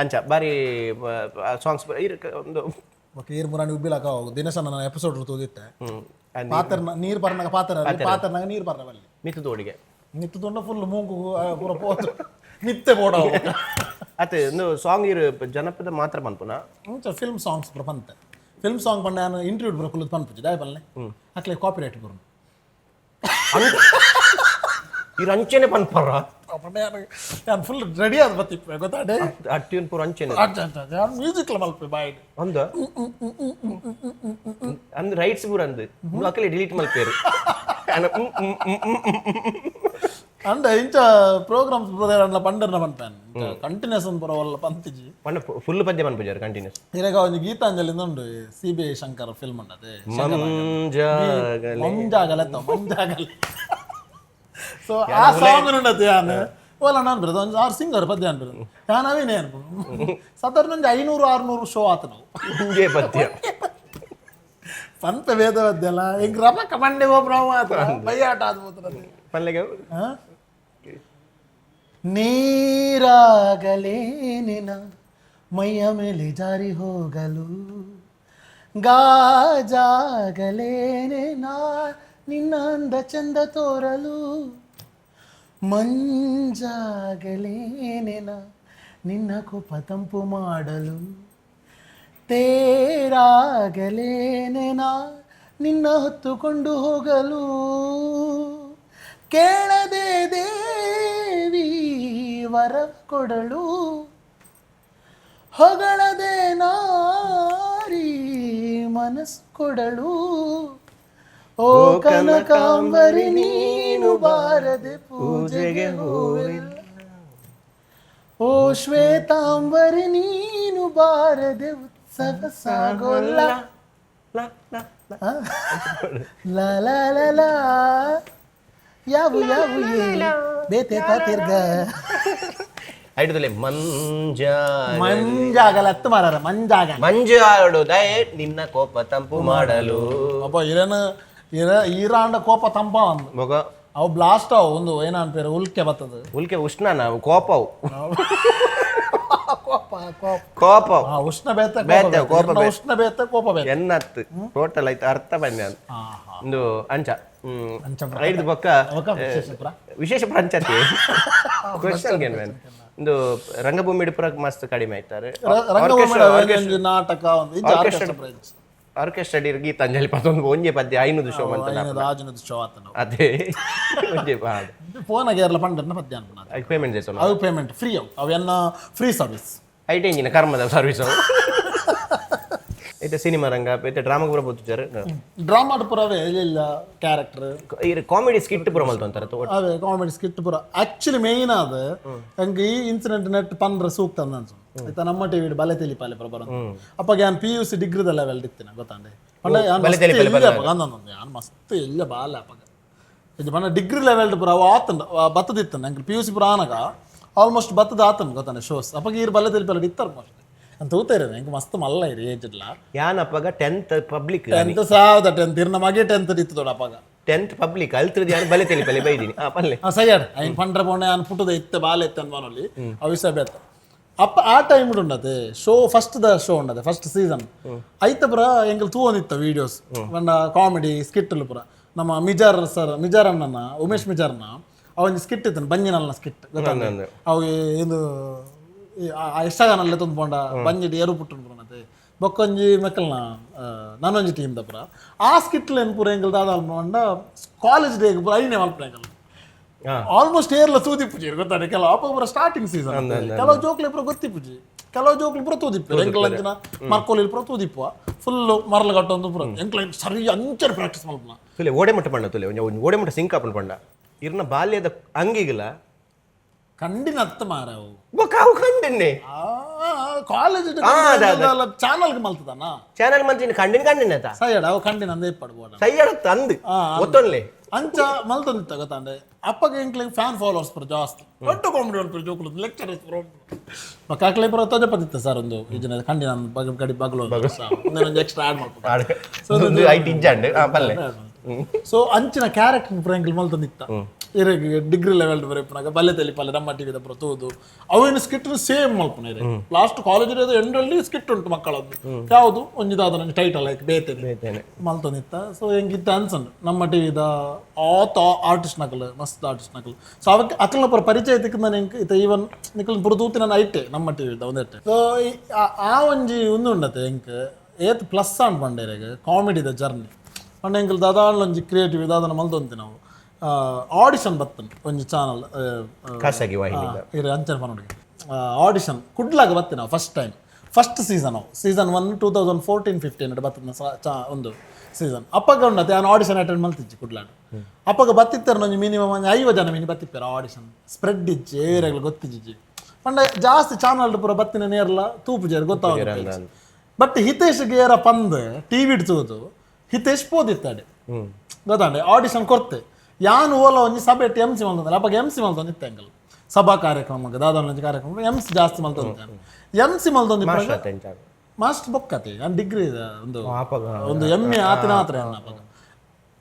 ಅಂಚ ಬಾರಿ ಸಾಂಗ್ಸ್ ಒಂದು. ಓಕೆ ಈರ್ ಮುರಾಣಿ ಉಬ್ಬಿಲಾಕ ದಿನೇಶ ನನ್ನ ಎಪಿಸೋಡ್ ತೋದಿತ್ತೆ. ಹ್ಮ್ ಪಾತ್ರ ನೀರು ಬರ್ನಾಗ ಪಾತ್ರ ಪಾತ್ರನಾಗ ನೀರು ಬರ್ನ ಬಲ್ಲಿ. ಮಿತ್ತು ತೋಡಿಗೆ. ನಿತ್ತು ತೊಂಡ ಫುಲ್ ಮೂಗು ಪೂರ ಪೋತು ನಿತ್ತೆ ಬೋಡ. ಅತ್ತೆ ಒಂದು ಸಾಂಗ್ ಇರು ಜನಪದ ಮಾತ್ರ ಪನ್ಪುನ. ಮುಂಚೆ ಫಿಲ್ಮ್ ಸಾಂಗ್ಸ್ ಪೂರ ಪಂತೆ. ಫಿಲ್ಮ್ ಸಾಂಗ್ ಪಂಡ ನಾನು ಇಂಟರ್ವ್ಯೂ ಪೂರ ಕುಲ್ಲುದು ಪನ್ಪುಜಿ ದಾಯ ಪಲ್ಲೆ ಅಕ್ಲೆ ಕಾಪಿ ರೈಟ್ ಬರುನು. ಇರು ಅಂಚೆನೆ ಪನ್ಪರ. ಪಂಡ ನಾನು ಫುಲ್ ರೆಡಿ ಆದ ಬತ್ತಿಪ್ಪೆ ಗೊತ್ತಾಡೆ. ಆ ಟ್ಯೂನ್ ಪೂರ ಅಂಚೆನೆ. ನಾನು ಮ್ಯೂಸಿಕ್ಲ ಮಲ್ಪೆ ಬಾಯ್. ಅಂದ ಅಂದ್ ರೈಟ್ಸ್ ಪೂರ ಅಂದ್ ಅಕಲೆ ಡಿಲೀಟ್ ಮಲ್ಪೇರು ಅನ ಉಂ ಉಂ ಉಂ ಉಂ ಉಂ ಉಂ. ಅಂಡ ಇಂಚ ಪ್ರೋಗ್ರಾಮ್ಸ್ ಪೂರ ಪಂಡರ್ನ ಪನ್ಪೇನ್ ಕಂಟಿನ್ಯೂಸ್ ಪೂರ ಒಲ್ಲ ಪಂತಿಜಿ. ಪಂಡ ಫುಲ್ ಪದ್ಯ ಪನ್ಪುಜಾರು ಕಂಟಿನ್ಯೂಸ್. ಇರೆಗ ಒಂಜಿ ಗೀತಾಂಜಲಿ ಉಂಡು CBI Shankar film ಉಂಡದೆ. ಮಂಜಾಗಲೆ. ಮಂಜಾಗಲೆ ಅತ್ತ ಮಂಜಾಗಲೆ. ಸೊ ಆ ಸಾಂಗ್ ಉಂಡತೆ ಯಾನ್ ಓಲ ನಾನು ಬಿಡೋದು ಒಂಜಿ ಆರು ಸಿಂಗರ್ ಪದ್ಯ ಅನ್ಬಿಡೋದು ಯಾನ್ ಅವೇನೇ ಅನ್ಬೋದು ಸಾಧಾರಣ ಒಂಜಿ 500-600 ಶೋ ಆತ ನಾವು. ಹಿಂಗೆ ಪದ್ಯ. ಪಂಪ ವೇದ ಪದ್ಯ ಅಲ್ಲ ಹಿಂಗ್ ರಮಕ ಮಂಡೆ ಒಬ್ರು ಆತ ಬೈಯಾಟ ಆದ್ಬೋದು. ಪಲ್ಲೆಗೆ. ನೀರಾಗಲೇನಿನ ಮೈಯ ಮೇಲೆ ಜಾರಿ ಹೋಗಲು ಗಾಜಾಗಲೇನೆ ನಾ ನಿನ್ನ ಅಂದ ಚಂದ ತೋರಲು ಮಂಜಾಗಲೇನೆ ನಾ ನಿನ್ನ ಕೋಪ ತಂಪು ಮಾಡಲು ತೇರಾಗಲೇನೆ ನಾ ನಿನ್ನ ಹೊತ್ತುಕೊಂಡು ಹೋಗಲು ಕೇಳದೆ ದೇವಿ ವರ ಕೊಡಲು ಹೊಗಳದೆ ನಾರಿ ಮನಸ್ಸು ಕೊಡಲು ಓ ಕನಕಾಂಬರಿ ನೀನು ಬಾರದೆ ಪೂಜೆಗೆ ಹೂವಿಲ್ಲ ಓ ಶ್ವೇತಾಂಬರಿ ನೀನು ಬಾರದೆ ಉತ್ಸವ ಸಾಗೋಲ್ಲ. ಲ ಲ ಲ. ಲಾ ಲಾ ಲಾ ಲಾ ಯಾವು ಯಾವು ಬೇತೆ ತಿರ್ಗ. ಐಟದಲ್ಲಿ ಮಂಜ ಮಂಜಾಗಲ್ಲ ಹತ್ತು ಮಾರಾರ ಮಂಜಾಗ. ಮಂಜಾಡು ದಯೆ ನಿನ್ನ ಕೋಪ ತಂಪು ಮಾಡಲು. ಅಪ್ಪ ಇರೇನು ಇರ ಈರಾಂಡ ಕೋಪ ತಂಪ ಒಂದು. ಮಗ. ಅವು ಬ್ಲಾಸ್ಟ್ ಅವು ಒಂದು ಏನ ಅನ್ಪೇರು ಉಲ್ಕೆ ಬರ್ತದೆ. ಉಲ್ಕೆ ಉಷ್ಣನ ಕೋಪವು. ಕೋಪ, ಕೋಪ. ಕೋಪ. ಆ, ಉಷ್ಣ ಬೇತ, ಕೋಪ. ಬೇತೆ, ಬೇತೆ. ಕೋಪ. ಇರ್ನ ಉಷ್ಣ ಬೇತ, ಕೋಪ ಬೇತ. ಎನ್ನತ್ತು ಟೋಟಲ್ ಆಯ್ತು, ಅರ್ಥ ಬನ್ನಿ ಅಂತ. ಹಾ ಹಾ ಒಂದು ಅಂಚ. ಅಂಚ. ಐದು ಬೊಕ್ಕ. ಅವಕ ವಿಶೇಷ ಪುರ. ವಿಶೇಷ ಪಂಚತಿ ಕ್ವಶನ್ ಏನ್ ಒಂದು ರಂಗಭೂಮಿ ಪುರ ಮಸ್ತ್ ಕಡಿಮೆ ಆಯ್ತಾರೆ. ರಂಗಭೂಮಿ ಒಂಜಿ ನಾಟಕ ಒಂದು ಇಜ್ಜಿ, orchestra price. Orchestra Geetanjali ಪದೊಂದು ಒಂಜೆ ಪದ್ಯ ಐನೂರು ಶೋ ಅಂತ. ಐನೂರು ಆಜುನದ ಶೋ ಆತನ. ಅದೇ ಒಂಜೆ. ಫೋನ್ ಗೇರ್ಲ ಪಂಡನ ಪದ್ಯ ಅನ್ಪುನ. ಪೇಮೆಂಟ್ చేస్తాను. ಅವು ಪೇಮೆಂಟ್ ಫ್ರೀ, ಅವು ಅವೆನ್ನ free service. IT ಇಂಜಿನ ಕರ್ಮದ ಸರ್ವಿಸ್ ಅವು. ಇತ್ತೆ ಸಿನಿಮಾ ರಂಗ, ಇತ್ತೆ ಡ್ರಾಮಾ ಪೂರ ಪೋತುಜಾರ್. ಡ್ರಾಮಾ ಪುರವೇ ಇಲ್ಲ ಕ್ಯಾರೆಕ್ಟರ್. ಈ ಕಾಮಿಡಿ ಸ್ಕಿಟ್ ಪೂರ ಮಲ್ತೊಂತಾರ. ಅವೇ ಕಾಮಿಡಿ ಸ್ಕಿಟ್ ಪುರ. ಆಕ್ಚುಲಿ ಮೇಯ್ನ್ ಆದ ಅಂಕ್ ಈ ಇನ್ಸಿಡೆಂಟ್ ನೆಟ್ ಪಂದ್ರ ಸೂಕ್ತ ಅಂದ ಅನ್ಸು ಆಯ್ತಾ. ನಮ್ಮ ಟಿವಿ ಬಲೆ ತೆಲಿಪಾಲೆ ಪುರ ಬರೋದು. ಅಪ್ಪಾಗ ಯಾನ್ P U C ಡಿಗ್ರಿದ level ಇತ್ತಿನ ಗೊತ್ತಾಂಡೆ. ಪಂಡ ಯಾನ್ ಬಲೆ ಮಸ್ತ್ ತೆಲಿಪಾಲೆ. ಎಲ್ಯ ಅಪಗ ಅಂದಂದು ಯಾನ್ ಮಸ್ತ್ ಎಲ್ಲ ಬಾಲೆ ಅಪಗ ಇದು. ಪಂಡ ಡಿಗ್ರಿ ಲೆವೆಲ್ ಪುರ ಅವು ಆತಂಡ ಬತ್ತದಿತ್ತನ. ಅಂಕ್ P U C ಪುರ ಆನಗ ಆಲ್ಮೋಸ್ಟ್ ಬತ್ತದ ಆತನ್ ಗೊತ್ತಾನೆ ಶೋಸ್. ಅಪಗ ಈರ್ ಬಲೆ ತೆಲಿಪಾಲೆ ಇತ್ತಾರೆ ಮೋಸ್ಟ್ಲಿ ಅಂತ ತೂತೇರೆ. ಎಂಕ್ ಮಸ್ತ್ ಮಲ್ಲ ಇರಿ ಏಜ್ ಇಡ್ಲ. ಯಾನಪ್ಪಗ 10th public. 10th ಸಾವಿರದ 10th ಇರ್ನ ಮಗೆ 10th ಇತ್ತು ದೊಡ್ಡ ಅಪಗ. 10th public ಅಲ್ತ್ರದಿ ಯಾನ್ ಬಲೆ ತೆಲಿಪಲೆ ಬೈದಿನಿ ಆ ಪಲ್ಲೆ. ಆ ಸಯ್ಯಾಡ್ ಐನ್ ಪಂಡ್ರೆ ಪೋಣೆ ಅನ್ ಪುಟ್ಟದ ಇತ್ತೆ ಬಾಲೆ ಇತ್ತೆ ಅನ್ಮಾನೊಲಿ ಅವಿಸ ಬೇತ. ಅಪ್ಪ ಆ ಟೈಮ್ ಉಂಡತೆ show, first the show ಉಂಡತೆ, first season ಐತ ಪುರ ಎಂಕಲ್ ತೂವೊಂದಿತ್ತ ವೀಡಿಯೋಸ್ ಪಂಡ ಕಾಮಿಡಿ ಸ್ಕಿಟ್ ಪುರ. ನಮ್ಮ ಮಿಜಾರ್ ಸರ್, ಮಿಜಾರ್ ಅಣ್ಣನ, ಉಮೇಶ್ ಮಿಜಾರ್ನ ಅವೊಂಜಿ ಸ್ಕಿಟ್ ಇತ್ತನ, ಬಂಜಿನಲ್ನ ಸ್ಕಿಟ್ ಗೊತ್ತಾಂಡ. ಅಂದ್. ಅವು ಇದು ಈ ಆ ಯಕ್ಷಗಾನಲ್ಲೇ ತಂದು ಪೋಂಡ ಬಂಜಿಡ್ ಏರು ಪುಟ್ಟು ಪುನತೆ ಬೊಕ್ಕೊಂಜಿ ಮೆಕ್ಕಲ್ನ ನಾನೊಂಜಿ ಟೀಮ್ the ಪುರ. ಆ ಸ್ಕಿಟ್ ಏನ್ ಪುರ ಎಂಕಲ್ ದಾದ ಪಂಡ ಕಾಲೇಜ್ ಡೇ ಪುರ ಐನೇ ಮಲ್ಪುನ ಎಂಕಲ್. ಆಲ್ಮೋಸ್ಟ್ ಏರ್ಲ ತೂದಿಪ್ಪುಜಿ ಗೊತ್ತಾನೆ. ಕೆಲವು ಅಪ್ಪ ಪುರ ಸ್ಟಾರ್ಟಿಂಗ್ ಸೀಸನ್, ಕೆಲವು ಜೋಕ್ಲಿ ಪುರ ಗೊತ್ತಿಪ್ಪುಜಿ, ಕೆಲವು ಜೋಕ್ಲಿ ಪುರ ತೂದಿಪ್ಪು. ಎಂಕಲ್ ಅಂಚಿನ ಮರ್ಕೋಲಿ ಪುರ ತೂದಿಪ್ಪುವ, ಫುಲ್ ಮರಲು ಕಟ್ಟೊಂದು ಪುರ ಎಂಕಲ್ ಸರಿ ಅಂಚನೆ ಪ್ರಾಕ್ಟೀಸ್ ಮಲ್ಪುನ. ತುಲೆ ಓಡೆ ಮುಟ್ಟ ಪಂಡ, ತುಲೆ ಒಂಜಿ ಒಂಜಿ ಓಡೆ ಮುಟ್ಟ ಸಿಂಕ್ ಆಪುಂಡು ಪಂಡ ಇರ್ನ ಬಾಲ್ಯದ ಅಂಗಿಗಿಲ. ಕಂಡಿನ ಅತ್ತ ಮಾರ ಅವು. ಬೊಕ್ಕ ಅವು ಕಂಡೆನ್ನೆ. ಕಾಲೇಜ್ ಅದ, ಚಾನಲ್ಗೆ ಮಲ್ತದನ. ಚಾನಲ್ ಮಂತ್ರಿನ ಕಂಡಿನ ಕಂಡಿನ ಆತ. ಸೈಯಡ್ ಅವು ಕಂಡಿನ ಅಂದೇ ಪಡ್ಬೋಡ. ಸೈಯಡತ್ತ ಅಂದ್ ಒತ್ತೊನ್ಲೆ. ಅಂಚ ಮಲ್ತೊಂದಿತ್ತ ಗೊತ್ತಾಂಡೆ. ಅಪ್ಪಗೆ ಎಂಕ್ಲೆಗ್ ಫ್ಯಾನ್ ಫಾಲೋವರ್ಸ್ ಪುರ ಜಾಸ್ತಿ, ದೊಡ್ಡ ಕಾಮಿಡಿ ಉಂಟು ಜೋಕುಲು ಲೆಕ್ಚರರ್ಸ್ ಪುರ ಉಂಟು. ಬೊಕ್ಕ ಅಕ್ಲೆ ಪುರ ತೋಜಪದಿತ್ತ ಸರ್ ಒಂದು ಇಜ್ಜಿನ ಕಂಡಿನ ಬಗ್ ಗಡಿ ಬಗ್ಲು ಒಂದೊಂದು ಎಕ್ಸ್ಟ್ರಾ ಆಡ್ ಮಲ್ಪು. ಐಟ್ ಇಜ್ಜಾಂಡ್ ಆ ಪಲ್ಲೆ. ಸೊ ಅಂಚಿನ ಕ್ಯಾರೆಕ್ಟರ್ ಪುರ ಎಂಕ್ಲು ಮಲ್ತೊಂದಿತ್ತ. ಇರೆಗ್ ಡಿಗ್ರಿ ಲೆವೆಲ್ ಬರೆಪುನಾಗ ಬಲ್ಲೆ ತೆಲಿಪಲ್ಲೆ ನಮ್ಮ ಟಿವಿದ ಪುರ ತೂದು ಅವೇನು ಸ್ಕಿಟ್ ಸೇಮ್ ಮಲ್ಪುನ. ಇರೆ ಲಾಸ್ಟ್ ಕಾಲೇಜ್ ಎಂಡಲ್ಲಿ ಸ್ಕಿಟ್ ಉಂಟು ಮಕ್ಕಳದ್ದು ಯಾವುದು ಒಂಜಿದಾದ ನಂಗೆ ಟೈಟಲ್ ಲೈಕ್ ಬೇತೇನೆ. ಬೇತೇನೆ. ಮಲ್ತೊಂದಿತ್ತ. ಸೊ ಎಂಕಿತ್ತ ಅನ್ಸಂಡು ನಮ್ಮ ಟಿವಿದ ಆತ ಆರ್ಟಿಸ್ಟ್ ನಕಲು, ಮಸ್ತ್ ಆರ್ಟಿಸ್ಟ್ ನಕಲು. ಸೊ ಅವಕ್ಕೆ ಅಕಲ್ನ ಪುರ ಪರಿಚಯ ತಿಕ್ಕಂದ ಎಂಕ್ ಇತ್ತ. ಈವನ್ ನಿಕಲ್ ಪುರ ತೂತಿ ನಾನು ಐಟೆ ನಮ್ಮ ಟಿವಿದ ಒಂದೆಟ್ಟೆ. ಸೊ ಆ ಒಂಜಿ ಉಂದು ಉಂಡತೆ ಎಂಕ್ ಏತ್ ಪ್ಲಸ್ ಆಂಡ್ ಪಂಡೇರೆಗ್ ಕಾಮಿಡಿದ ಜರ್ನಿ ಪಂಡ ಎಂಕಲ್ ದಾದಾನ್ಲ ಒಂಜಿ ಕ್ರಿಯೇಟಿವ್ ದಾದನ ಮಲ್ತೊಂತಿ ನಾವು. ಆಡಿಷನ್ ಬತ್ತನ್ ಒಂಜಿ ಚಾನಲ್. ಖಾಸಗಿ ವಾಹಿನಿ. ಇರು ಅಂಚನೆ ಪನೊಡಿಗೆ ಆಡಿಷನ್ ಕುಡ್ಲಾಗ ಬತ್ತಿ ನಾವು first time, first season ಅವು, ಸೀಸನ್ 1, 2014-15 ಬತ್ತದ ಚಾ ಒಂದು ಸೀಸನ್. ಅಪ್ಪಗ ಉಂಡತೆ ನಾನು ಆಡಿಷನ್ ಅಟೆಂಡ್ ಮಲ್ತಿಜ್ಜಿ ಕುಡ್ಲಾಡ್. ಅಪ್ಪಗ ಬತ್ತಿತ್ತಾರೆ ಒಂಜಿ ಮಿನಿಮಮ್ ಒಂಜಿ 50 ಜನ ಮಿನಿ ಬತ್ತಿಪ್ಪಾರ. ಆಡಿಷನ್ ಸ್ಪ್ರೆಡ್ ಇಜ್ಜಿ, ಏರೆಗ್ಲ ಗೊತ್ತಿಜ್ಜಿ. ಪಂಡ ಜಾಸ್ತಿ ಚಾನಲ್ ಪೂರ ಬತ್ತಿನ ನೇರ್ಲ ತೂಪುಜಾರು ಗೊತ್ತಾಗ. ಬಟ್ ಹಿತೇಶ್ಗೆ ಏರ ಪಂದ್ ಟಿವಿ ತೂದು ಹಿತೇಶ್ ಪೋದಿತ್ತಾಡೆ ಗೊತ್ತಾಂಡೆ ಆಡಿಷನ್ ಕೊರ್ತೆ. ಯಾನ್ ಓಲ ಒಂಜಿ ಸಭೆಟ್ ಎಮ್ ಸಿ ಮಲ್ತೊಂದಿಲ್ಲ. ಅಪ್ಪಗ ಎಮ್ ಸಿ ಮಲ್ತೊಂದಿತ್ತೆ ಅಂಕಲ್ ಸಭಾ ಕಾರ್ಯಕ್ರಮಕ್ಕೆ ದಾದಾ ಒಂಜಿ ಕಾರ್ಯಕ್ರಮ ಎಮ್ ಸಿ ಜಾಸ್ತಿ ಮಲ್ತೊಂದಿದ್ದೆ. ಎಮ್ ಸಿ ಮಲ್ತೊಂದಿಪ್ಪ ಮಾಸ್ಟರ್ ಬೊಕ್ಕತೆ ನಾನು ಡಿಗ್ರಿ ಒಂದು ಆಪಗ. ಒಂದು ಎಮ್ ಎ ಆತಿನ ಆತ್ರ ಅಪ್ಪಗ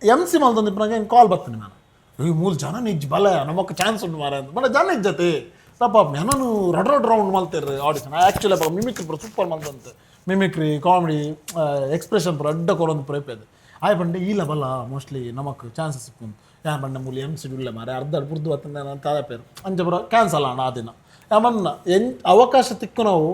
ಎಮ್ ಸಿ ಮಲ್ತೊಂದಿಪ್ಪನಾಗ ಹೆಂಗೆ ಕಾಲ್ ಬರ್ತೀನಿ ನಾನು. ಈ ಮೂರು ಜನ ನಿಜ ಬಲ ನಮಕ್ ಚಾನ್ಸ್ ಉಂಟು ಮಾರ ಅಂತ. ಬಟ್ ಜನ ಇಜ್ಜತೆ ಸ್ವಲ್ಪ ಮೆನನು ರಡ್ ರಡ್ ರೌಂಡ್ ಮಲ್ತೇರು ಆಡಿಷನ್. ಆ್ಯಕ್ಚುಲಿ ಅಪ್ಪ ಮಿಮಿಕ್ರಿ ಪೂರ ಸೂಪರ್ ಮಲ್ತಂತೆ, mimicry comedy expression ಪೂರ ಅಡ್ಡ ಕೊರೊಂದು ಪೂರ ಇಪ್ಪದು ಆಯ್ ಪಂಡೆ ಈಲ ಬಲ ಮೋಸ್ಟ್ಲಿ ನಮಕ್ ಚಾನ್ಸಸ್ ಸಿಕ್ಕು. ಯಾನ್ ಪಂಡ ಮೂಲಿ ಎಮ್ ಸಿ ಉಲ್ಲ ಮಾರೆ, ಅರ್ಧ ಬುರ್ದು ಬತ್ತಂದೆ ನಾನು ತಾದ ಪೇರು ಅಂಚ ಪೂರ ಕ್ಯಾನ್ಸಲ್ ಆಣ ಆ ದಿನ. ಯಾಮನ್ನ ಎನ್ ಅವಕಾಶ ತಿಕ್ಕು ನಾವು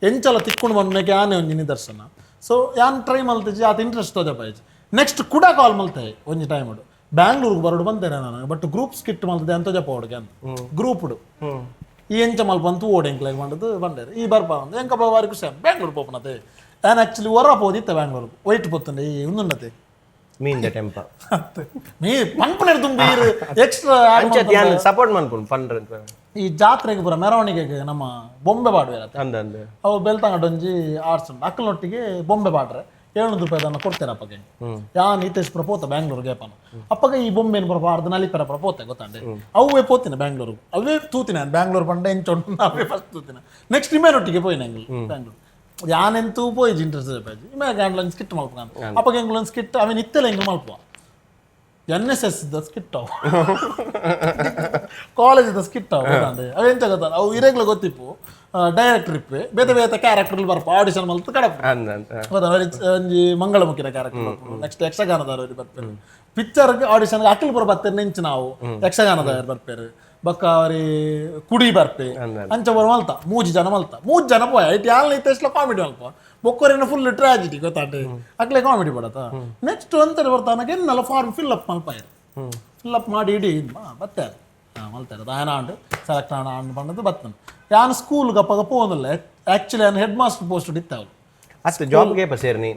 ಎಂಚಲ ತಿಕ್ಕೊಂಡು ಬಂದ್ಮೇಲೆ ಯಾನೇ ಒಂಜಿ ನಿದರ್ಶನ. ಸೊ ಯಾನ್ ಟ್ರೈ ಮಲ್ತಿಜಿ ಆತ ಇಂಟ್ರೆಸ್ಟ್ ತೋಜಪಾಯ್ಜಿ. ನೆಕ್ಸ್ಟ್ ಕೂಡ ಕಾಲ್ ಮಲ್ತೆ ಒಂಜಿ ಟೈಮ್ ಬ್ಯಾಂಗ್ಳೂರ್ಗೆ ಬರೋಡು ಬಂತೇನೆ ನಾನು. But group skit ಮಲ್ತದೆ ಅಂತ ಜಪ ಹುಡುಗ ಅಂತ ಗ್ರೂಪ್ಡು ಈ ಎಂಚ ಮಲ್ಪ ಅಂತ ಓಡಿ ಎಂಕ್ಲಾಗ ಬಂದದ್ದು ಬಂಡೇರು ಈ ಬರ್ಪ ಅಂದ್ ಎಂಕ ಬಾರಿ ಖುಷಿ. ಬ್ಯಾಂಗ್ಳೂರ್ ಪೋಪನತೆ ನಾನು ಆ್ಯಕ್ಚುಲಿ ಹೊರ ಪೋದಿತ್ತೆ ಬ್ಯಾಂಗ್ಳೂರ್ ವೈಟ್ ಪೊತ್ತಂಡೆ ಈ ಉಂದುಂಡತೆ. ಮೀನ್ the ಟೆಂಪ. ನೀ ಪಂಪನೇರು ತುಂಬಿ ಎಕ್ಸ್ಟ್ರಾ. ಅಂಚ ಯಾನ್ ಸಪೋರ್ಟ್ ಮನ್ಪುನ್ ಪಂಡ್ರ. ಈ ಜಾತ್ರೆಗೆ ಪೂರ ಮೆರವಣಿಗೆಗೆ ನಮ್ಮ ಬೊಂಬೆ ಪಾಡುವೆರ. ಅಂದ ಅಂದ. ಅವು ಬೆಳ್ತಂಗಡ ಒಂಜಿ ಆರ್ಟ್ಸ್ ಉಂಟು, ಅಕ್ಕಲೊಟ್ಟಿಗೆ ಬೊಂಬೆ ಪಾಡ್ರೆ 700 ರೂಪಾಯಿ ಅದನ್ನು ಕೊಡ್ತೇನೆ ಅಪ್ಪಗೆ. ಯಾ ನಿತೇಶ್ ಪುರ ಪೋತ ಬ್ಯಾಂಗ್ಳೂರ್ಗೆ ಅಪ್ಪನ ಅಪ್ಪಗ ಈ ಬೊಂಬೆನ ಪುರ ಪಾಡ್ದು ನಲಿಪೆರ ಪುರ ಪೋತೆ ಗೊತ್ತಾಂಡೆ. ಅವೇ ಪೋತಿನ ಬ್ಯಾಂಗ್ಳೂರ್ಗೆ, ಅವೇ ತೂತಿನ ನಾನು ಬ್ಯಾಂಗ್ಳೂರ್ ಪಂಡ ಎಂಚ ಉಂಟು ಅವೇ ಫಸ್ಟ್ ತೂತಿನ. ನೆಕ್ಸ್ಟ್ ಇಮೇನೊಟ್ಟಿಗೆ ಪೋಯಿನ ಎಂಗ್ಲು ಬ್ಯಾಂಗ್ಳೂರ್ ಯಾನೆಂತೂ ಪೋಯಿಜಿ ಇಂಟ್ರೆಸ್ಟ್ ಇಮೇಗ ಗಂಡ್ಲೊಂದು ಸ್ಕಿಟ್ ಮಲ್ಪುಗ ಅಪ್ಪಗ ಎಂಗ್ಲೊಂದು ಸ್ಕಿಟ್ ಅವೇನು ಇತ್ತೆಲ್ಲ ಎಂಗ್ಲು ಮಲ್ಪುವ. NSS the skit ಅವು, college the skit ಅವು ಗೊತ್ತಾಂಡೆ. ಅವು ಎಂತ ಗೊತ್ತಾ, ಅವು ಇರೆಗ್ಲ ಗೊತ್ತಿಪ್ಪು, ಡೈರೆಕ್ಟರ್ ಇಪ್ಪೆ, ಬೇತೆ ಬೇತೆ ಕ್ಯಾರೆಕ್ಟರ್ ಬರ್ಪ, ಆಡಿಷನ್ ಮಲ್ತ್ ಕಡಪ. ಅಂದ ಅಂತ. ಗೊತ್ತಾ, ಒಂಜಿ ಮಂಗಳಮುಖಿನ ಕ್ಯಾರೆಕ್ಟರ್ ಬರ್ಪುಂಡು, ನೆಕ್ಸ್ಟ್ ಯಕ್ಷಗಾನದವರು ಬರ್ಪೇರು, ಪಿಕ್ಚರ್ ಆಡಿಷನ್ ಅಖಿಲ್ ಪುರ ಬತ್ತೇರು, ನೆಂಚು ನಾವು ಯಕ್ಷಗಾನದವರು ಬರ್ಪೇರು, ಬೊಕ್ಕ ಅವರಿ ಕುಡಿ ಬರ್ಪೆ, ಅಂಚ ಬರ ಮಲ್ತ ಮೂಜಿ ಜನ ಮಲ್ತ, ಮೂಜಿ ಜನ ಪೋಯ it ಯಾಲ್ ಇತ್ತೆಸ್ಲ ಕಾಮಿಡಿ ಮಲ್ಪ, ಬೊಕ್ಕೊರಿನ ಫುಲ್ ಟ್ರಾಜಿಡಿ ಗೊತ್ತಾಂಡೆ, ಅಕ್ಲೆ ಕಾಮಿಡಿ ಪಡತ. ನೆಕ್ಸ್ಟ್ ಒಂತರ ಬರ್ತಾನಕ್ಕೆ ಎನ್ನಲ್ಲ form fill up ಮಲ್ಪ, fill up ಮಾಡಿ ಇಡೀ ಬತ್ತೆ ಮಲ್ತಾರೆ ದಾಯನ ಆಂಡ್ ಸೆಲೆಕ್ಟ್ ಆಂಡ್ ಆಂಡ್ ಪಂಡದು ಬತ್ತನು. ಯಾನ್ ಸ್ಕೂಲ್ ಗಪ್ಪಗ ಪೋವೊಂದುಲ್ಲೆ. ಆಕ್ಚುಲಿ ಯಾನ್ head master post ಇತ್ತೆ ಅವ್ಲು. ಅತ್ತು ಜಾಬ್ಗೆ ಸೇರ್ನಿ?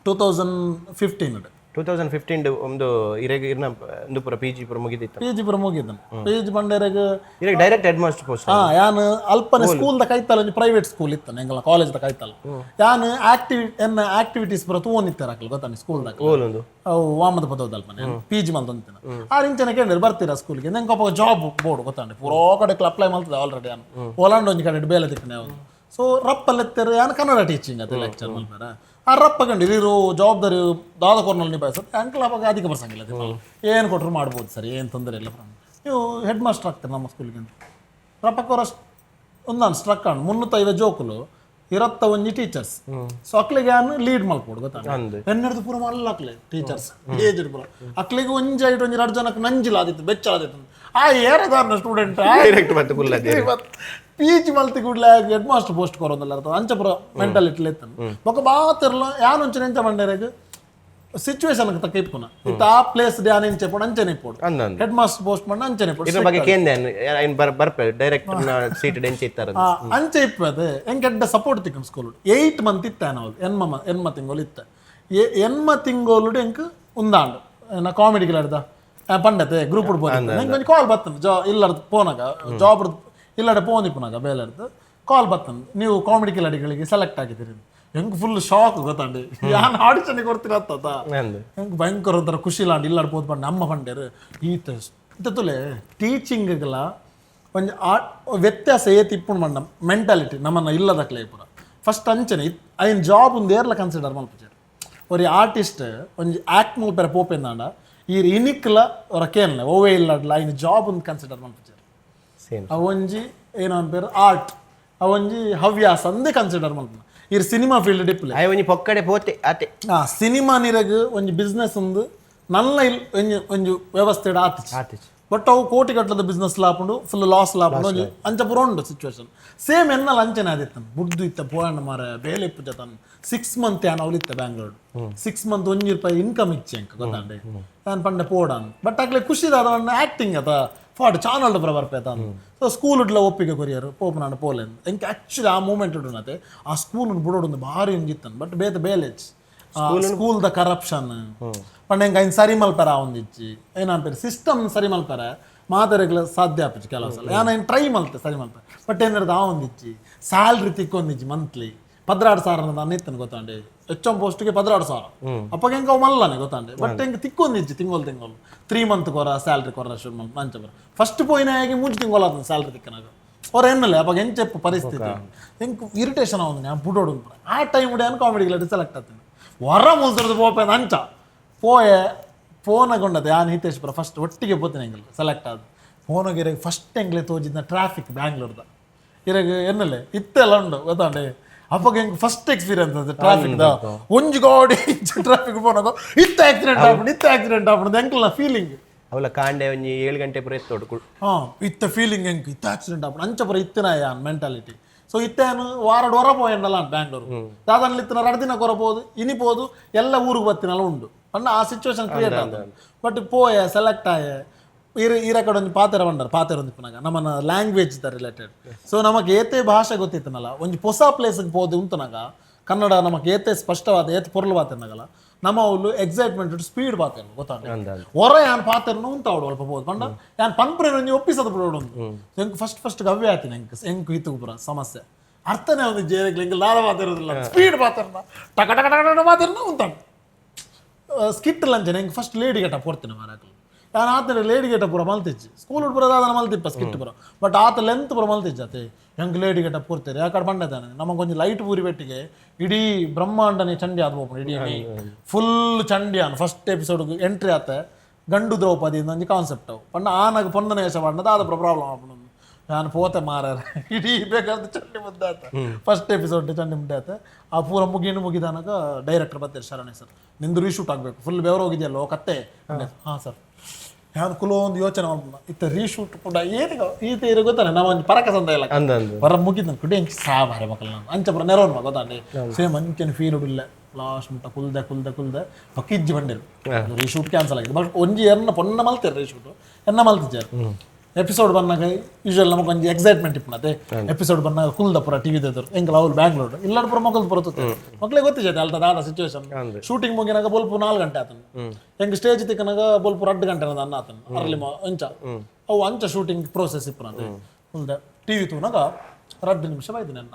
2015. 2015 ಒಂದು ಇರೆಗ್ ಇರ್ನ ಒಂದು ಪೂರ PG ಪೂರ ಮುಗಿದಿತ್ತು. PG ಪೂರ ಮುಗಿದನು. PG ಪಂಡೇರೆಗ್ ಇರೆಗ್ direct head master post? ಹಾ, ಯಾನ್ ಅಲ್ಪನೆ ಸ್ಕೂಲ್ ದ ಕೈತಲ್ ಒಂಜಿ ಪ್ರೈವೇಟ್ ಸ್ಕೂಲ್ ಇತ್ತು ಎಂಗಲ ಕಾಲೇಜ್ ದ ಕೈತಲ್. ಯಾನ್ ಎನ್ನ ಆಕ್ಟಿವಿಟೀಸ್ ಪೂರ ತೂವೊಂದಿತ್ತೆರ್ ಅಕ್ಲು ಗೊತ್ತಾನೆ ಸ್ಕೂಲ್ ದ. ಓಲೊಂದು? ಅವು ವಾಮದ ಪದವದ ಅಲ್ಪನೆ PG ಮಲ್ತೊಂದಿತ್ತೇನೆ. ಆರ್ ಇಂಚನೆ ಕೇಂದ್ರ ಬರ್ತೀರಾ ಸ್ಕೂಲ್ಗೆ, ನಂಗೆ ಅಪ್ಪ ಜಾಬ್ ಬೋರ್ಡ್ ಗೊತ್ತಾಂಡೆ, ಪೂರಾ ಕಡೆ ಅಪ್ಲೈ ಮಲ್ತದೆ ಆಲ್ರೆಡಿ. ಯಾನ್ ಒಲಾಂಡ್ ಒಂಜಿ ಕಡೆ ಬೇಲೆ ತಿಕ್ಕನೆ ಅವನು. ಸೊ ರಪ್ಪಲ್ಲಿ ಯಾನ್ ಕನ್ನಡ ಟೀಚಿಂಗ್ ಅದೇ ಲೆಕ್ಚರ್ ಮಲ್ಪೆರ. ಆ ರಪ್ಪ ಕಂಡು ಇರೋ ಜವಾಬ್ದಾರಿ ದಾದ ಕೊರ್ನಲ್ಲಿ ನಿಭಾಯಿಸೋದು ಅಂಕಲ್ ಅವಾಗ ಅಧಿಕ ಬರ್ಸಂಗಿಲ್ಲ, ಏನು ಕೊಟ್ಟರು ಮಾಡ್ಬೋದು ಸರ್, ಏನು ತೊಂದರೆ ಇಲ್ಲ, ನೀವು ಹೆಡ್ ಮಾಸ್ಟರ್ ಆಗ್ತೀರಿ ನಮ್ಮ ಸ್ಕೂಲ್ಗೆ ಅಂತ. ರಪ್ಪಕೋರ ಒಂದಾನ್ ಸ್ಟ್ರಕ್ ಆಂಡ್ 350 ಜೋಕುಲು, 21 ಟೀಚರ್ಸ್. ಸೊ ಅಕ್ಲಿಗೆ ಯಾನ್ ಲೀಡ್ ಮಲ್ಪೋಡು ಗೊತ್ತಾ. ಅಂದ್. ಎನ್ನೆಡ್ದು ಪೂರ ಮಲ್ಲ ಅಕ್ಲೆ ಟೀಚರ್ಸ್ ಏಜ್ ಪೂರ ಅಕ್ಲಿಗೆ ಒಂಜಿ ಐಟ್ ಒಂಜಿ ಎರಡು ಜನಕ್ಕೆ ನಂಜಿಲ ಆದಿತ್ತು, ಬೆಚ್ಚ ಆದಿತ್ತು. ಆ ಏರದಾರ್ನ ಸ್ಟೂಡೆಂಟ್ ಡೈರೆಕ್ಟ್ ಮತ್ತೆ ಕುಲ್ಲದೆ. PG ಮಲ್ತಿ ಕೂಡ್ಲೆ head master post ಕೊರೊಂದಲ್ಲ ಅರ್ಥ, ಅಂಚ ಪೂರ ಮೆಂಟಾಲಿಟಿ ಇತ್ತನು. ಬೊಕ್ಕ ಬಾತಿರ್ಲ ಯಾನ್ ಒಂಚೆ ಎಂಚ ಮಂಡೇರೆಗ್ ಸಿಚುವೇಶನ್ ತಕ್ಕ ಇಪ್ಪುನ ಇತ್ತ ಆ ಪ್ಲೇಸ್ ಯಾನ್ ಇಂಚೆ ಪೋಡು ಅಂಚನೆ ಇಪ್ಪೋಡು. ಅಂದ ಅಂದ. Head master post ಮಂಡ ಅಂಚನೆ ಇಪ್ಪೋಡು. ಇದ್ರ ಬಗ್ಗೆ ಕೇಂದ್ರ ಐನ್ ಬರ್ಪೆ ಡೈರೆಕ್ಟ್ ಸೀಟ್ ಡೆಂಚ್ ಇತ್ತಾರ. ಆ, ಅಂಚೆ ಇಪ್ಪದೆ ಎಂಕ್ ಎಡ್ಡೆ ಸಪೋರ್ಟ್ ತಿಕ್ಕುಂಡು ಸ್ಕೂಲ್. 8 ಮಂತ್ ಇತ್ತ ನಾವು, ಎನ್ಮ ಎನ್ಮ ತಿಂಗಳು ಇತ್ತ. ಎನ್ಮ ತಿಂಗೋಲು ಎಂಕ್ ಉಂದಾಂಡು ನಾ ಕಾಮಿಡಿಗೆ ಅರ್ಧ ಪಂಡತೆ ಗ್ರೂಪ್ ಪೋದಿತ್ತು. ಎಂಕ್ ಒಂಜಿ ಕಾಲ್ ಬತ್ತಂದು, ಜಾ ಇಲ್ಲರ್ದು ಪೋನಾಗ, ಜಾಬ್ ಇಲ್ಲಡೆ ಪೋಂದಿಪ್ಪುನಾಗ ಬೇಲೆರ್ದು ಕಾಲ್ ಬತ್ತಂದು, ನೀವು ಕಾಮಿಡಿ ಕಿಲಾಡಿಗಳಿಗೆ ಸೆಲೆಕ್ಟ್ ಆಗಿದ್ದೀರಿ. ಎಂಕ್ ಫುಲ್ ಶಾಕ್ ಗೊತ್ತಾಂಡಿ, ಯಾನ್ ಆಡಿಷನ್ ಕೊಡ್ತೀರ ಅತ್ತ. ಅಂದ್. ಎಂಕ್ ಭಯಂಕರ ಒಂಥರ ಖುಷಿ ಲಾಂಡ್. ಇಲ್ಲಡ್ ಪೋದು ಪಂಡ ನಮ್ಮ ಪಂಡೇರು ಈತ ತುಲೆ ಟೀಚಿಂಗ್ಲ ಒಂಜಿ ಆ ವ್ಯತ್ಯಾಸ ಏತ್ ಇಪ್ಪುಂಡು ಮಂಡ ಮೆಂಟಾಲಿಟಿ ನಮ್ಮನ್ನ ಇಲ್ಲದಕ್ಲೆ ಪೂರ ಫಸ್ಟ್ ಅಂಚನೆ ಐನ್ ಜಾಬ್ ಒಂದು ಏರ್ಲ ಕನ್ಸಿಡರ್ ಮಲ್ಪುಜೆರ್. ಒರಿ ಆರ್ಟಿಸ್ಟ್ ಒಂಜಿ ಆಕ್ಟ್ ಮಲ್ಪೆರೆ ಪೋಪೆಂದಾಂಡ ಈರ್ ಇನಿಕ್ಲ ಒರ ಕೇನ್ಲೆ ಒವ್ವೇ ಇಲ್ಲಡ್ಲ ಐನ್ ಜಾಬ್ ಒಂದು ಕನ್ಸಿಡರ್ ಮಲ್ಪುಜೆರ್. ಸೇಮ್. ಅವೊಂಜಿ ಏನೋ ಅನ್ಪೇರು ಆರ್ಟ್, ಅವೊಂಜಿ ಹವ್ಯಾಸ ಅಂದೇ ಕನ್ಸಿಡರ್ ಮಲ್ಪುನ. ಈರ್ ಸಿನಿಮಾ ಫೀಲ್ಡ್ ಇಪ್ಪುಲೆ. ಆಯ್ ಒಂಜಿ ಪೊಕ್ಕಡೆ ಪೋತೆ ಆತೆ. ಆ ಸಿನಿಮಾ ನಿರಗ್ ಒಂಜಿ ಬಿಸ್ನೆಸ್ ಒಂದು ನಲ್ಲ ಇಲ್ ಒಂಜಿ ಒಂಜಿ ವ್ಯವಸ್ಥೆ ಆತಿಚಿ. ಆತಿಚಿ. ಬಟ್ ಅವು ಕೋಟಿ ಗಟ್ಟಲದ ಬಿಸ್ನೆಸ್ ಲಾಪುಂಡು, ಫುಲ್ ಲಾಸ್ ಲಾಪುಂಡು, ಒಂಜಿ ಅಂಚ ಪೂರ ಉಂಡು ಸಿಚುವೇಶನ್. ಸೇಮ್ ಎನ್ನಲ ಅಂಚನೆ ಆದಿತ್ತನು. ಬುಡ್ದು ಇತ್ತ ಪೋಯಣ್ಣ ಮಾರ ಬೇಲೆ ಇಪ್ಪು ಜತನ್. 6 ಮಂತ್ ಯಾನ್ ಅವಲಿತ್ತ ಬ್ಯಾಂಗ್ಳೂರ್. 6 ಮಂತ್ 1 ರೂಪಾಯಿ ಇನ್ಕಮ್ ಇಚ್ಚೆ ಅಂಕ ಗೊತ್ತಾಂಡೆ. ನಾನು ಪಂಡೆ ಪೋಡಾನ್, ಬಟ್ ಅಗ್ಲೆ ಖುಷಿ ದಾದ ಆಕ್ಟಿಂಗ್ ಅತ ಫಾಟ್ ಚಾನಲ್ ಪುರ ಬರ್ಪೆ ತಾನು. ಸೊ ಸ್ಕೂಲ್ ಉಡ್ಲ ಒಪ್ಪಿಗೆ ಕೊರಿಯರು, ಪೋಪುನಾಂಡ ಪೋಲೆನ್. ಎಂಕ್ ಆಕ್ಚುಲಿ ಆ ಮೂಮೆಂಟ್ ಉಂಡುನತೆ, ಆ ಸ್ಕೂಲ್ ಬುಡೋಡು ಭಾರಿ ಒಂಜಿತ್ತನ್. ಬಟ್ ಬೇತೆ ಬೇಲೆಚ್ school the corruption ಪಂಡ ಎಂಕ್ ಐನ್ ಸರಿ ಮಲ್ಪೆರ ಒಂದಿಚ್ಚಿ ಏನಂಪೇರು ಸಿಸ್ಟಮ್ ಸರಿ ಮಲ್ಪೆರ ಮಾತೆರೆಗ್ಲ ಸಾಧ್ಯ ಆಪುಜಿ ಕೆಲವು ಸಲ. ಯಾನ್ ಐನ್ ಟ್ರೈ ಮಲ್ತೆ ಸರಿ ಮಲ್ಪೆ, ಬಟ್ ಏನಾರ ಆ ಒಂದಿಚ್ಚಿ ಸ್ಯಾಲ್ರಿ ತಿಕ್ಕೊಂದಿಜ್ಜಿ. ಮಂತ್ಲಿ 12,000 ನಾನು ಇತ್ತನು ಗೊತ್ತಾಂಡೆ. ಎಚ್ ಎಂ ಪೋಸ್ಟ್ಗೆ 12,000 ಅಪ್ಪಗೆ ಎಂಕ್ ಅವು ಮಲ್ಲನೆ ಗೊತ್ತಾಂಡೆ. ಬಟ್ ಎಂಕ್ ತಿಕ್ಕೊಂದಿಜ್ಜಿ ತಿಂಗಳು ತಿಂಗಳು. 3 ಮಂತ್ ಕೊರ ಸ್ಯಾಲ್ರಿ ಕೊರ ಶುರು ಮಲ್ಪ ಅಂಚ ಬರ. ಫಸ್ಟ್ ಪೋಯಿನ ಹೇಗೆ 3 ತಿಂಗಳು ಆತನ ಸ್ಯಾಲ್ರಿ ತಿಕ್ಕನಾಗ ಅವ್ರ ಎನ್ನಲೆ ಅವಾಗ ಎಂಚೆಪ್ಪು ಪರಿಸ್ಥಿತಿ ಎಂಕ್ ಇರಿಟೇಷನ್ ಆവുಂದು, ನಾನು ಬುಡೋಡು. ಆ ಟೈಮ್ ಉಡೆ ಕಾಮಿಡಿಗೆ ಸೆಲೆಕ್ಟ್ ಆಗ್ತೀನಿ ಹೊರ ಮುಲ್ತರದು ಪೋಪೆ ಅಂಚ ಪೋಯೆ. ಫೋನಗೊಂಡದೆ ಯಾನ್ ಹಿತೇಶ್ ಪುರ ಫಸ್ಟ್ ಒಟ್ಟಿಗೆ ಪೋತೀನಿ. ಎಂಗಲ್ ಸೆಲೆಕ್ಟ್ ಆದ ಫೋನಾಗ ಫಸ್ಟ್ ಎಂಗ್ಲೆ ತೋಜಿದ್ನ ಟ್ರಾಫಿಕ್ ಬ್ಯಾಂಗ್ಳೂರ್ದ ಇರಗ ಎನ್ನಲೆ ಇತ್ತೆಲ್ಲ ಉಂಡು ಗೊತ್ತಾಂಡೆ. ಅಪ್ಪಗೆ ಎಂಕ್ ಫಸ್ಟ್ ಎಕ್ಸ್ಪೀರಿಯನ್ಸ್ ಅದು ಟ್ರಾಫಿಕ್ the. ಒಂಜಿ ಗಾಡಿ ಟ್ರಾಫಿಕ್ ಪೋನಾಗ ಇತ್ತ ಆಕ್ಸಿಡೆಂಟ್ ಆಪುಂಡು, ಇತ್ತ ಆಕ್ಸಿಡೆಂಟ್ ಆಪುಂಡು ಎಂಕ್ಲ ಫೀಲಿಂಗ್. ಅವಲ ಕಾಂಡೆ ಒಂಜಿ 7 ಗಂಟೆ ಪೂರ ಎತ್ತೋಡು. ಹಾಂ, ಇತ್ತ ಫೀಲಿಂಗ್ ಎಂಕ್ ಇತ್ತ ಆಕ್ಸಿಡೆಂಟ್ ಆಪುಂಡು ಅಂಚ ಪುರ ಇತ್ತಿನ ಯಾನ್ ಮೆಂಟಾಲಿಟಿ. ಸೊ ಇತ್ತೇನು ವಾರಡ್ ಹೊರ ಪೋಯಂಡಲ್ಲ ಬ್ಯಾಂಗ್ಳೂರು ದಾದನ್ ಇತ್ತಿನ 2 ದಿನ ಕೊರಬೋದು ಇನಿ ಪೋದು ಎಲ್ಲ ಊರಿಗೆ ಬತ್ತಿನಲ್ಲ ಉಂಡು ಪಂಡ ಆ ಸಿಚುವೇಶನ್ ಕ್ರಿಯೇಟ್ ಆದ. ಬಟ್ ಪೋಯೆ, ಸೆಲೆಕ್ಟ್ ಆಯೆ. ಈರ ಈರ ಕಡೆ ಒಂಜಿ ಪಾತೆರ ಬಂಡರ್, ಪಾತೆರ ಒಂದಿಪ್ಪುನಾಗ ನಮ್ಮನ language the related. So ನಮಗೆ ಏತೆ ಭಾಷೆ ಗೊತ್ತಿತ್ತನಲ್ಲ, ಒಂಜಿ ಹೊಸ ಪ್ಲೇಸ್ಗೆ ಪೋದು ಉಂತನಾಗ ಕನ್ನಡ ನಮಗೆ ಏತೆ ಸ್ಪಷ್ಟವಾದ ಏತೆ ಪೊರ್ಲು ಪಾತೆರ್ನಾಗಲ್ಲ, ನಮ್ಮ ಅವ್ಲು ಎಕ್ಸೈಟ್ಮೆಂಟ್ ಸ್ಪೀಡ್ ಪಾತೆರ್ ಗೊತ್ತಾಂಡ. ಹೊರ ಯಾನ್ ಪಾತೆರ್ನ ಉಂತಾವಡು ಅಲ್ಪ ಬೋದು ಪಂಡ ಯಾನ್ ಪನ್ಪುರೇನು ಒಂಜಿ ಒಪ್ಪಿಸದ ಬಿಡೋಡು. ಎಂಕ್ ಫಸ್ಟ್ ಫಸ್ಟ್ ಗವ್ಯ ಆತಿನ ಎಂಕ್ ಎಂಕ್ ಇತ್ತು ಪುರ ಸಮಸ್ಯೆ ಅರ್ಥನೇ ಒಂದು ಜೇರೆಗ್ಲ ಎಂಕ್ ಲಾಲ ಪಾತೆರೋದಿಲ್ಲ. ಸ್ಪೀಡ್ ಪಾತೆರ್ನ ಟಕ ಟಕ ಟಕ ಟಕ ಪಾತೆರ್ನ ಉಂತಾಂಡು. ಸ್ಕಿಟ್ ಲಂಚನೆ ಎಂಕ್ first lady getup ಕೊಡ್ತೀನಿ ಮಾರಾಕಲು. ನಾನು ಆತನ ಲೇಡಿ ಗೆಟಪ್ ಪೂರ ಮಲ್ತಿಚ್ಚಿ. ಸ್ಕೂಲ್ ಪೂರ ದಾದನ ಮಲ್ತಿಪ್ಪ ಸ್ಕಿಟ್ ಪೂರ, ಬಟ್ ಆತ ಲೆಂತ್ ಪೂರ ಮಲ್ತಿಚ್ಚ ಅತೆ. ಹೆಂಗೆ ಲೇಡಿ ಗೆಟಪ್ ಕೊಡ್ತಾರೆ ಯಾಕಡೆ ಬಂಡತಾನೆ ನಮಗೊಂಜಿ ಲೈಟ್ ಪೂರಿ ಬೆಟ್ಟಿಗೆ ಇಡೀ ಬ್ರಹ್ಮಾಂಡನೆ ಚಂಡಿ ಆದ ಹೋಗ್ಬೋದು. ಇಡೀ ಫುಲ್ ಚಂಡಿ ಆನ್ first episode entry ಆತ. ಗಂಡು ದ್ರೌಪದಿ ಒಂಜಿ ಕಾನ್ಸೆಪ್ಟ್ ಅವು ಪಂಡ ಆನಗ ಪೊನ್ನನ ವೇಷ ಪಾಡ್ನ ದಾದ ಪ್ರಾಬ್ಲಮ್ ಆಪುಂಡು. ನಾನು ಪೋತೆ ಮಾರ, ಇಡೀ ಬೇಕಾದ ಚಂಡಿ ಮುದ್ದಾತ. ಫಸ್ಟ್ ಎಪಿಸೋಡ್ ಚಂಡಿ ಮುದ್ದಾತ. ಆ ಪೂರ ಮುಗಿನ ಮುಗಿದಾನಾಗ ಡೈರೆಕ್ಟರ್ ಬರ್ತಾರೆ, ಶರಣೆ ಸರ್, ನಿಂದು ರೀಶೂಟ್ ಆಗಬೇಕು, ಫುಲ್ ಬೆವರು ಹೋಗಿದೆಯಲ್ಲ ಕತ್ತೆ. ಹಾಂ ಸರ್. ಯಾರು ಕುಲೋ ಒಂದು ಯೋಚನೆ ಮಾಡ್ಬೋದು, ಇತ್ತ ರೀಶೂಟ್ ಕೂಡ ಏನಿಗ ಈತ ಇರೋ ಗೊತ್ತಾನೆ, ನಾವು ಒಂದು ಪರಕ ಸಂದ ಇಲ್ಲ. ಅಂದಂದು. ಹೊರ ಮುಗಿದ ಕುಡಿ ಎಂಚ ಸಾಬಾರೆ ಮಕ್ಕಳು ನಾನು ಅಂಚಪುರ ನೆರವನ್ ಗೊತ್ತಾಂಡೆ ಸೇಮ್ ಅಂಚೆನ ಫೀಲ್ ಉಡಿಲ್ಲ. ಲಾಸ್ಟ್ ಮುಟ್ಟ ಕುಲ್ದೆ ಕುಲ್ದೆ ಕುಲ್ದೆ ಪಕ್ಕಿಜ್ಜಿ ಬಂದಿರು, ರೀಶೂಟ್ ಕ್ಯಾನ್ಸಲ್ ಆಗಿದೆ. ಬಟ್ ಒಂಜಿ ಎನ್ನ ಪೊನ್ನ ಮಲ್ತೇರು ರೀಶೂಟ್ ಎನ್ನ ಮಲ್ತಿದ್ದಾರೆ. ಎಪಿಸೋಡ್ ಬಂದಾಗ ಯೂಶುವಲ್ ನಮಗೆ ಒಂಜಿ ಎಕ್ಸೈಟ್ಮೆಂಟ್ ಇಪ್ಪನತೆ. ಎಪಿಸೋಡ್ ಬಂದಾಗ ಕುಲ್ದ ಪುರ ಟಿವಿ ದೇದರು ಎಂಕಲ್ ಅವ್ರು ಬ್ಯಾಂಗ್ಳೂರ್ ಇಲ್ಲಡ್ ಪುರ ಮಕ್ಕಳು ಪುರ ಮಕ್ಕಳಿಗೆ ಗೊತ್ತಿಜೈತೆ ಅಲ್ತ ದಾದ ಸಿಚುವೇಶನ್. ಶೂಟಿಂಗ್ ಮುಗಿನಾಗ ಬೊಲ್ಪು 4 ಗಂಟೆ ಆತನು, ಹೆಂಗ್ ಸ್ಟೇಜ್ ತಿಕ್ಕನಾಗ ಬೊಲ್ಪು 2 ಗಂಟೆ ಅನ್ನ ಆತನು ಅರ್ಲಿ ಅಂಚ ಅವು ಅಂಚ ಶೂಟಿಂಗ್ ಪ್ರೋಸೆಸ್ ಇಪ್ಪನತೆ. ಕುಲ್ದೆ ಟಿವಿ ತೂನಾಗ 2 ನಿಮಿಷ ಬೈದು ನನ್ನ,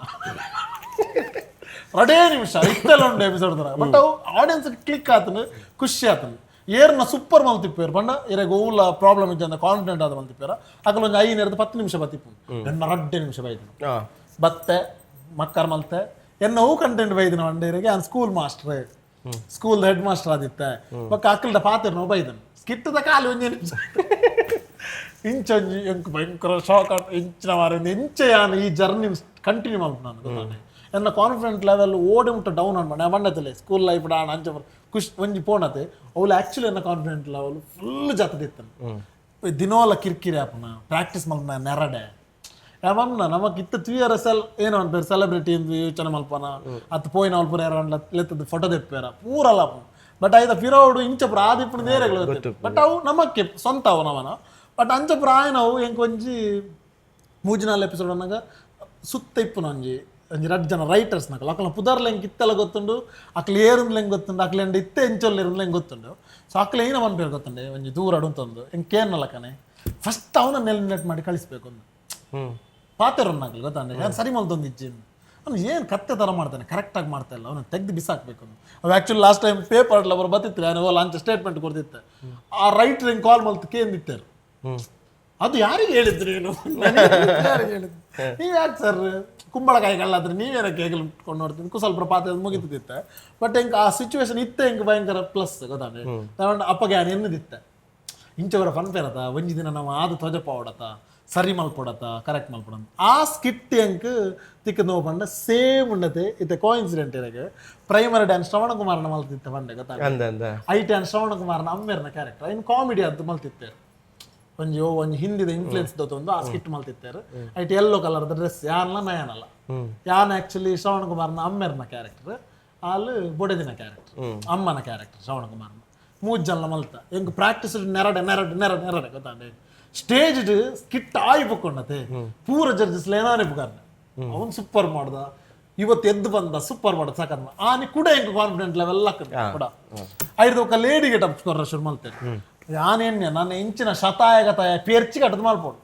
2 ನಿಮಿಷ ಇತ್ತೆಲ್ಲ ಉಂಟು ಎಪಿಸೋಡ್. ಬಟ್ ಅವು ಆಡಿಯನ್ಸ್ ಕ್ಲಿಕ್ ಆತನು, ಖುಷಿ ಆತನು. ಏರ್ನ ಸೂಪರ್ ಮಲ್ತಿಪ್ಪೇರು ಪಂಡ ಇರೆಗ್ ಓಲ ಪ್ರಾಬ್ಲಮ್ ಇಜ್ಜಂದ ಕಾನ್ಫಿಡೆಂಟ್ ಆದ ಮಲ್ತಿಪ್ಪೇರ. ಅಕಲ್ ಒಂಜಿ 5 10 ನಿಮಿಷ ಬತ್ತಿಪ್ಪು, ಎನ್ನ 2 ನಿಮಿಷ ಬೈದನು. ಬತ್ತೆ ಮಕ್ಕರ್ ಮಲ್ತೆ ಎನ್ನ ಹೂ ಕಂಟೆಂಟ್ ಬೈದಿನ వండేರಿಗೆ. ಆನ್ school master, school head master ಆದಿತ್ತೆ. ಬೊಕ್ಕ ಅಕ್ಕಲ್ದ ಪಾತೆರ್ ನೋ ಬೈದನು ಸ್ಕಿಟ್ಟದ ಖಾಲಿ ಒಂಜಿ ನಿಮಿಷ ಇಂಚೊಂಜಿ ಎಂಕ್ ಭಯಂಕರ ಶಾಕ್. ಇಂಚಿನ ಮಾರ ಇಂಚೆ ಯಾನ್ ಈ ಜರ್ನಿ ಕಂಟಿನ್ಯೂ ಮಲ್ಪು ನಾನು ಗೊತ್ತಾನೆ. ಎನ್ನ ಕಾನ್ಫಿಡೆಂಟ್ ಲೆವೆಲ್ ಓಡಿ ಮುಟ್ಟ ಡೌನ್ ಅನ್ಬ ನಾ ಬಂಡತಲೆ ಸ್ಕೂಲ್ ಲೈಫ್ ಡಾನ್ ಅಂಚ ಖುಷ್ ಒಂಜಿ ಪೋಣತೆ ಅವ್ಲು. ಆಕ್ಚುಲಿ ಎನ್ನ confident level full ಜತದಿತ್ತನು. ದಿನೋಲ ಕಿರ್ಕಿರಿ ಆಪುನ, ಪ್ರಾಕ್ಟೀಸ್ ಮಲ್ಪನ ನೆರಡೆ ಯಾವನ್ನ ನಮಕ್ ಇತ್ತ ತುಯರ ಸೆಲ್ ಏನೋ ಅನ್ಪೇರು ಸೆಲೆಬ್ರಿಟಿ ಎಂದು ಯೋಚನೆ ಮಲ್ಪನ ಅತ್ ಪೋಯಿನ ಅಲ್ಪ ಲೆತ್ತದ ಫೋಟೋ ದೆಪ್ಪೇರ ಪೂರಲ್ಲ. ಬಟ್ ಐದ ಪಿರೋಡು ಇಂಚಪುರ ಆದಿಪ್ಪುನ ನೇರೆಗಳು, ಬಟ್ ಅವು ನಮಕ್ಕೆ ಸ್ವಂತ ಅವು ನಮನ. ಬಟ್ ಅಂಚಪುರ ಆಯ್ನವು ಎಂಕ್ ಒಂಜಿ ಮೂಜಿನಾಲ್ ಎಪಿಸೋಡ್ ಅನ್ನಾಗ ಸುತ್ತ ಇಪ್ಪುನ ಒಂಜಿ ಒಂಜಿ ರಡ್ಡ್ ಜನ ರೈಟರ್ಸ್ ನಕಲು. ಅಕಲ್ನ ಪುದರ್ಲ ಎಂಕ್ ಇತ್ತೆಲ್ಲ ಗೊತ್ತುಂಡು, ಅಕ್ಲು ಏರುಂದ್ಲ ಹೆಂಗ್ ಗೊತ್ತುಂಡು, ಅಕ್ಲು ಎಂಡ ಇತ್ತೆ ಎಂಚೊಲ್ಲ ಇರುಂದ್ಲ ಹೆಂಗ್ ಗೊತ್ತುಂಡು. ಸೊ ಅಕ್ಲು ಏನ ಮನ್ಪೇರು ಗೊತ್ತುಂಡೆ, ಒಂಜಿ ದೂರ ಅಡುಂತಂದು ಎಂಕ್ ಕೇರ್ನಲಕನೆ ಫಸ್ಟ್ ಅವನನ್ನ ಎಲಿಮಿನೇಟ್ ಮಾಡಿ ಕಳಿಸ್ಬೇಕು ಒಂದು ಪಾತೆರನ್ನಾಗಲಿ ಗೊತ್ತಾಂಡೆ. ನಾನು ಸರಿ ಮಲ್ತೊಂದಿಜ್ಜಿ, ಅವ್ನು ಏನು ಕತ್ತೆ ಥರ ಮಾಡ್ತಾನೆ, ಕರೆಕ್ಟಾಗಿ ಮಾಡ್ತಾ ಇಲ್ಲ, ಅವನು ತೆಗ್ದು ಬಿಸಾಕ್ಬೇಕು ಅವ್ನು. ಅವು actually last time paper ಅವರು ಬತ್ತಿತ್ತು, ನಾನು ಲಾಂಚ್ ಸ್ಟೇಟ್ಮೆಂಟ್ ಕೊಡ್ತಿತ್ತೆ. ಆ ರೈಟರ್ ಹಿಂಗೆ ಕಾಲ್ ಮಲ್ತು ಕೇಂದಿತ್ತಾರೆ, ಅದು ಯಾರಿಗೆ ಹೇಳಿದ್ರು ನೀನು? ಯಾರಿಗೆ ಹೇಳಿದ್ರು ನೀವು? ಯಾಕೆ ಸರ್ ಕುಂಬಳಕಾಯಿ ಕಳ್ಳಾದ್ರೆ ನೀವೇನಕ್ಕೆ ಹೇಗೆ ಇಟ್ಕೊಂಡು ನೋಡ್ತೀನಿ ಕುಸಲ್ಪ ಪಾತ್ರೆ ಮುಗಿತಿತ್ತ. ಬಟ್ ಹೆಂಗೆ ಆ ಸಿಚುವೇಶನ್ ಇತ್ತೆ ಹೆಂಗೆ ಭಯಂಕರ ಪ್ಲಸ್ ಗೊತ್ತಾಂಡೆ. ಅಪ್ಪಗೆ ಯಾರು ಎನ್ನದಿತ್ತ ಇಂಚವರ ಪನ್ಪೇರತ ಒಂಜಿ ದಿನ ನಾವು ಆದ ತ್ವಜ ಸರಿ ಮಲ್ಪೊಡತ, ಕರೆಕ್ಟ್ ಮಲ್ಪೊಡ. ಆ ಸ್ಕಿಟ್ ಎಂಕ್ ತಿಕ್ಕ ನೋವು ಪಂಡ ಸೇಮ್ ಉಂಡತೆ ಇತ್ತೆ ಕೋಇನ್ಸಿಡೆಂಟ್. ಇರಗೆ ಪ್ರೈಮರಿ ಡ್ಯಾನ್ಸ್ ಶ್ರವಣ ಕುಮಾರನ ಮಲ್ತಿತ್ತ ಪಂಡೆ ಗೊತ್ತಾ? ಅಂದ ಅಂದ. ಐಟ್ ಆ್ಯಂಡ್ ಶ್ರವಣ ಕುಮಾರನ ಅಮ್ಮೇರ್ನ ಕ್ಯಾರೆಕ್ಟರ್ ಇನ್ನು ಕಾಮಿಡಿ ಅದು ಮಲ್ತಿತ್ತೇರು. ಒಂಜಿ ಓ ಒಂಜಿ ಹಿಂದಿದ ಇನ್ಫ್ಲುಯೆನ್ಸ್ ದೊತ್ತೊಂದು ಆ ಸ್ಕಿಟ್ ಮಲ್ತಿತ್ತೇರು. ಐಟ್ ಯೆಲ್ಲೋ ಕಲರ್ದ ಡ್ರೆಸ್ ಯಾನ್ಲ ನಯಾನಲ್ಲ. ಯಾನ್ ಆಕ್ಚುಲಿ ಶ್ರವಣ ಕುಮಾರ್ನ ಅಮ್ಮೇರ್ನ ಕ್ಯಾರೆಕ್ಟರ್, ಆಲ್ ಬೊಡೆದಿನ ಕ್ಯಾರೆಕ್ಟರ್, ಅಮ್ಮನ ಕ್ಯಾರೆಕ್ಟರ್ ಶ್ರವಣ ಕುಮಾರ್ನ. ಮೂಜ್ ಜನ ಮಲ್ತ ಎಂಕ್ ಪ್ರಾಕ್ಟೀಸ್ ನೆರಡೆ ನೆರಡೆ ನೆರಡೆ ನೆರಡೆ ಗೊತ್ತಾಂಡೆ. ಸ್ಟೇಜ್ ಸ್ಕಿಟ್ ಆಯಿ ಪಕ್ಕೊಂಡತೆ ಪೂರ ಜಡ್ಜಸ್ ಲೇನಾನೆ ಪುಕಾರ್ನೆ, ಅವನು ಸೂಪರ್ ಮಾಡ್ದ, ಇವತ್ತು ಎದ್ದು ಬಂದ, ಸೂಪರ್ ಮಾಡ್ದ ಸಾಕಂದ. ಆನಿ ಕೂಡ ಎಂಕ್ ಕಾನ್ಫಿಡೆಂಟ್ ಲೆವೆಲ್ ಕೂಡ ಐದು ఒక ಲೇಡಿ ಗೆಟಪ್ ಕೊರ್ರ ಶುರು ಮಲ್ತೇನೆ. ಯಾನೇನ್ಯ ನಾನು ಇಂಚಿನ ಶತಾಯಗತಾಯ ಪೇರ್ಚಿ ಕಟ್ಟದ ಮಲ್ಪೊಡು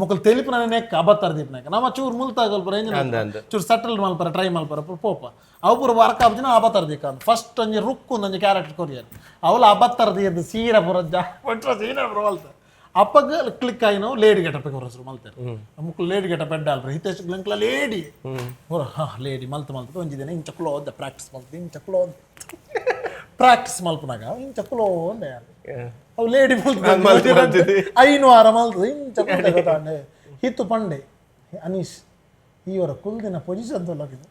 ಮೊಕಲ್ ತೆಲಿಪು ನನ್ನ ನೆಕ್ ಅಬತ್ತಾರ ದೀಪನಾಕ ನಮ್ಮ ಚೂರು ಮುಲ್ತಾಗಲ್ಪ ರೇಂಜ್ ಅಂದ ಅಂದ. ಚೂರು ಸೆಟಲ್ ಮಲ್ಪರ ಟ್ರೈ ಮಲ್ಪರ ಪೋಪ ಅವು ಪೂರ ವರ್ಕ್ ಆಪುಜಿನ ಅಬತ್ತಾರ ದೀಕ. ಫಸ್ಟ್ ಒಂಜಿ ರುಕ್ಕು ಒಂಜಿ ಕ್ಯಾರೆಕ್ಟರ್ ಕೊರಿಯರ್ ಅವಳು ಅಬತ್ತಾರ ದೀಯದ್ದು ಸೀರೆ ಪೂರ ಜಾ ಪಟ್ರ ಸೀರೆ ಪೂರ ಮಲ್ತ. ಅಪ್ಪಗ ಕ್ಲಿಕ್ ಆಗಿ ನಾವು ಲೇಡಿ ಗೆಟಪ್ ಹೊರ ಮಲ್ತೇವೆ. ಮುಕ್ಳು ಲೇಡಿ ಗೆಟಪ್ ಎಡ್ಡ ಅಲ್ರಿ ಹಿತೇಶ್ ಗ್ಲಂಕ್ಲ ಲೇಡಿ ಹೊರ. ಹಾ ಲೇಡಿ ಮಲ್ತ ಮಲ್ತ ಒಂಜಿ ದಿನ ಇಂಚ ಕ್ಲೋ ಪ್ರಾಕ್ಟೀಸ್ ಮಲ್ತ, ಇಂಚ ಕ್ಲೋ ಪ್ರಾಕ್ಟೀಸ್ ಮಲ್ಪನಾಗ ಇಂಚ ಕ್ಲೋ ಅಂದೆ. ಅವು ಲೇಡಿ ಮಲ್ತ 5 ವಾರ ಮಲ್ತದ ಇಂಚ ಗೊತ್ತಾಂಡೆ. ಹಿತ್ತು ಪಂಡೆ ಅನೀಶ್ ಇವರ ಕುಲ್ದಿನ ಪೊಸಿಷನ್ ತೊಲಕಿದೆ.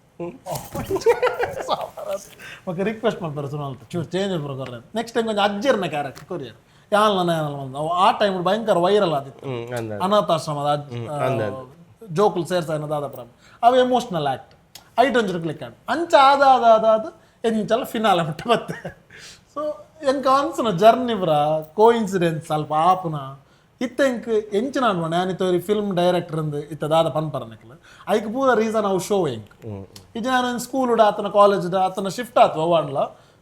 ಓಕೆ ರಿಕ್ವೆಸ್ಟ್ ಮಾಡ್ತಾರೆ ಸುನಾಲ್ತ ಚೂರು ಚೇಂಜ್ ಕೊರ್ರೆ. ನೆಕ್ಸ್ಟ್ ಟೈಮ್ కొంచెం ಅಜ್ಜಿರ್ನ ಕ್ಯಾರೆಕ್ಟರ್ ಕೊರಿಯರ್ ಯಾನ್ಲ ಯಾನಲ್ಲ. ಅವು ಆ ಟೈಮ್ ಭಯಂಕರ ವೈರಲ್ ಆದಿತ್ತು. ಅಂದ. ಅನಾಥಾಶ್ರಮದ ಜೋಕುಲ್ ಸೇರ್ಸಾಯನ ದಾದ ಅವು emotional act ಐಟ್ ಒಂಚೂರು ಕ್ಲಿಕ್ ಆಡ್ ಅಂಚ ಆದ ಆದ ಆದ ಆದ ಎಂಚಲ ಫಿನಾಲೆ ಮುಟ್ಟ ಬತ್ತೆ. ಸೊ ಎಂಕ ಅನ್ಸುನ ಜರ್ನಿ ಬ್ರ ಕೋಇನ್ಸಿಡೆನ್ಸ್ ಸ್ವಲ್ಪ ಆಪುನ ಇತ್ತ ಎಂಕ್ ಎಂಚಿನ ಅನ್ಬೋಣ. ಯಾನ್ ಇತ್ತ ಫಿಲ್ಮ್ ಡೈರೆಕ್ಟರ್ ಅಂದ್ ಇತ್ತ ದಾದ ಪನ್ಪರ ನೆಕ್ಲ ಐಕ್ ಪೂರ ರೀಸನ್ ಅವು ಶೋ ಎಂಕ್. ಇಜ್ಜ ನಾನು ಸ್ಕೂಲ್ ಆತನ ಕಾಲೇಜ್ ಆತನ ಶಿಫ್ಟ್ ಆತು ಅವಾಂಡ್ಲ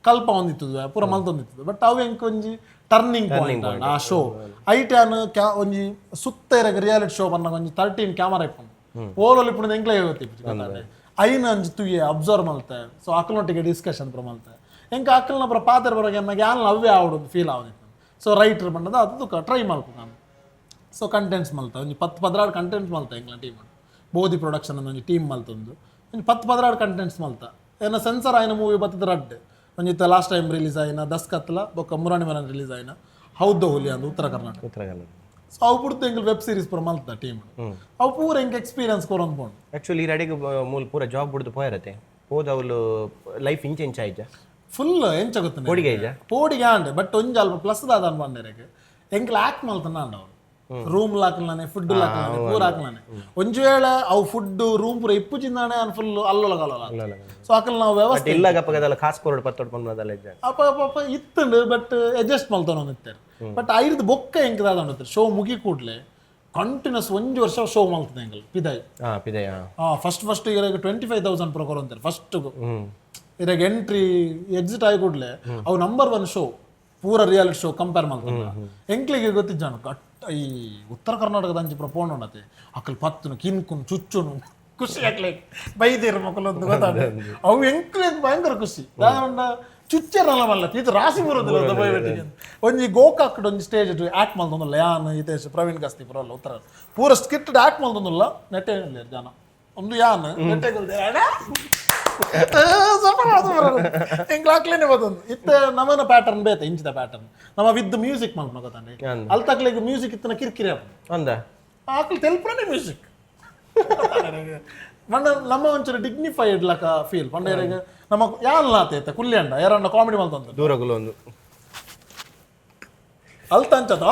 ಕಲ್ಪ ಒಂದಿತ್ತದ ಪೂರ ಮಲ್ತೊಂದಿತ್ತದ. ಬಟ್ ಅವು ಎಂಕ್ ಒಂಜಿ ಟರ್ನಿಂಗ್ ಪಾಯಿಂಟ್ ಆ ಶೋ. ಐಟ್ ಯಾನ್ ಕ್ಯಾ ಒಂಜಿ ಸುತ್ತ ಇರಗ ರಿಯಾಲಿಟಿ ಶೋ ಬನ್ನಾಗ ಒಂಜಿ 13 ಕ್ಯಾಮರಾ ಇಪ್ಪುಂಡು. ಓಲೋಲಿ ಇಪ್ಪುಂಡು ಎಂಕ್ಲೇ ಗೊತ್ತಿಪ್ಪು. ಐನ ಒಂಜಿ ತುಯ್ಯೆ ಅಬ್ಸರ್ವ್ ಮಲ್ತೆ. ಸೊ ಅಕ್ಲನೊಟ್ಟಿಗೆ ಡಿಸ್ಕಷನ್ ಪೂರ ಮಲ್ತೆ. ಎಂಕ್ ಅಕ್ಕಲ್ನ ಪೂರ ಪಾತೆರ ಬರೋಗೆ ಎನ್ನಾಗ ಯಾನ್ಲ ಅವ್ವೇ ಆವಡು ಫೀಲ್ ಆವದಿತ್ತು. ಸೊ ರೈಟರ್ ಬಂದದ ಅದು ಟ್ರೈ ಮಲ್ಪು ನಾನು. ಸೊ ಕಂಟೆಂಟ್ಸ್ ಮಲ್ತ ಒಂಜಿ 10 12 ಕಂಟೆಂಟ್ಸ್ ಮಲ್ತ. ಎಂಕ್ಲ ಟೀಮ್ ಬೋಧಿ ಪ್ರೊಡಕ್ಷನ್ ಒಂಜಿ ಟೀಮ್ ಮಲ್ತೊಂದು ಒಂಜಿ 10 12 ಕಂಟೆಂಟ್ಸ್ ಮಲ್ತ. ಏನ ಸೆನ್ಸರ್ ಆಯ್ನ ಮೂವಿ ಬತ್ತದ ರಡ್ಡ್. ಒಂಜಿ ಲಾಸ್ಟ್ ಟೈಮ್ release ಆಯ್ನ ದಸ್ಕತ್ಲ, ಬೊಕ್ಕ ಮುರಾಣಿ ಮರನ್ ರಿಲೀಸ್ ಆಯ್ನ. ಹೌದು ಹುಲಿ ಅಂದ್ ಉತ್ತರ ಕರ್ನಾಟಕ. ಉತ್ತರ ಕನ್ನಡ. ಸೊ ಅವು ಪುಡ್ತು ಎಂಕಲ್ ವೆಬ್ ಸೀರೀಸ್ ಪೂರ ಮಲ್ತ ಟೀಮ್, ಅವು ಪೂರ ಎಂಕ್ ಎಕ್ಸ್ಪೀರಿಯನ್ಸ್ ಕೊರೊಂದು ಪೋಂಡು. ಆಕ್ಚುಲಿ ಈ ಅಡಿಗೆ ಮೂಲ ಪೂರ ಜಾಬ್ ಬಿಡ್ದು ಪೋಯರತೆ ಪೋದ ಅವಳು ಲೈಫ್ ಇಂಚ ಇಂಚ ಆಯ್ಜ? ಫುಲ್ ಎಂಚ ಗೊತ್ತುಂಡೆ? ಪೋಡಿಗೆ ಆಯ್ಜ? ಪೋಡಿಗೆ ಆಂಡ್, ಬಟ್ ಒಂಜಿ ಅಲ್ಪ ಪ್ಲಸ್ ದಾದ ಅನ್ಬಂಡೆರೆಗ್ ಎಂಕ್ಲ ಆಕ್ಟ್ ಮಲ್ತನ ಆಂಡ್ ಅವ್ರು ರೂಮ್ ಲಾಕ್ಲಾನೆ, ಫುಡ್ ಲಾಕ್ಲಾನೆ, ಪೂರ ಹಾಕ್ಲಾನೆ. ಒಂಜಿ ವೇಳೆ ಅವು ಫುಡ್ ರೂಮ್ ಪೂರ ಇಪ್ಪು ಚಿಂದಾನೆ ಅನ್ ಫುಲ್ ಅಲ್ಲೊಳಗ ಅಲ್ಲೊಳ. ಸೊ ಅಕಲ್ ನಾವು ವ್ಯವಸ್ಥೆ ಇಲ್ಲ ಗಪ್ಪಗದಲ್ಲ ಕಾಸು ಕೊರಡು ಪತ್ತೊಡು ಪಂದದಲ್ಲ ಇಜ್ಜ? ಅಪ್ಪ ಅಪ್ಪ ಅಪ್ಪ ಇತ್ತುಂಡು, ಬಟ್ ಅಡ್ಜಸ್ಟ್ ಮಲ್ತೊಂದು ಇತ್ತಾರೆ. ಬಟ್ ಐರ್ದು ಬೊಕ್ಕ ಎಂಕ್ ದಾದ ಉಂಡು, ಶೋ ಮುಗಿ ಕೂಡ್ಲೆ ಕಂಟಿನ್ಯೂಸ್ ಒಂಜಿ ವರ್ಷ ಶೋ ಮಲ್ತದೆ ಎಂಕಲ್ ಪಿದಾಯಿ. ಹಾ, ಪಿದಯ. ಹಾ, ಫಸ್ಟ್ ಫಸ್ಟ್ ಇರಾಗ 25,000 ಪ್ರಕಾರ ಅಂತಾರೆ ಫಸ್ಟ್ ಇರಾಗ ಎಂಟ್ರಿ ಎಕ್ಸಿಟ್ ಆಗಿ ಕೂಡ್ಲೆ. ಅವು ನಂಬರ್ 1 ಶೋ ಪೂರ reality show compare ಮಾಡ್ತಾರೆ. ಎಂಕ್ಲಿಗೆ ಗೊತ್ತಿಜ್ಜಾನು ಗಟ್ಟ ಈ ಉತ್ತರ ಕರ್ನಾಟಕದ ಅಂಚಿ ಪೂರ ಪೋಂಡ್ ಉಂಡತೆ. ಅಕಲ್ ಪತ್ತುನು ಕಿನ್ಕುನು ಚುಚ್ಚುನು ಖುಷಿ ಆಗ್ಲಿ ಬೈದಿರು ಮಕ್ಕಳೊಂದು ಗೊತ್ತಾಗ ಅವು ಎಂಕ್ಲಿಗೆ ಭಯಂಕರ ಖುಷಿ. ದಾದ ಚುಚ್ಚೆರಲ್ಲ ಮಲ್ಲ ಇದು ರಾಸಿ ಬರೋದಿಲ್ಲ ಬೈಬೆಟ್ಟಿಗೆ. ಒಂಜಿ ಗೋಕಾಕ್ ಒಂಜಿ ಸ್ಟೇಜ್ ಆಕ್ಟ್ ಮಲ್ತೊಂದುಲ್ಲ ಯಾನ್, ಹಿತೇಶ್, ಪ್ರವೀಣ್ ಗಸ್ತಿ ಪುರಲ್ಲ ಉತ್ತರ ಪೂರ ಸ್ಕಿಟ್ ಆಕ್ಟ್ ಮಲ್ತೊಂದುಲ್ಲ. ನೆಟ್ಟೆ ಜನ ಒಂದು ಯಾನ್ ನೆಟ್ಟೆ ಎಂಕ್ಲ ಹಾಕ್ಲೇನೆ ಬತ್ತೊಂದು ಇತ್ತ ನಮನ ಪ್ಯಾಟರ್ನ್ ಬೇತೆ ಇಂಚಿದ ಪ್ಯಾಟರ್ನ್. ನಮ್ಮ ವಿದ್ ಮ್ಯೂಸಿಕ್ ಮಲ್ಪನ ಗೊತ್ತಾಂಡೆ. ಅಲ್ಲಿ ತಕ್ಲೆಗ್ ಮ್ಯೂಸಿಕ್ ಇತ್ತನ ಕಿರ್ಕಿರಿ ಆಪುಂಡು. ಅಂದ. ಆಕ್ಲು ತೆಲ್ಪುನೇ ಮ್ಯೂಸಿಕ್ ಪಂಡ ನಮ್ಮ ಒಂಚೂರು ಡಿಗ್ನಿಫೈಡ್ ಲಕ ಫೀಲ್. ಪಂಡ ಇರೆಗ್ ನಮ್ಮ ಯಾನ್ಲ ಆತ ಕುಲ್ಯಂಡ ಯಾರನ್ನ ಕಾಮಿಡಿ ಮಲ್ತೊಂದು ದೂರಗುಲು ಒಂದು ಅಲ್ತ ಅಂಚದ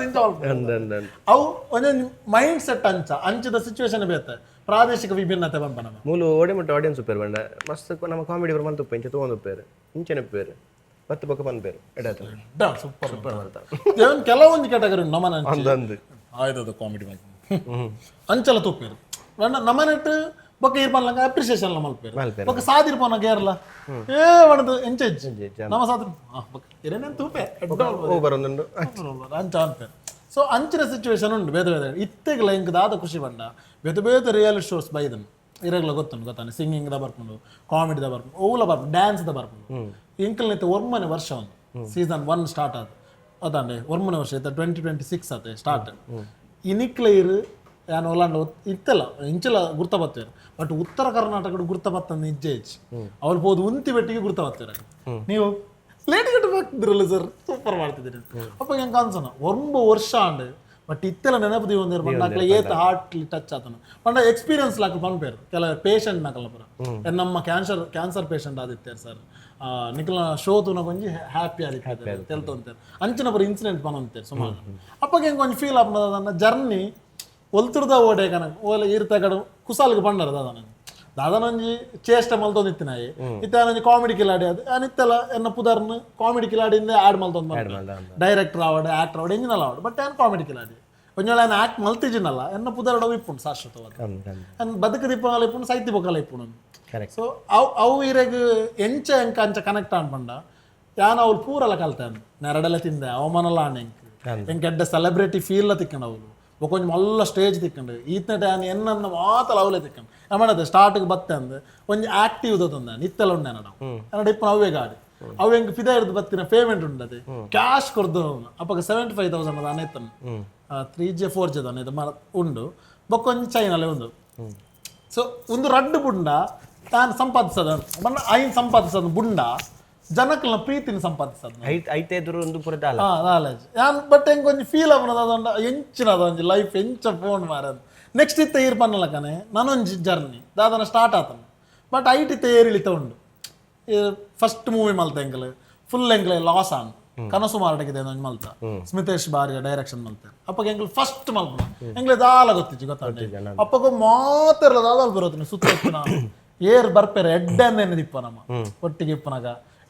ನಿಂಚ ಅಲ್ಪ. ಅಂದ ಅಂದ ಅಂದ. ಅವು ಒಂದೊಂದು ಮೈಂಡ್ ಸೆಟ್ ಅಂಚ ಅಂಚದ ಸಿಚುವೇಶನ್ ಬೇತೆ, ಪ್ರಾದೇಶಿಕ ವಿಭಿನ್ನತೆ ಬಂಪ ನಮ್ಮ. ಮೂಲು ಓಡೆ ಮುಟ್ಟ ಆಡಿಯನ್ಸ್ ಉಪ್ಪೇರು ಬಂಡ ಮಸ್ತ್ ನಮ್ಮ ಕಾಮಿಡಿ ಬರ ಮಲ್ತ ಉಪ್ಪು ಇಂಚ ತಗೊಂಡು ಉಪ್ಪೇರು ಇಂಚನೆ ಉಪ್ಪೇರು ಬತ್ತು ಬೊಕ್ಕ ಪನ್ಪೇರು ಎಡಾತ. ಸೂಪರ್. ಸೂಪರ್ ಮಲ್ತ. ದೇವನ್ ಕೆಲವೊಂದು ಕ್ಯಾಟಗರಿ ನಮ್ಮನ ಅಂದ ಅಂದ. ಆಯ್ತದ ಕಾಮಿಡಿ ಅಂಚಲ ತೂಪೇರು ಬಣ್ಣ ನಮ್ಮನೆಟ್ ಬೊಕ್ಕ ಇರ್ಪನ್ಲಂಗ ಅಪ್ರಿಸಿಯೇಷನ್ ಮಲ್ಪೇರು. ಮಲ್ಪೇರು. ಬೊಕ್ಕ ಸಾದಿರ್ಪನ ಗೇರ್ಲ ಏ ಬಣ್ಣದು ಎಂಚ ಎಂಚ ನಮ್ಮ ಸಾದಿ ಬೊಕ್ಕ ಇರೇನೇನು ತೂಪೆ ಓ ಬರೊಂದುಂಡು. ಅಂಚ ಅನ್ಪೇರು. ಸೊ ಅಂಚಿನ ಸಿಚುವೇಶನ್ ಉಂಟು ಬೇರೆ ಬೇರೆ. ಇತ್ತೆಗ್ಲ ಎಂಕ್ ದಾದ ಖುಷಿ ಬಂಡ ಬೇತೆ ಬೇತೆ ರಿಯಾಲಿಟಿ ಶೋಸ್ ಬೈದನು ಇರಗ್ಲ ಗೊತ್ತುಂಡು ಗೊತ್ತಾನೆ. ಸಿಂಗಿಂಗ್ the ಬರ್ಪುಂಡು, comedy the ಬರ್ಪುಂಡು, ಓಲ ಬರ್ಪುಂಡು, ಡ್ಯಾನ್ಸ್ the ಬರ್ಪುಂಡು. ಎಂಕಲ್ ನಿತ್ತೆ ಒರ್ಮನೆ ವರ್ಷ ಒಂದು ಸೀಸನ್ 1 ಸ್ಟಾರ್ಟ್ ಆದ ಅದಾಂಡೆ ಒರ್ಮನೆ ವರ್ಷ ಇತ್ತ 2026 ಆತೆ ಸ್ಟಾರ್ಟ್. ಇನಿಕ್ಲ ಇರು ಯಾನ್ ಒಲಾಂಡ ಇತ್ತಲ್ಲ ಇಂಚಲ ಗುರ್ತ ಬತ್ತೇರು. ಬಟ್ ಉತ್ತರ ಕರ್ನಾಟಕದ ಗುರ್ತ ಬತ್ತಂದು ನಿಜ್ಜೆ ಹೆಚ್ಚು ಅವ್ರು ಪೋದು ಉಂತಿ ಬೆಟ್ಟಿಗೆ ಗುರ್ತ ಬತ್ತೇರು. ನೀವು ಲೇಟ್ ಗಟ್ಟು ಬರ್ತಿದ್ರಲ್ಲ ಸರ್, ಸೂಪರ್ ಮಾಡ್ತಿದ್ದೀರಿ. ಅಪ್ಪ ಹೆಂಗೆ ಅನ್ಸನ ಒಂಬ ವರ್ಷ ಆಂಡ್ ಬಟ್ ಇತ್ತೆಲ್ಲ ನೆನಪು ದೀವೊಂದಿರು ಪಂಡ ಅಕ್ಲೆ ಏತ್ ಹಾರ್ಟ್ಲಿ ಟಚ್ ಆತನ ಪಂಡ ಎಕ್ಸ್ಪೀರಿಯನ್ಸ್ ಲಾಕ್ ಪನ್ಪೇರು. ಕೆಲ ಪೇಷಂಟ್ ನಕಲ ಪುರ ನಮ್ಮ cancer cancer patient ಆದಿತ್ಯಾರ sir, ನಿಕಲ show ತೂನ ಒಂಜಿ ಹ್ಯಾಪಿ ಆದಿತ್ತೆ ತೆಲ್ತೊಂತೇರು ಅಂಚಿನ ಪುರ ಇನ್ಸಿಡೆಂಟ್ ಪನೊಂತೇರು ಸುಮಾರು. ಅಪ್ಪಗೆ ಹೆಂಗೆ ಒಂಜಿ ಫೀಲ್ ಆಪುನ ಜರ್ನಿ ಒಲ್ತುರ್ದ ಓಡೆ ಕನಕ್ ಓಲೆ ಈರ್ತ ಕಡೆ ಕುಸಾಲ್ಗೆ ಪಂಡರ ದಾದನ ದಾದನೊಂಜಿ ಚೇಷ್ಟೆ ಮಲ್ತೊಂದಿತ್ತಿನಾಯಿ ಇತ್ತ ಒಂಜಿ ಕಾಮಿಡಿ ಕಿಲಾಡಿ ಅದು ಅನಿತ್ತೆಲ್ಲ ಎನ್ನ ಪುದರ್ನ್ ಕಾಮಿಡಿ ಕಿಲಾಡಿಂದ ಆಡ್ ಮಲ್ತೊಂದು ಡೈರೆಕ್ಟರ್ ಆವಡ್ ಆಕ್ಟರ್ ಆವಡ್ ಎಂಜಿನಲ್ ಆವಡ್. ಬಟ್ ಏನ್ ಕಾಮಿಡಿ ಕಿಲಾಡಿ ಒಂಜೊಳೆ ಏನ್ ಆಕ್ಟ್ ಮಲ್ತಿಜಿನಲ್ಲ ಎನ್ನ ಪುದರ್ಡ ಇಪ್ಪುಂಡು ಶಾಶ್ವತವಾದ ಅನ್ ಬದುಕು ದಿಪ್ಪನಾಲ ಇಪ್ಪುಂಡು ಸೈತಿ ಬೊಕ್ಕಲ ಇಪ್ಪುಂಡು. ಕರೆಕ್ಟ್. ಸೊ ಅವು ಅವು ಇರೆಗ್ ಎಂಚ ಎಂಕ ಅಂಚ ಕನೆಕ್ಟ್ ಆನ್ಪಂಡ ಯಾನ್ ಅವ್ಲು ಪೂರಲ ಕಲ್ತಾನ್ ನೆರಡಲ ತಿಂದೆ ಅವಮಾನಲ ಆಂಡ್ ಎಂಕ್ ಎಂಕ್ ಎಡ್ಡೆ ಸೆಲೆಬ್ರಿಟಿ ಫೀಲ್ ತಿಕ್ಕಂಡು ಅವ್ಲು ಬೊಕೊಂಜಿ ಮಲ್ಲ ಸ್ಟೇಜ್ ತಿಕ್ಕಂಡು ಈತನಟ ಯಾನ್ ಎನ್ನನ್ನ ಮಾತಲ ಅವಲೇ ತಿಕ್ಕಂಡು ಅಮಣತೆ ಸ್ಟಾರ್ಟ್ಗೆ ಬತ್ತೆ ಅಂದ್ ಒಂಜಿ ಆಕ್ಟಿವ್ ದೊಂದ ನಿತ್ತೆಲ ಉಂಡೆ ನಾವು ಎನ್ನಡ ಇಪ್ಪನ ಅವೇ ಗಾಡಿ ಅವು ಎಂಕ್ ಫಿದಾ ಹಿಡ್ದು ಬತ್ತಿನ ಪೇಮೆಂಟ್ ಉಂಡದೆ ಕ್ಯಾಶ್ ಕೊರ್ದು ಅಪ್ಪಗ 75,000 ಅದ ಅನೇತನ್ 3G 4G ಅದ ಮರ ಉಂಡು ಬೊಕ್ಕೊಂಜಿ ಚೈನಲ್ಲೇ ಉಂಡು. ಸೊ ಒಂದು ರಡ್ಡು ಬುಂಡ ತಾನು ಸಂಪಾದಿಸದ ಬಣ್ಣ ಐನ್ ಸಂಪಾದಿಸದ ಬುಂಡ ಜನಕ್ಲ ಪ್ರೀತಿನ ಸಂಪಾದಿಸದ. ಐತ್ ಐತೆ ಎದುರು ಒಂದು ಪೂರ ದಾಲ. ಹಾ ನಾಲೆಜ್ ಯಾನ್ ಬಟ್ ಹೆಂಗೆ ಒಂಜಿ ಫೀಲ್ ಆಪುನದ ಅದೊಂದು ಎಂಚಿನ ಅದೊಂಜಿ ಲೈಫ್ ಎಂಚ ಫೋನ್ ಮಾರದು. ನೆಕ್ಸ್ಟ್ ಇತ್ತ ಈರ್ ಪನ್ನಲಕನೆ ನಾನೊಂಜಿ ಜರ್ನಿ ದಾದನ ಸ್ಟಾರ್ಟ್ ಆತನ ಬಟ್ ಐಟ್ ಇತ್ತ ಏರಿಳಿತ ಉಂಡು. ಫಸ್ಟ್ ಮೂವಿ ಮಲ್ತ ಎಂಕಲ್ ಫುಲ್ ಎಂಕ್ಲೆ ಲಾಸ್ ಆನ್ ಕನಸು ಮಾರಾಟಕ್ಕಿದೆ ಒಂಜಿ ಮಲ್ತ ಸ್ಮಿತೇಶ್ ಬಾರಿಯ ಡೈರೆಕ್ಷನ್ ಮಲ್ತೆ. ಅಪ್ಪಗೆ ಎಂಕಲ್ ಫಸ್ಟ್ ಮಲ್ಪನ ಎಂಕ್ಲೆ ದಾಲ ಗೊತ್ತಿಜ್ಜಿ ಗೊತ್ತಾಂಡೆ. ಅಪ್ಪಗ ಮಾತೆರ್ಲ ದಾದಾಲ್ ಬರೋತೀನಿ ಸುತ್ತ ಏರ್ ಬರ್ಪೇರೆ ಎಡ್ಡೆ ಅಂದೇನೆ ದಿಪ್ಪ ನಮ್ಮ ಒಟ್ಟಿಗೆ ಇಪ್ಪನಾಗ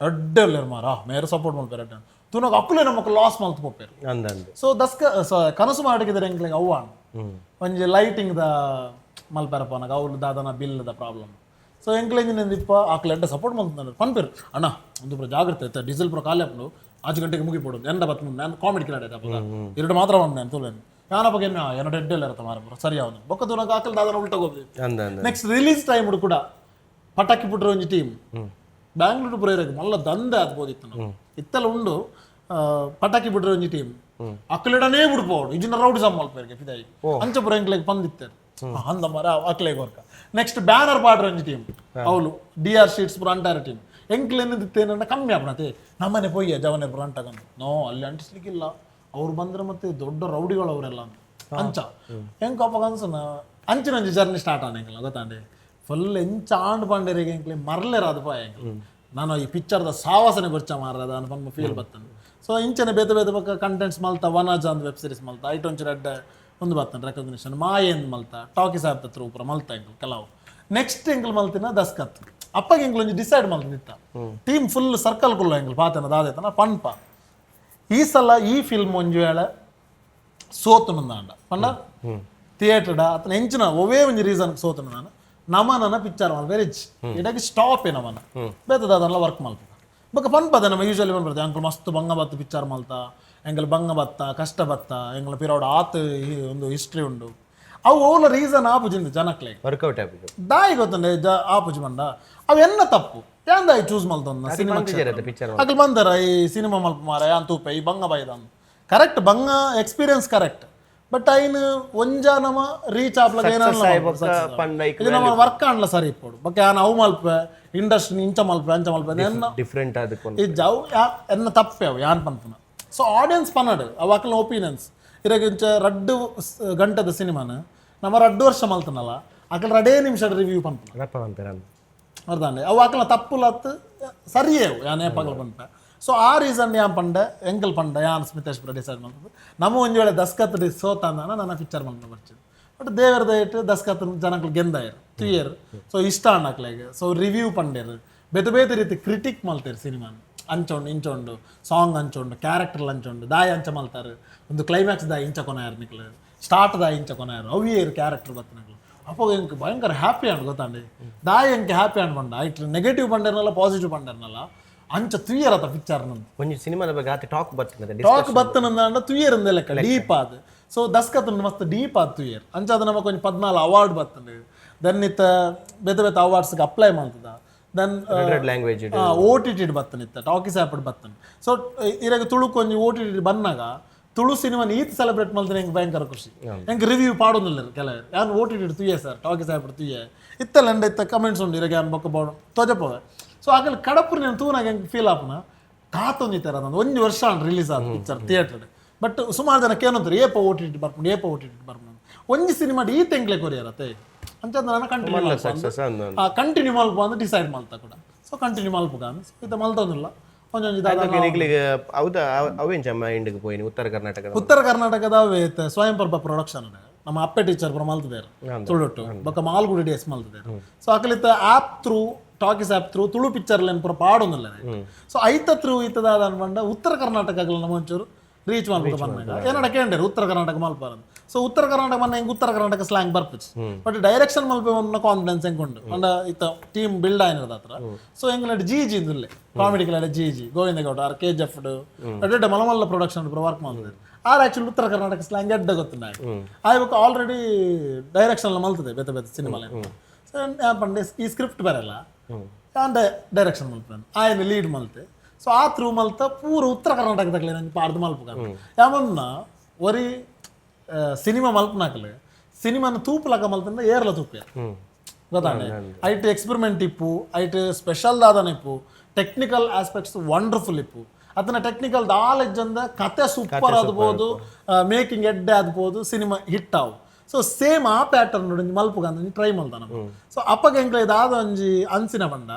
ಎಡ್ಡೆ ಉಲ್ಲೇರು ಮಾರ ಮೇರೆ ಸಪೋರ್ಟ್ ಮಲ್ಪೇರೆ ಎಡ್ಡೆ ತುನಗ ಅಕ್ಕುಲೆ ನಮಕ್ ಲಾಸ್ ಮಲ್ತ್ ಪೋಪೇರು. ಅಂದ ಅಂದ. ಸೊ ದಸ್ಕ ಸೊ ಕನಸು ಮಾಡಿದರೆ ಎಂಕ್ಲೆಗ್ ಅವ್ವಾಣ್ ಒಂಜಿ ಲೈಟಿಂಗ್ ದ ಮಲ್ಪೆರ ಪೋನಾಗ ಅವ್ಲು ದಾದನ bill the problem. So ಎಂಕ್ಲೆ ಇಂಜಿನ ಇಪ್ಪ ಆಕ್ಲೆ ಎಡ್ಡೆ ಸಪೋರ್ಟ್ ಮಲ್ತಂದ್ರೆ ಪನ್ಪೇರು ಅಣ್ಣ ಒಂದು ಪೂರ ಜಾಗ್ರತೆ ಆಯ್ತಾ ಡೀಸೆಲ್ ಪೂರ ಖಾಲಿ ಆಪುಂಡು 5 ಗಂಟೆಗೆ ಮುಗಿಪೋಡು ಎಂಡ ಬತ್ ನಾನು ಕಾಮಿಡಿ ಕಿಲಾಡಿ ಅಪ್ಪಗ ಎರಡು ಮಾತ್ರ ಉಂಟು ನಾನು ತುಲೇನು ಯಾನಪ್ಪಗೆ ಏನೋ ಎಡ್ಡೆ ಇಲ್ಲ ಇರತ್ತ ಮಾರ ಸರಿ ಅವನು ಬೊಕ್ಕ ತುನಗ ಆಕಲ್ ದಾದನ ಉಲ್ಟ ಹೋಗ್ಬೇಕು. ಅಂದ ಅಂದ. Next release time ಕೂಡ ಪಟಾಕಿ ಪುಟ್ರ ಒಂಜಿ ಟೀಮ್ ಬ್ಯಾಂಗ್ಳೂರು ಪುರ ಇರಕ್ಕೆ ಮಲ್ಲ ದಂಧೆ ಆಗ್ಬೋದಿತ್ತು ನಾವು ಇತ್ತೆಲ್ಲ ಉಂಡು ಪಟಾಕಿ ಬಿಡ್ರೆ ಒಂಜಿ ಟೀಮ್ ಅಕ್ಲೆಡನೇ ಬಿಡ್ಬೋದು ಇಜಿನ ರೌಡಿ ಮಲ್ಪೇರಿಗೆ ಫಿದಾಯಿ ಅಂಚ ಪುರ ಎಂಕ್ಲೆಗ್ ಪಂದಿತ್ತಾರೆ ಅಂದ ಮರ ಅಕ್ಲೆಗ್ work. Next banner ಪಾಡ್ರ ಒಂಜಿ ಟೀಮ್ ಅವಳು D R sheets ಪುರ ಅಂಟಾರ ಟೀಮ್ ಎಂಕ್ಲೆನ್ ಕಮ್ಮಿ ಆಪಣತೆ ನಮ್ಮನೆ ಪೊಯ್ಯ ಜವನೆ ಅಂಟಗಂದು ನೋ ಅಲ್ಲಿ ಅಂಟಿಸ್ಲಿಕ್ಕಿಲ್ಲ. ಅವ್ರು ಬಂದ್ರೆ ಮತ್ತೆ ದೊಡ್ಡ ರೌಡಿಗಳು ಅವರೆಲ್ಲ ಅಂಚ ಎಂಕ್ ಅಪ್ಪ ಅನ್ಸನ ಅಂಚಿನ ಒಂಜಿ ಜರ್ನಿ ಸ್ಟಾರ್ಟ್ ಆನ ಎಂಕ್ಲ ಗೊತ್ತಾಂಡೆ. ಫುಲ್ ಎಂಚ ಆಂಡ್ ಪಾಂಡೇರಿಗೆ ಎಂಕ್ಲೆ ಮರ್ಲೆರ ಅದು ಪಾಯ ಎಂಕ್ಲೆ. ನಾನು ಈ ಪಿಕ್ಚರ್ದ ಸಾವಾಸನೆ ಬರ್ಚ ಮಾರದ ಅನ್ಪನ್ನ ಫೀಲ್ ಬತ್ತಾನೆ. ಸೊ ಇಂಚನೆ ಬೇತೆ ಬೇತೆ ಬೊಕ್ಕ ಕಂಟೆಂಟ್ಸ್ ಮಲ್ತ, ವನಜ ಅಂದ್ ವೆಬ್ ಸೀರೀಸ್ ಮಲ್ತ, ಐಟ್ ಒಂಚೂರು ಎಡ್ಡೆ ಒಂದು ಬತ್ತಾನೆ ರೆಕಗ್ನಿಷನ್, ಮಾಯೆಂದ್ ಮಲ್ತ, ಟಾಕಿ ಸಾಹೇಬ್ ಹತ್ರ ಉಪರ ಮಲ್ತ ಎಂಕ್ಲು ಕೆಲವು. ನೆಕ್ಸ್ಟ್ ಎಂಕ್ಲು ಮಲ್ತಿನ ದಸ್ಕತ್. ಅಪ್ಪಗೆ ಎಂಕ್ಲು ಒಂಜಿ ಡಿಸೈಡ್ ಮಲ್ತಿತ್ತ, team full circle ಕುಲ್ಲ ಎಂಕ್ಲು ಪಾತನ ದಾದೈತನ ಪನ್ಪ, ಈ ಸಲ ಈ ಫಿಲ್ಮ್ ಒಂಜಿ ವೇಳೆ ಸೋತು ನಂದಾಂಡ ಪಂಡ ಥಿಯೇಟರ್ಡ ಅತನ ಎಂಚಿನ ಒವೇ ಒಂಜಿ ರೀಸನ್ ಸೋತು ನಾನು ನಮನನ ಪಿಕ್ಚರ್ ಮಲ್ಪೆ ರಿಚ್ ಇಡಕ್ಕೆ ಸ್ಟಾಪ್ ನಮನ ಬೇತದ ಅದನ್ನೆಲ್ಲ ವರ್ಕ್ ಮಲ್ಪ ಬೊಕ್ಕ ಪನ್ಪದ. ನಮ್ಮ ಯೂಶಲಿ ಪನ್ಪದ ಅಂಕಲ್ ಮಸ್ತ್ ಬಂಗ ಬತ್ತು ಪಿಕ್ಚರ್ ಮಲ್ತ, ಎಂಕಲ್ ಬಂಗ ಬತ್ತ ಕಷ್ಟ ಬತ್ತ, ಎಂಕಲ್ ಪಿರೋಡ್ ಆತ್ ಈ ಒಂದು ಹಿಸ್ಟ್ರಿ ಉಂಡು. ಅವು ಓಲ ರೀಸನ್ ಆಪುಜಿಂದ ಜನಕ್ಲೆಗ್ ವರ್ಕೌಟ್ ಆಪುಜಿ. ದಾಯಿ ಗೊತ್ತಂಡೆ ಜ ಆಪುಜಿ ಮಂಡ ಅವು ಎನ್ನ ತಪ್ಪು ಯಾಂದ ಚೂಸ್ ಮಲ್ತೊಂದ ಸಿನಿಮಾ ಪಿಕ್ಚರ್. ಅಕಲ್ ಬಂದರ ಈ ಸಿನಿಮಾ ಮಲ್ಪ ಮಾರ ಯಾನ್ ತೂಪೆ ಈ ಬಂಗ ಬೈದ. ಕರೆಕ್ಟ್, ಬಂಗ experience correct, but ಐನ್ ಒಂಜ ನಮ ರೀಚ್ ಆಪ್ಲಗ ಪಂಡ ಇದು ನಮ್ಮ ವರ್ಕ್ ಆಂಡ್ಲ ಸರಿ ಇಪ್ಪೋಡು. ಬೊಕ್ಕ ಯಾನ್ ಅವು ಮಲ್ಪೆ ಇಂಡಸ್ಟ್ರಿ ಇಂಚ ಮಲ್ಪೆ ಅಂಚ ಮಲ್ಪೆ ಎನ್ನ ಡಿಫ್ರೆಂಟ್ ಅದಕ್ಕೊಂದು ಈ ಜವ್ ಯಾ ಎನ್ನ ತಪ್ಪೆ ಅವು ಯಾನ್ ಪನ್ಪುನ. ಸೊ ಆಡಿಯನ್ಸ್ ಪನ್ನಡು ಅವು ಅಕಲ್ನ ಒಪೀನಿಯನ್ಸ್. ಇರಗ ಇಂಚ ರಡ್ಡು ಗಂಟೆದ ಸಿನಿಮಾನ ನಮ್ಮ ರಡ್ಡು ವರ್ಷ ಮಲ್ತನಲ್ಲ, ಅಕಲ್ ರಡೇ ನಿಮಿಷ ರಿವ್ಯೂ ಪನ್ಪುನ. ರಪ್ಪ ಪನ್ಪೆರ್. ಅರ್ಧಾಂಡೆ ಅವು ಅಕಲ್ನ ತಪ್ಪುಲತ್ತು ಸರಿಯೇ ಅವು ಯಾನ್ ಏಪಗಲ ಪನ್ಪೆ. ಸೊ ಆ ರೀಸನ್ ಯಾನ್ ಪಂಡೆ ಎಂಕಲ್ ಪಂಡ ಯಾನ್ ಸ್ಮಿತೇಶ್ ಡಿಸೈಡ್ ಮಲ್ತದ್ದು ನಮ್ಮ ಒಂಜಿ ವೇಳೆ ದಸ್ಕತ್ ಸೋತ ಅಂದಾನ ನನ್ನ ಪಿಕ್ಚರ್ ಮಲ್ತ ಬರ್ಚಿದ್. ಬಟ್ ದೇವರ ದಯಟ್ಟು ದಸ್ಕತ್ ಜನಗಳು ಗೆಂದಾಯರ್ ತುಯರ್. ಸೊ ಇಷ್ಟ ಅಣ್ಣಕ್ಲೆಗ್. ಸೊ ರಿವ್ಯೂ ಪಂಡೇರು, ಬೇತೆ ಬೇತೆ ರೀತಿ ಕ್ರಿಟಿಕ್ ಮಲ್ತೇರು ಸಿನಿಮಾನ್. ಅಂಚೊಂಡು ಇಂಚೊಂಡು ಸಾಂಗ್ ಅಂಚೊಂಡು ಕ್ಯಾರೆಕ್ಟರ್ ಅಂಚೊಂಡು ದಾಯ ಅಂಚ ಮಲ್ತಾರೆ, ಒಂದು ಕ್ಲೈಮ್ಯಾಕ್ಸ್ ದಾಯ ಇಂಚ ಕೊನಾಯರ್, ನಿಕ್ಲೆ ಸ್ಟಾರ್ಟ್ ದಾಯ ಇಂಚ ಕೊನಾಯರ್, ಅವು ಏರು ಕ್ಯಾರೆಕ್ಟರ್ ಬತ್ತನಕ್ಲು. ಅಪ್ಪೋ ಎಂಕ್ ಭಯಂಕರ ಹ್ಯಾಪಿ ಅಂಡ್ ಗೊತ್ತಾಂಡಿ. ದಾಯ ಎಂಕ್ ಹ್ಯಾಪಿ ಅಂಡ್ ಬಂಡ ಐಟ್ ನೆಗೆಟಿವ್ ಬಂಡೇರ್ನಲ್ಲ ಪಾಸಿಟಿವ್ ಬಂಡೇರ್ನಲ್ಲ ಅಂಚ ತುಯರತ ಪಿಕ್ಚರ್ ನಂದು. ಒಂಜಿ ಸಿನಿಮಾದ ಬಗ್ಗೆ ಆತ ಟಾಕ್ ಬರ್ತದೆ. ಟಾಕ್ ಬತ್ತನಂದ ತುಯರ್ ಲೆಕ್ಕ ಡೀಪ್ ಆದ್. ಸೊ ದಸ್ಕತ್ ಮಸ್ತ್ ಡೀಪ್ ಆದ್ ತುಯರ್. ಅಂಚಾದ ನಮಕ್ ಒಂಜಿ 14 ಅವಾರ್ಡ್ ಬತ್ತಂಡು. Then ಇತ್ತ ಬೇತೆ ಬೇತೆ ಅವಾರ್ಡ್ಸ್ಗೆ ಅಪ್ಲೈ ಮಲ್ತದ. Then language OTT ಬತ್ತನ, ಇತ್ತ ಟಾಕೀಸ್ ಆ್ಯಪ್ ಬತ್ತನ. ಸೊ ಇರಾಗ ತುಳುಕ್ ಒಂಜಿ ಓಟಿಟಿ ಬಂದಾಗ ತುಳು ಸಿನಿಮಾ ಈತ್ ಸೆಲೆಬ್ರೇಟ್ ಮಲ್ತಿನ ಎಂಕ್ ಭಯಂಕರ ಖುಷಿ. ಎಂಕ್ ರಿವ್ಯೂ ಪಾಡೊಂದಿಲ್ಲ ಕೆಲವರು, ಯಾನ್ ಓಟಿಟಿ ತುಯ್ಯೆ sir, talkies app ತುಯ್ಯೆ ಇತ್ತಲ್ಲ ಎಂಡ ಇತ್ತ ಕಮೆಂಟ್ಸ್ ಉಂಡು ಇರಾಗ ಯಾನ್ ಬೊಕ್ಕ ಬೋಡು ತೋಜಪೋವೆ. ಸೊ ಆಗಲ್ ಕಡಪುರ್ నేను ತೂನಾಗ ಎಂಕ್ ಫೀಲ್ ಆಪುನ ಕಾತೊಂಜಿ ತರ ಒಂಜಿ ವರ್ಷ ರಿಲೀಸ್ ಆದ picture theatre. But ಸುಮಾರು ಜನ ಕೇನಂತಾರೆ ಏಪ ಓಟಿಟಿ ಬರ್ಪುಂಡು, ಏಪ ಓಟಿಟಿ ಬರ್ಪುಂಡು. ಒಂಜಿ ಸಿನಿಮಾ ಈ ತೆಂಕ್ಲೆ ಕೊರಿಯರತ್ತೆ ಅಂಚ ನಾನು ಕಂಟಿನ್ಯೂ ಸಕ್ಸಸ್. ಕಂಟಿನ್ಯೂ ಮಲ್ಪ ಅಂತ ಡಿಸೈಡ್ ಮಲ್ತ ಕೂಡ. ಸೊ ಕಂಟಿನ್ಯೂ ಮಲ್ಪುಗ ಇತ್ತ ಮಲ್ತೊಂದಿಲ್ಲ ಒಂಜೊಂಜಿ ದಾದ. ನಿಕ್ಲಿಗೆ ಹೌದಾ, ಅವೆಂಚ ಮೈಂಡ್ಗೆ ಪೋಯಿನಿ ಉತ್ತರ ಕರ್ನಾಟಕದ? ಉತ್ತರ ಕರ್ನಾಟಕದ ಸ್ವಯಂ ಪ್ರಭಾ ಪ್ರೊಡಕ್ಷನ್, ನಮ್ಮ ಅಪ್ಪೆ ಟೀಚರ್ ಪುರ ಮಲ್ತದೇರು ತುಳುಟು, ಬೊಕ್ಕ ಮಾಲ್ಗುಡಿ ಡೇಸ್ ಮಲ್ತದೇರು. ಸೊ ಅಕಲಿತ app through, talkies app through Tulu picture line ಪುರ ಪಾಡೊಂದಿಲ್ಲ. ಸೊ ಐತ ಥ್ರೂ ಇತ್ತದ ಅನ್ಪಂಡ ಉತ್ತರ ಕರ್ನಾಟಕ ನಮ್ಮ ಒಂಚೂರು ರೀಚ್ ಮಲ್ಪುಗ ಬಂದಾಗ ಏನಡ ಕೇಂಡೇರು ಉತ್ತರ ಕರ್ನಾಟಕ ಮಲ್ಪಾರ. ಸೊ ಉತ್ತರ ಕರ್ನಾಟಕ ಬಂದ ಹೆಂಗೆ ಉತ್ತರ ಕರ್ನಾಟಕ ಸ್ಲ್ಯಾಂಗ್ ಬರ್ಪುಜಿ, ಬಟ್ ಡೈರೆಕ್ಷನ್ ಮಲ್ಪೆ ಒಂದು ಕಾನ್ಫಿಡೆನ್ಸ್ ಹೆಂಗ್ ಉಂಡು ಅಂಡ ಇತ್ತ ಟೀಮ್ ಬಿಲ್ಡ್ ಆಯ್ನದ ಹತ್ರ. ಸೊ ಹೆಂಗ್ ಜಿ ಜಿ ಇಂದುಲ್ಲೆ comedy G G Govinda Gowda R KGF ಎಡ್ಡೆ ಮಲ್ಲ ಮಲ್ಲ ಪ್ರೊಡಕ್ಷನ್ ವರ್ಕ್ ಮಾಡ್ತಿದ್ದಾರೆ. ಆರ್ ಆಕ್ಚುಲಿ ಉತ್ತರ ಕರ್ನಾಟಕ ಸ್ಲ್ಯಾಂಗ್ ಎಡ್ಡೆ ಗೊತ್ತುಂಡ. ಆಯ್ಬೇಕು ಆಲ್ರೆಡಿ ಡೈರೆಕ್ಷನ್ ಮಲ್ತದೆ ಬೇತೆ ಬೇತೆ ಸಿನಿಮಾ. ಸೊ ಪಂಡೆ ಈ ಸ್ಕ್ರಿಪ್ಟ್ ಬರಲ್ಲ ಆಂಡ ಡೈರೆಕ್ಷನ್ ಮಲ್ಪೆ ಆಯ್ನ ಲೀಡ್ ಮಲ್ತೆ. ಸೊ ಆ ಥ್ರೂ ಮಲ್ತ ಪೂರ ಉತ್ತರ ಕರ್ನಾಟಕದಾಗಲೇ ನಂಗೆ ಪಾಡ್ದು ಮಲ್ಪುಗ. ಯಾವನ್ನ ಒರಿ ಸಿನಿಮಾ ಮಲ್ಪನಾಕಲೆ ಸಿನಿಮಾನ ತೂಪುಲಕ ಮಲ್ತಂದ ಏರ್ಲ ತೂಪೆ ಗೊತ್ತಾಂಡೆ. ಐಟ್ ಎಕ್ಸ್ಪೆರಿಮೆಂಟ್ ಇಪ್ಪು, ಐಟ್ ಸ್ಪೆಷಲ್ ದಾದನ ಇಪ್ಪು, technical aspects wonderful ಇಪ್ಪು. ಅದನ್ನ ಟೆಕ್ನಿಕಲ್ ದಾಲೆಜ್ಜಂದ ಕತೆ ಸೂಪರ್ ಆದ್ಬೋದು, ಮೇಕಿಂಗ್ ಎಡ್ಡೆ ಆದ್ಬೋದು, ಸಿನಿಮಾ ಹಿಟ್ ಆವು. ಸೊ ಸೇಮ್ ಆ ಪ್ಯಾಟರ್ನ್ ಒಂಜಿ ಮಲ್ಪುಗ ಅಂದ್ ಟ್ರೈ ಮಲ್ತಾನ. ಸೊ ಅಪ್ಪಗ ಎಂಕ್ಲ ಇದಾದ ಒಂಜಿ ಅನ್ಸಿನ ಬಂಡ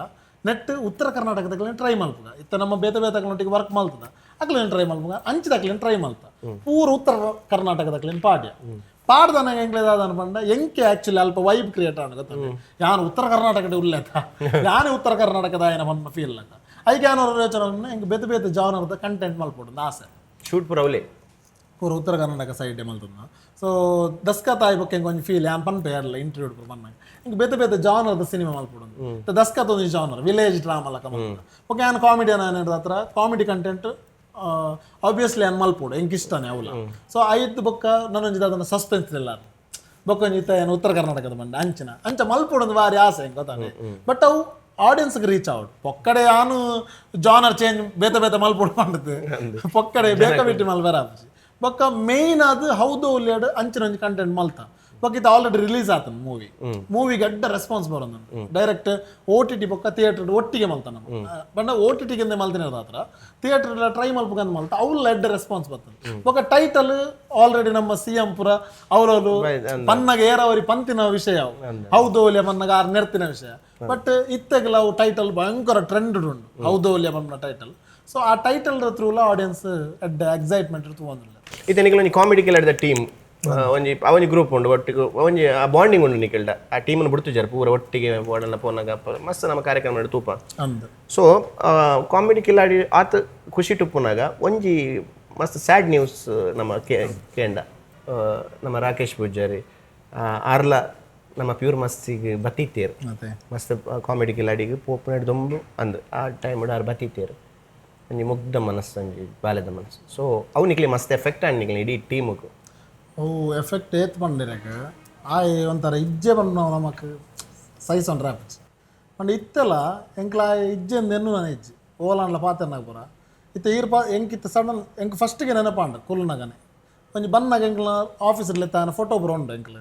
ನೆಟ್ ಉತ್ತರ ಕರ್ನಾಟಕದಕ್ಲೆ ಟ್ರೈ ಮಲ್ಪುಗ. ಇತ್ತ ನಮ್ಮ ಬೇತೆ ಬೇತೆ ವರ್ಕ್ ಮಲ್ತದ ಅಕ್ಲೇನ್ ಟ್ರೈ ಮಲ್ಪುಗ, ಅಂಚಿದಕ್ಲೇನ್ ಟ್ರೈ ಮಲ್ತ ಪೂರ ಉತ್ತರ ಕರ್ನಾಟಕದಕ್ಲೇನ್ ಪಾಡ್ಯ ಪಾಡ್ದನಾಗ ಎಂಕ್ಲ ಇದಾದ ಅನ್ಪಂಡ ಎಂಕೆ ಆಕ್ಚುಲಿ ಅಲ್ಪ ವೈಬ್ ಕ್ರಿಯೇಟ್ ಆಣ ಗೊತ್ತ. ಯಾನು ಉತ್ತರ ಕರ್ನಾಟಕದ ಉಲ್ಲೇತ ಯಾನು ಉತ್ತರ ಕರ್ನಾಟಕದ ಏನ ಪನ್ನ ಫೀಲ್ ಲಕ್ಕ. ಐಕೆ ಯಾನೋ ಯೋಚನೆ ಎಂಕ್ ಬೇತೆ ಬೇತೆ ಜಾನರ್ದ ಕಂಟೆಂಟ್ ಮಲ್ಪೊಡು ಆಸೆ. ಶೂಟ್ ಪೂರ ಅವಲೇ? ಪೂರ ಉತ್ತರ ಕರ್ನಾಟಕ ಸೈಡ್ ಮಲ್ತದ. ಸೊ ದಸ್ಕತ್ ಆಯ್ ಬೊಕ್ಕ ಎಂಕ್ ಒಂಜಿ ಫೀಲ್ ಯಾನ್ ಪನ್ಪೆ ಯಾರ್ಲ ಇಂಟರ್ವ್ಯೂ ಪನ್ನಾಗ ಇಂಕ್ ಬೇತೆ ಬೇತೆ ಜಾನರ್ದ ಸಿನಿಮಾ ಮಲ್ಪೊಡು. ದಸ್ಕತ್ ಒಂಜಿ genre village drama ಲಕ ಮಲ್ತದ. ಬೊಕ್ಕ ಯಾನ್ ಕಾಮಿಡಿಯನ್ ಹತ್ರ comedy content obviously ಯಾನ್ ಮಲ್ಪೊಡು, ಎಂಕ್ ಇಷ್ಟನೇ ಅವಲ. ಸೊ ಐದು ಬೊಕ್ಕ ನನ್ನೊಂಜಿ ದಾದನ ಸಸ್ಪೆನ್ಸ್ ಇಲ್ಲ ಬೊಕ್ಕ ಒಂಜಿ ಇತ್ತ ಏನು ಉತ್ತರ ಕರ್ನಾಟಕದ ಬಂಡ ಅಂಚಿನ ಅಂಚ ಮಲ್ಪೊಡು ಒಂದು ಬಾರಿ ಆಸೆ ಎಂಕ್ ಗೊತ್ತಾನೆ. ಬಟ್ ಅವು ಆಡಿಯನ್ಸ್ಗೆ ರೀಚ್ ಆವಡ್ ಪೊಕ್ಕಡೆ ಯಾನು ಜಾನರ್ ಚೇಂಜ್ ಬೇತೆ ಬೇತೆ ಮಲ್ಪೊಡು ಪಂಡದು ಪೊಕ್ಕಡೆ ಬೇಕ ಬಿಟ್ಟು ಮಲ್ಬರ ಆಪುಜಿ. ಬೊಕ್ಕ ಮೇಯ್ನ್ ಅದು ಹೌದು ಒಲ್ಲೆಡ್ ಅಂಚಿನ ಒಂಜಿ ಕಂಟೆಂಟ್ ಮಲ್ತ. ಬೊಕ್ಕ ಇದು ಆಲ್ರೆಡಿ ರಿಲೀಸ್ ಆತನ ಮೂವಿ. ಮೂವಿಗೆ ಅಡ್ಡ ರೆಸ್ಪಾನ್ಸ್ ಬರೋದು. ಡೈರೆಕ್ಟ್ ಓಟಿಟಿ ಬೊಕ್ಕ ಥಿಯೇಟರ್ ಒಟ್ಟಿಗೆ ಮಲ್ತಾನ. ಬಣ್ಣ ಓಟಿಟಿಗೆ ಮಲ್ತಿನ ಹತ್ರ ಥಿಯೇಟರ್ ಟ್ರೈ ಮಲ್ಪಕಂತ ಮಲ್ತ ಅವ್ಲ ಎಡ್ಡ ರೆಸ್ಪಾನ್ಸ್ ಬರ್ತದೆ. ಬೊಕ್ಕ ಟೈಟಲ್ ಆಲ್ರೆಡಿ ನಮ್ಮ ಸಿಎಂ ಪುರ ಅವರವರು ಪನ್ನಗ ಏರವರಿ ಪಂತಿನ ವಿಷಯ ಅವು. ಹೌದು ಒಲಿಯ ಪನ್ನಗ ಆರ್ ನೆರ್ತಿನ ವಿಷಯ. ಬಟ್ ಇತ್ತೆಗೆಲ್ಲ ಅವು ಟೈಟಲ್ ಭಯಂಕರ ಟ್ರೆಂಡ್ ಉಂಡು, ಹೌದು ಒಲಿಯ ಪನ್ನ ಟೈಟಲ್. ಸೊ ಆ ಟೈಟಲ್ ಥ್ರೂಲ ಆಡಿಯನ್ಸ್ ಎಡ್ಡ ಎಕ್ಸೈಟ್ಮೆಂಟ್ ತಗೊಂಡಿಲ್ಲ. ಇತ್ತೆ ನಿಕಲ್ ಒಂಜಿ ಕಾಮಿಡಿ ಕಿಲಾಡಿದ ಟೀಮ್, ಒಂಜಿ ಅವೊಂಜಿ ಗ್ರೂಪ್ ಉಂಡು ಒಟ್ಟಿಗೆ, ಒಂಜಿ ಆ ಬಾಂಡಿಂಗ್ ಉಂಡು ನಿಕಲ್ಡ. ಆ ಟೀಮ್ನ ಬಿಡ್ತುಜಾರ ಪೂರ ಒಟ್ಟಿಗೆ ಓಡಲ್ಲ ಪೋನಾಗ ಮಸ್ತ್ ನಮ್ಮ ಕಾರ್ಯಕ್ರಮ ತೂಪ. ಅಂದ್. ಸೊ ಕಾಮಿಡಿ ಕಿಲಾಡಿ ಆತ ಖುಷಿ ಟುಪ್ಪುನಾಗ ಒಂಜಿ ಮಸ್ತ್ ಸ್ಯಾಡ್ ನ್ಯೂಸ್ ನಮ್ಮ ಕೇಂಡ. ನಮ್ಮ ರಾಕೇಶ್ ಪೂಜಾರಿ ಆರ್ಲ ನಮ್ಮ ಪ್ಯೂರ್ ಮಸ್ತಿಗೆ ಬತ್ತಿತ್ತೇರು. ಮತ್ತೆ ಮಸ್ತ್ ಕಾಮಿಡಿ ಕಿಲಾಡಿಗೆ ಪೋಪುನಾಡ್ ದೊಂಬು ಅಂದ್ ಆ ಟೈಮ್ ಆರ್ ಬತ್ತಿತ್ತೇರು. ಒಂಜಿ ಮುಗ್ಧ ಮನಸ್ಸು, ಒಂಜಿ ಬಾಲ್ಯದ ಮನಸ್ಸು. ಸೊ ಅವು ನಿಕ್ಲೆ ಮಸ್ತ್ ಎಫೆಕ್ಟ್ ಆಂಡ್ ನಿಕ್ಲೆ ಇಡೀ ಟೀಮುಗು. ಅವು ಎಫೆಕ್ಟ್ ಏತ್ ಪಂಡಿರಕ ಆಯ್ ಒಂಥರ ಇಜ್ಜೆ ಪಂಡ ನಮಕ್ ಸೈಸ್ ರಾಪಿಚ್ ಪಂಡ ಇತ್ತೆಲ್ಲ ಎಂಕ್ಲ ಇಜ್ಜೆ ನೆನ್ನು ಇಜ್ಜಿ ಓಲಾಂಡ್ಲ ಪಾತೆರ್ನಾಗ ಪೂರ ಇತ್ತೆ ಈರ್ ಪಾ ಎಂಕ್ ಇತ್ತೆ ಸಡನ್ ಎಂಕ್ ಫಸ್ಟ್ಗೆ ನೆನಪಾಂಡ ಕುಲ್ಲುನಗನೆ ಒಂಜಿ ಬನ್ನಾಗ ಎಂಕ್ಲ ಆಫೀಸಲ್ಲಿ ತಾನ ಫೋಟೋ ಪೂರ ಉಂಡು ಎಂಕ್ಲ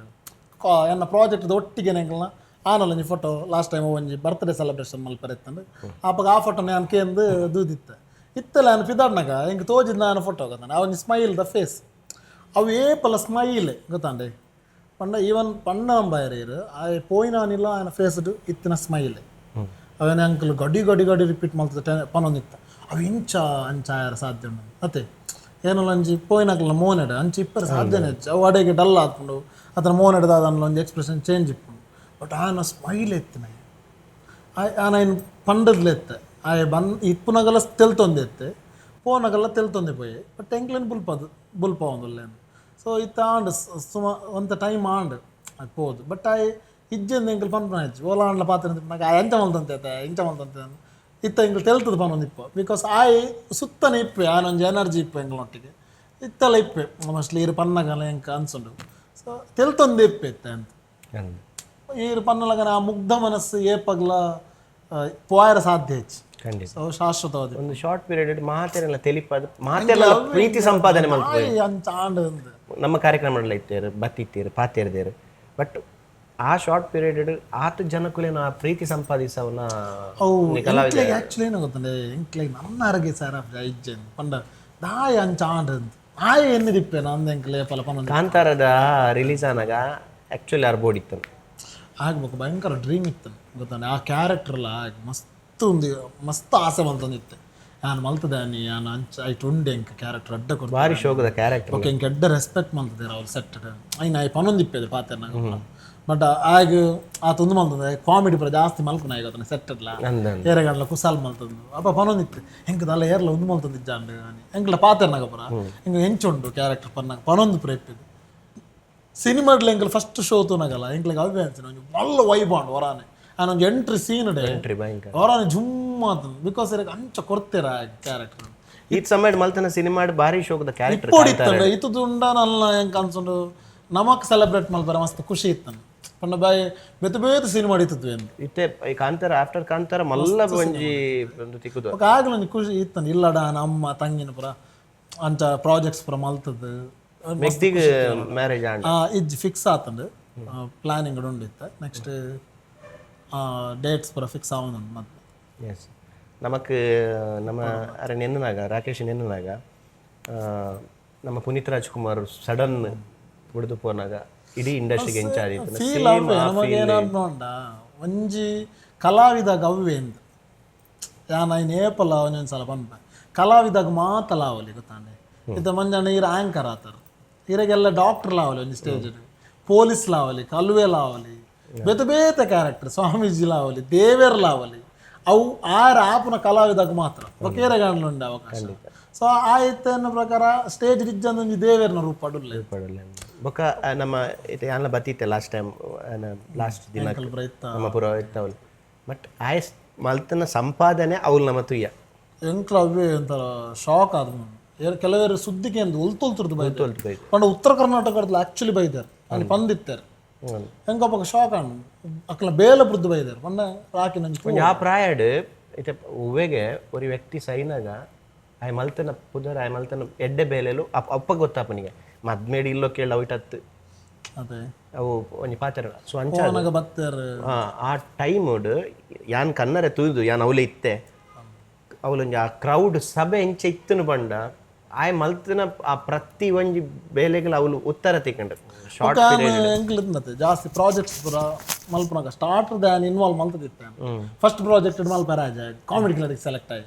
ಕಾ ಎನ್ನ ಪ್ರಾಜೆಕ್ಟ್ ಒಟ್ಟಿಗೆ ಎಂಕ್ಲ ಆನಲ್ಲ ಒಂಜಿ ಫೋಟೋ. ಲಾಸ್ಟ್ ಟೈಮ್ ಒಂಜಿ ಬರ್ತ್ಡೇ ಸೆಲೆಬ್ರೇಷನ್ ಮಲ್ಪರೆ ಇತ್ತಂದು ಆಪಗ ಆ ಫೋಟೋನ ನಾನು ಕೇಂದು ದೂದಿತ್ತೆ. ಇತ್ತೆಲ್ಲ ನಾನು ಪಿದಾಡ್ನಾಗ ಎಂಕ್ ತೋಜಿದ್ ನಾನು ಫೋಟೋ ಗೊತ್ತಾನೆ ಆ ಒಂಜಿ ಸ್ಮೈಲ್ the face ಅವು ಏಪಲ ಸ್ಮೈಲ್ ಗೊತ್ತಾಂಡೆ. ಪಂಡ ಈವನ್ ಪಣ್ಣ ಬಾಯರು ಆಯ್ ಪೋಯಿನಾನಿಲ್ಲ ಆಯನ ಫೇಸ್ಡ್ ಇತ್ತಿನ ಸ್ಮೈಲ್ ಅವೇನೆ ಅಂಕಲ್ ಗಡಿ ಗಡಿ ಗಡಿ ರಿಪೀಟ್ ಮಲ್ತದ ಪನೊಂದಿತ್ತ. ಅವು ಇಂಚ ಅಂಚ ಆಯರ ಸಾಧ್ಯ ಉಂಡು ಅತ್ತೆ ಏನಲ್ಲ ಒಂಜಿ ಪೋಯಿನಕ್ಲ ಮೋನೆಡ್ ಅಂಚ ಇಪ್ಪರೆ ಸಾಧ್ಯನೇ ಹೆಚ್ಚು. ಅವು ಅಡೆಗೆ ಡಲ್ ಆತ್ಕೊಂಡು ಅದನ್ನ ಮೋನೆಡ್ ದಾದನ್ನ ಒಂಜಿ ಎಕ್ಸ್ಪ್ರೆಷನ್ ಚೇಂಜ್ ಇಪ್ಪುಂಡು. ಬಟ್ ಆಯನ ಸ್ಮೈಲ್ ಎತ್ತಿನ ಆಯನ ಇನ್ ಪಂಡದ್ಲೆ ಎತ್ತೆ ಆಯೆ ಬನ್ ಇಪ್ಪುನಗಲ ತೆಲ್ತೊಂದೆತ್ತೆ, ಪೋನಗಲ್ಲ ತೆಲ್ತೊಂದೆ ಪೋಯೆ. ಬಟ್ ಎಂಕ್ಲೆನ್ ಬುಲ್ಪದು ಬುಲ್ಪವೊಂದುಲ್ಲೇನು. ಸೊ ಇತ್ತ ಆಂಡ್ ಸುಮ ಒಂತ ಟೈಮ್ ಆಂಡ್ ಅದು ಪೋದು. ಬಟ್ ಆಯ್ ಇಜ್ಜೆಂದು ಎಂಕಲ್ ಪನ್ಪುನ ಹೆಚ್ಚು ಓಲ ಆಂಡ್ಲ ಪಾತ್ರ ಆಯ್ ಎಂಚ ಮಲ್ತಂತೆ ಆತ ಎಂಚ ಮಲ್ತಂತೆ ಇತ್ತ ಎಂಕಲ್ ತೆಲ್ತದ ಪನೊಂದಿಪ್ಪ. Because ಆಯ್ ಸುತ್ತನೆ ಇಪ್ಪೆ ಆಯನ ಒಂಜಿ ಎನರ್ಜಿ ಇಪ್ಪೆ ಎಂಕ್ಲೊಟ್ಟಿಗೆ ಇತ್ತಲ್ಲ ಇಪ್ಪೆ. ಮೋಸ್ಟ್ಲಿ ಇರು ಪನ್ನಗಲ ಎಂಕ ಅನ್ಸುಂಡು. ಸೊ ತೆಲ್ತೊಂದು ಇಪ್ಪೆ ಇತ್ತೆ ಅಂತ ಈರ್ ಪನ್ನಲಗನ ಆ ಮುಗ್ಧ ಮನಸ್ಸು ಏಪಗ್ಲ ಪೋಯರ ಸಾಧ್ಯ ಹೆಚ್ಚು. ಖಂಡಿತ. ಸೊ ಶಾಶ್ವತವಾದ ಒಂದು ಶಾರ್ಟ್ ಪೀರಿಯಡ್ ಮಾತೆರೆಲ್ಲ ತೆಲಿಪಾದ ಮಾತೆಲ್ಲ ಪ್ರೀತಿ ಸಂಪಾದನೆ ಮಲ್ಪುವೆ. ಆಯ್ ಅಂಚ ಆಂಡ್ ಅಂದ್. ನಮ್ಮ ಕಾರ್ಯಕ್ರಮ ಇತ್ತೇರು ಬತ್ತಿತ್ತೀರು ಪಾತೇರ್ದೇರು. ಬಟ್ ಆ ಶಾರ್ಟ್ ಪೀರಿಯಡ್ ಆತ ಜನಕುಲೇನ ಆ ಪ್ರೀತಿ ಸಂಪಾದಿಸವನ ಅವು ಕಲಾವಿದ. ಎಂಕ್ಲೆಗ್ ಆಕ್ಚುಲಿ ಏನು ಗೊತ್ತಂಡೆ, ಎಂಕ್ಲೆಗ್ ನನ್ನ ಅರಗೆ ಸರ್ ಇಜ್ಜೆನ್ ಪಂಡ ದಾಯ ಅಂಚ ಆಂಡ್ ಅಂದ್ ಆಯ್ ಎನ್ನಿದಿಪ್ಪೆ ನಂದು ಎಂಕ್ಲೆ ಏಪಲ ಪನೊಂದು. ಕಾಂತಾರದ ರಿಲೀಸ್ ಆನಾಗ ಆಕ್ಚುಲಿ ಆರ್ ಬೋರ್ಡ್ ಇತ್ತು. ಆಗ್ಬೇಕು ಭಯಂಕರ ಡ್ರೀಮ್ ಇತ್ತು ಗೊತ್ತಾನೆ. ಆ ಕ್ಯಾರೆಕ್ಟರ್ಲ ಮಸ್ತ್ ಒಂದು ಮಸ್ತ್ ಆಸೆ ಮಲ್ತೊಂದಿತ್ತೆ ಯಾನ್ ಮಲ್ತದಾನಿ ಯಾನ್ ಅಂಚ ಐಟ್ ಉಂಡೆ ಎಂಕ್ ಕ್ಯಾರೆಕ್ಟರ್ ಅಡ್ಡ ಕೊರ್ತು. ಭಾರಿ ಶೋಕದ ಕ್ಯಾರೆಕ್ಟರ್. ಓಕೆ, ಎಂಕ್ ಎಡ್ಡ ರೆಸ್ಪೆಕ್ಟ್ ಮಲ್ತದೇರು ಅವ್ರು ಸೆಟ್. ಐನ ಆಯ್ ಪನೊಂದಿಪ್ಪೆದು ಪಾತೆರ್ನಾಗ. ಬಟ್ ಆಗ ಆತ ಒಂದು ಮಲ್ತದೆ ಕಾಮಿಡಿ ಪೂರ ಜಾಸ್ತಿ ಮಲ್ಪುನ ಆಗ ಸೆಟ್ ಅಡ್ಲ. ಅಂದ. ಏರೆಗಂಡ್ಲ ಕುಸಾಲ್ ಮಲ್ತಂದು ಅಪ್ಪ ಪನೊಂದಿತ್ತು ಎಂಕ್ ದಲ್ಲ ಏರ್ಲ ಒಂದು ಮಲ್ತಂದಿಜ್ಜಾಂಡ್ ಎಂಕ್ಲ ಪಾತೆರ್ನಾಗ ಪೂರ ಎಂಕ್ ಎಂಚುಂಡು ಕ್ಯಾರೆಕ್ಟರ್ ಪನ್ನಾಗ ಪನೊಂದು ಪೂರ ಇಪ್ಪಿದ್ದು. ಸಿನಿಮಾಡ್ಲ ಎಂಕಲ್ ಫಸ್ಟ್ ಶೋ ತೂನಾಗಲ್ಲ ಎಂಕ್ಲೆಗ್ ಅವೇ ಅನ್ಸಿನ ಒಂಜಿ ಮಲ್ಲ ವೈಬ್ ಆಂಡ್ ವರಾನೆ ಆನ್ ಒಂಜಿ ಎಂಟ್ರಿ ಸೀನ್ ಡೆ. ಎಂಟ್ರಿ ಭಯಂಕರ. ವರಾನೆ ಜುಮ್ ಆತಂದು because ಇರಕ್ ಅಂಚ ಕೊರ್ತೀರ ಕ್ಯಾರೆಕ್ಟರ್. ಈ ಸಮಯ ಮಲ್ತನ ಸಿನಿಮಾ ಭಾರಿ ಶೋಕದ ಕ್ಯಾರೆಕ್ಟರ್. ಇಪ್ಪೊಡು ಇತ್ತಂಡ ಇತ್ತದು ಉಂಡ ನಲ್ಲ ಎಂಕ್ ಅನ್ಸುಂಡು ನಮಕ್ ಸೆಲೆಬ್ರೇಟ್ ಮಲ್ಪರ ಮಸ್ತ್ ಖುಷಿ ಇತ್ತಂಡು ಪಂಡ ಬಾಯ್ ಬೇತೆ ಬೇತೆ ಸಿನಿಮಾ ಇತ್ತದ್ವಿ ಅಂದ್. ಇತ್ತೆ ಈ ಕಾಂತಾರ, ಆಫ್ಟರ್ ಕಾಂತಾರ ಮಲ್ಲ ಒಂಜಿ ಒಂದು ತಿಕ್ಕುದು. ಬೊಕ ಆಗಲ ಒಂಜಿ ಖುಷಿ ಇತ್ತಂಡು ಇಲ್ಲಡ ನಮ್ಮ ತಂಗಿನ ಪೂರ ಅಂಚ ಪ್ರಾಜೆಕ್ಟ್ಸ್ ಪೂರ ಮಲ್ತದ್ದು. ಮೆಕ್ದಿಗ್ ಮ್ಯಾರೇಜ್ ಆಂಡ್? ಇಜ್ಜಿ, ಫಿಕ್ಸ್ ಆತಂಡು, ಪ್ಲಾನಿಂಗ್ ಉಂಡು ಇತ್ತ. ನೆಕ್ಸ್ಟ್ ಡೇಟ್ಸ್ ಪೂರ ಫಿಕ್ಸ್ ಆವೊಂದುಂಡು ಮತ್ತೆ. ಎಸ್, ನಮಕ್ ನಮ್ಮ ಅರೆ ನೆನ್ನನಾಗ ರಾಕೇಶ್ ನೆನ್ನನಾಗ ನಮ್ಮ ಪುನೀತ್ ರಾಜ್ಕುಮಾರ್ ಸಡನ್ ಬಿಡ್ದು ಪೋನಾಗ ಇಡೀ ಇಂಡಸ್ಟ್ರಿಗೆ ಎಂಚಾದಿತ್ತು. ಫೀಲ್ ಅವ್ವೆ ನಮಗೇನಾದ್ರು ಉಂಡ ಒಂಜಿ ಕಲಾವಿದಾಗ ಅವ್ವೆ ಎಂದ್ ಯಾನ್ ಐನ್ ಏಪಲ ಒಂಜೊಂದು ಸಲ ಪನ್ಪೆ ಕಲಾವಿದಾಗ ಮಾತಲ ಆವಲಿ ಗೊತ್ತಾಂಡೆ. ಇತ್ತ ಮಂಜಣ್ಣ ಈರ್ ಆ್ಯಂಕರ್ ಆತರ್, ಈರೆಗೆಲ್ಲ ಡಾಕ್ಟರ್ ಲಾವಲಿ, ಒಂಜಿ ಸ್ಟೇಜ್ ಪೊಲೀಸ್ ಲಾವಲಿ, ಕಲ್ವೆ ಲಾವಲಿ, ಬೇತೆ ಬೇತೆ ಕ್ಯಾರೆಕ್ಟರ್, ಸ್ವಾಮೀಜಿ ಲಾವಲಿ, ದೇವೇರ್ ಲಾವಲಿ. ಅವು ಆರ್ ಆಪುನ ಕಲಾವಿದಾಗ ಮಾತ್ರ ಬೊಕ ಏರೆಗಾಂಡ್ಲ ಅವಕಾಶ. ಸೊ ಆಯ್ತು ಅನ್ನೋ ಪ್ರಕಾರ ಸ್ಟೇಜ್ ಇಜ್ಜಂದ ಒಂಜಿ ದೇವೇರ್ನ ರೂಪ ಅಡುಲ್ಲೆ. ಬೊಕ ನಮ್ಮ ಇತ್ತೆ ಯಾನ್ಲ ಬತ್ತಿತ್ತೆ ಲಾಸ್ಟ್ ಟೈಮ್ ಲಾಸ್ಟ್ ದಿನ. ಪ್ರಯತ್ನ. ನಮ್ಮ ಪುರ ಇತ್ತವಲ್. ಬಟ್ ಆಯಸ್ ಮಲ್ತನ ಸಂಪಾದನೆ ಅವ್ಲು ನಮ್ಮ ತುಯ್ಯ. ಎಂಕ್ಲ ಅವೇ ಒಂಥರ ಶಾಕ್ ಆದ. ಕೆಲವರು ಸುದ್ದಿಗೆ ಅಂದು ಒಲ್ತೊಲ್ತುರ್ದು ಬೈದು. ಒಲ್ತು ಬೈದು. ಪಂಡ ಉತ್ತರ ಕರ್ನಾಟಕದ ಆಕ್ಚುಲಿ ಬೈದಾರ್ ಅಲ್ಲಿ ಪಂದಿತ್ತಾರೆ. ಎಂಕಪ್ಪಗ ಶಾಕ್ ಆಂಡ್ ಅಕ್ಲ ಬೇಲೆ ಬುರ್ದು ಬೈದಾರ್ ಪಂಡ ರಾಕಿ ನಂಜಿ. ಒಂಜಿ ಆ ಪ್ರಾಯಡ್ ಇತ್ತೆ ಉವೆಗೆ ಒರಿ ವ್ಯಕ್ತಿ ಸೈನಾಗ ಆಯ್ ಮಲ್ತನ ಪುದರ್, ಆಯ್ ಮಲ್ತನ ಎಡ್ಡೆ ಬೇಲೆಲು ಅಪ್ಪ ಗೊತ್ತಾಪನಿಗೆ ಮದ್ಮೇಡಿ ಇಲ್ಲೋ ಕೇಳ ಅವಿಟತ್ತು. ಅದೇ. ಅವು ಒಂಜಿ ಪಾತೆರ ಸೊ ಅಂಚ ಪೋನಗ ಬತ್ತೇರ್. ಆ ಟೈಮ್ ಯಾನ್ ಕನ್ನರೆ ತೂದು ಯಾನ್ ಅವಲೆ ಇತ್ತೆ. ಅವಲೊಂಜಿ ಆ ಕ್ರೌಡ್ ಸಭೆ ಎಂಚ ಇತ್ತನು ಪಂಡ ಆಯ್ ಮಲ್ತಿನ ಆ ಪ್ರತಿ ಒಂಜಿ ಬೇಲೆಗಳ ಅವಳು ಉತ್ತರ ತಿಕ್ಕಂಡು ಶಾರ್ಟ್ ಪೀರಿಯಡ್. ಎಂಕ್ಲು ಇತ್ತಂತೆ ಜಾಸ್ತಿ ಪ್ರಾಜೆಕ್ಟ್ಸ್ ಪೂರ ಮಲ್ಪುನಗ ಸ್ಟಾರ್ಟ್ ದಾನ್ ಇನ್ವಾಲ್ವ್ ಮಲ್ತದಿತ್ತೆ. ಫಸ್ಟ್ ಪ್ರಾಜೆಕ್ಟ್ ಮಲ್ಪೆರ ಆಜ ಕಾಮಿಡಿ ಕಿಲಾಡಿಗೆ ಸೆಲೆಕ್ಟ್ ಆಗಿ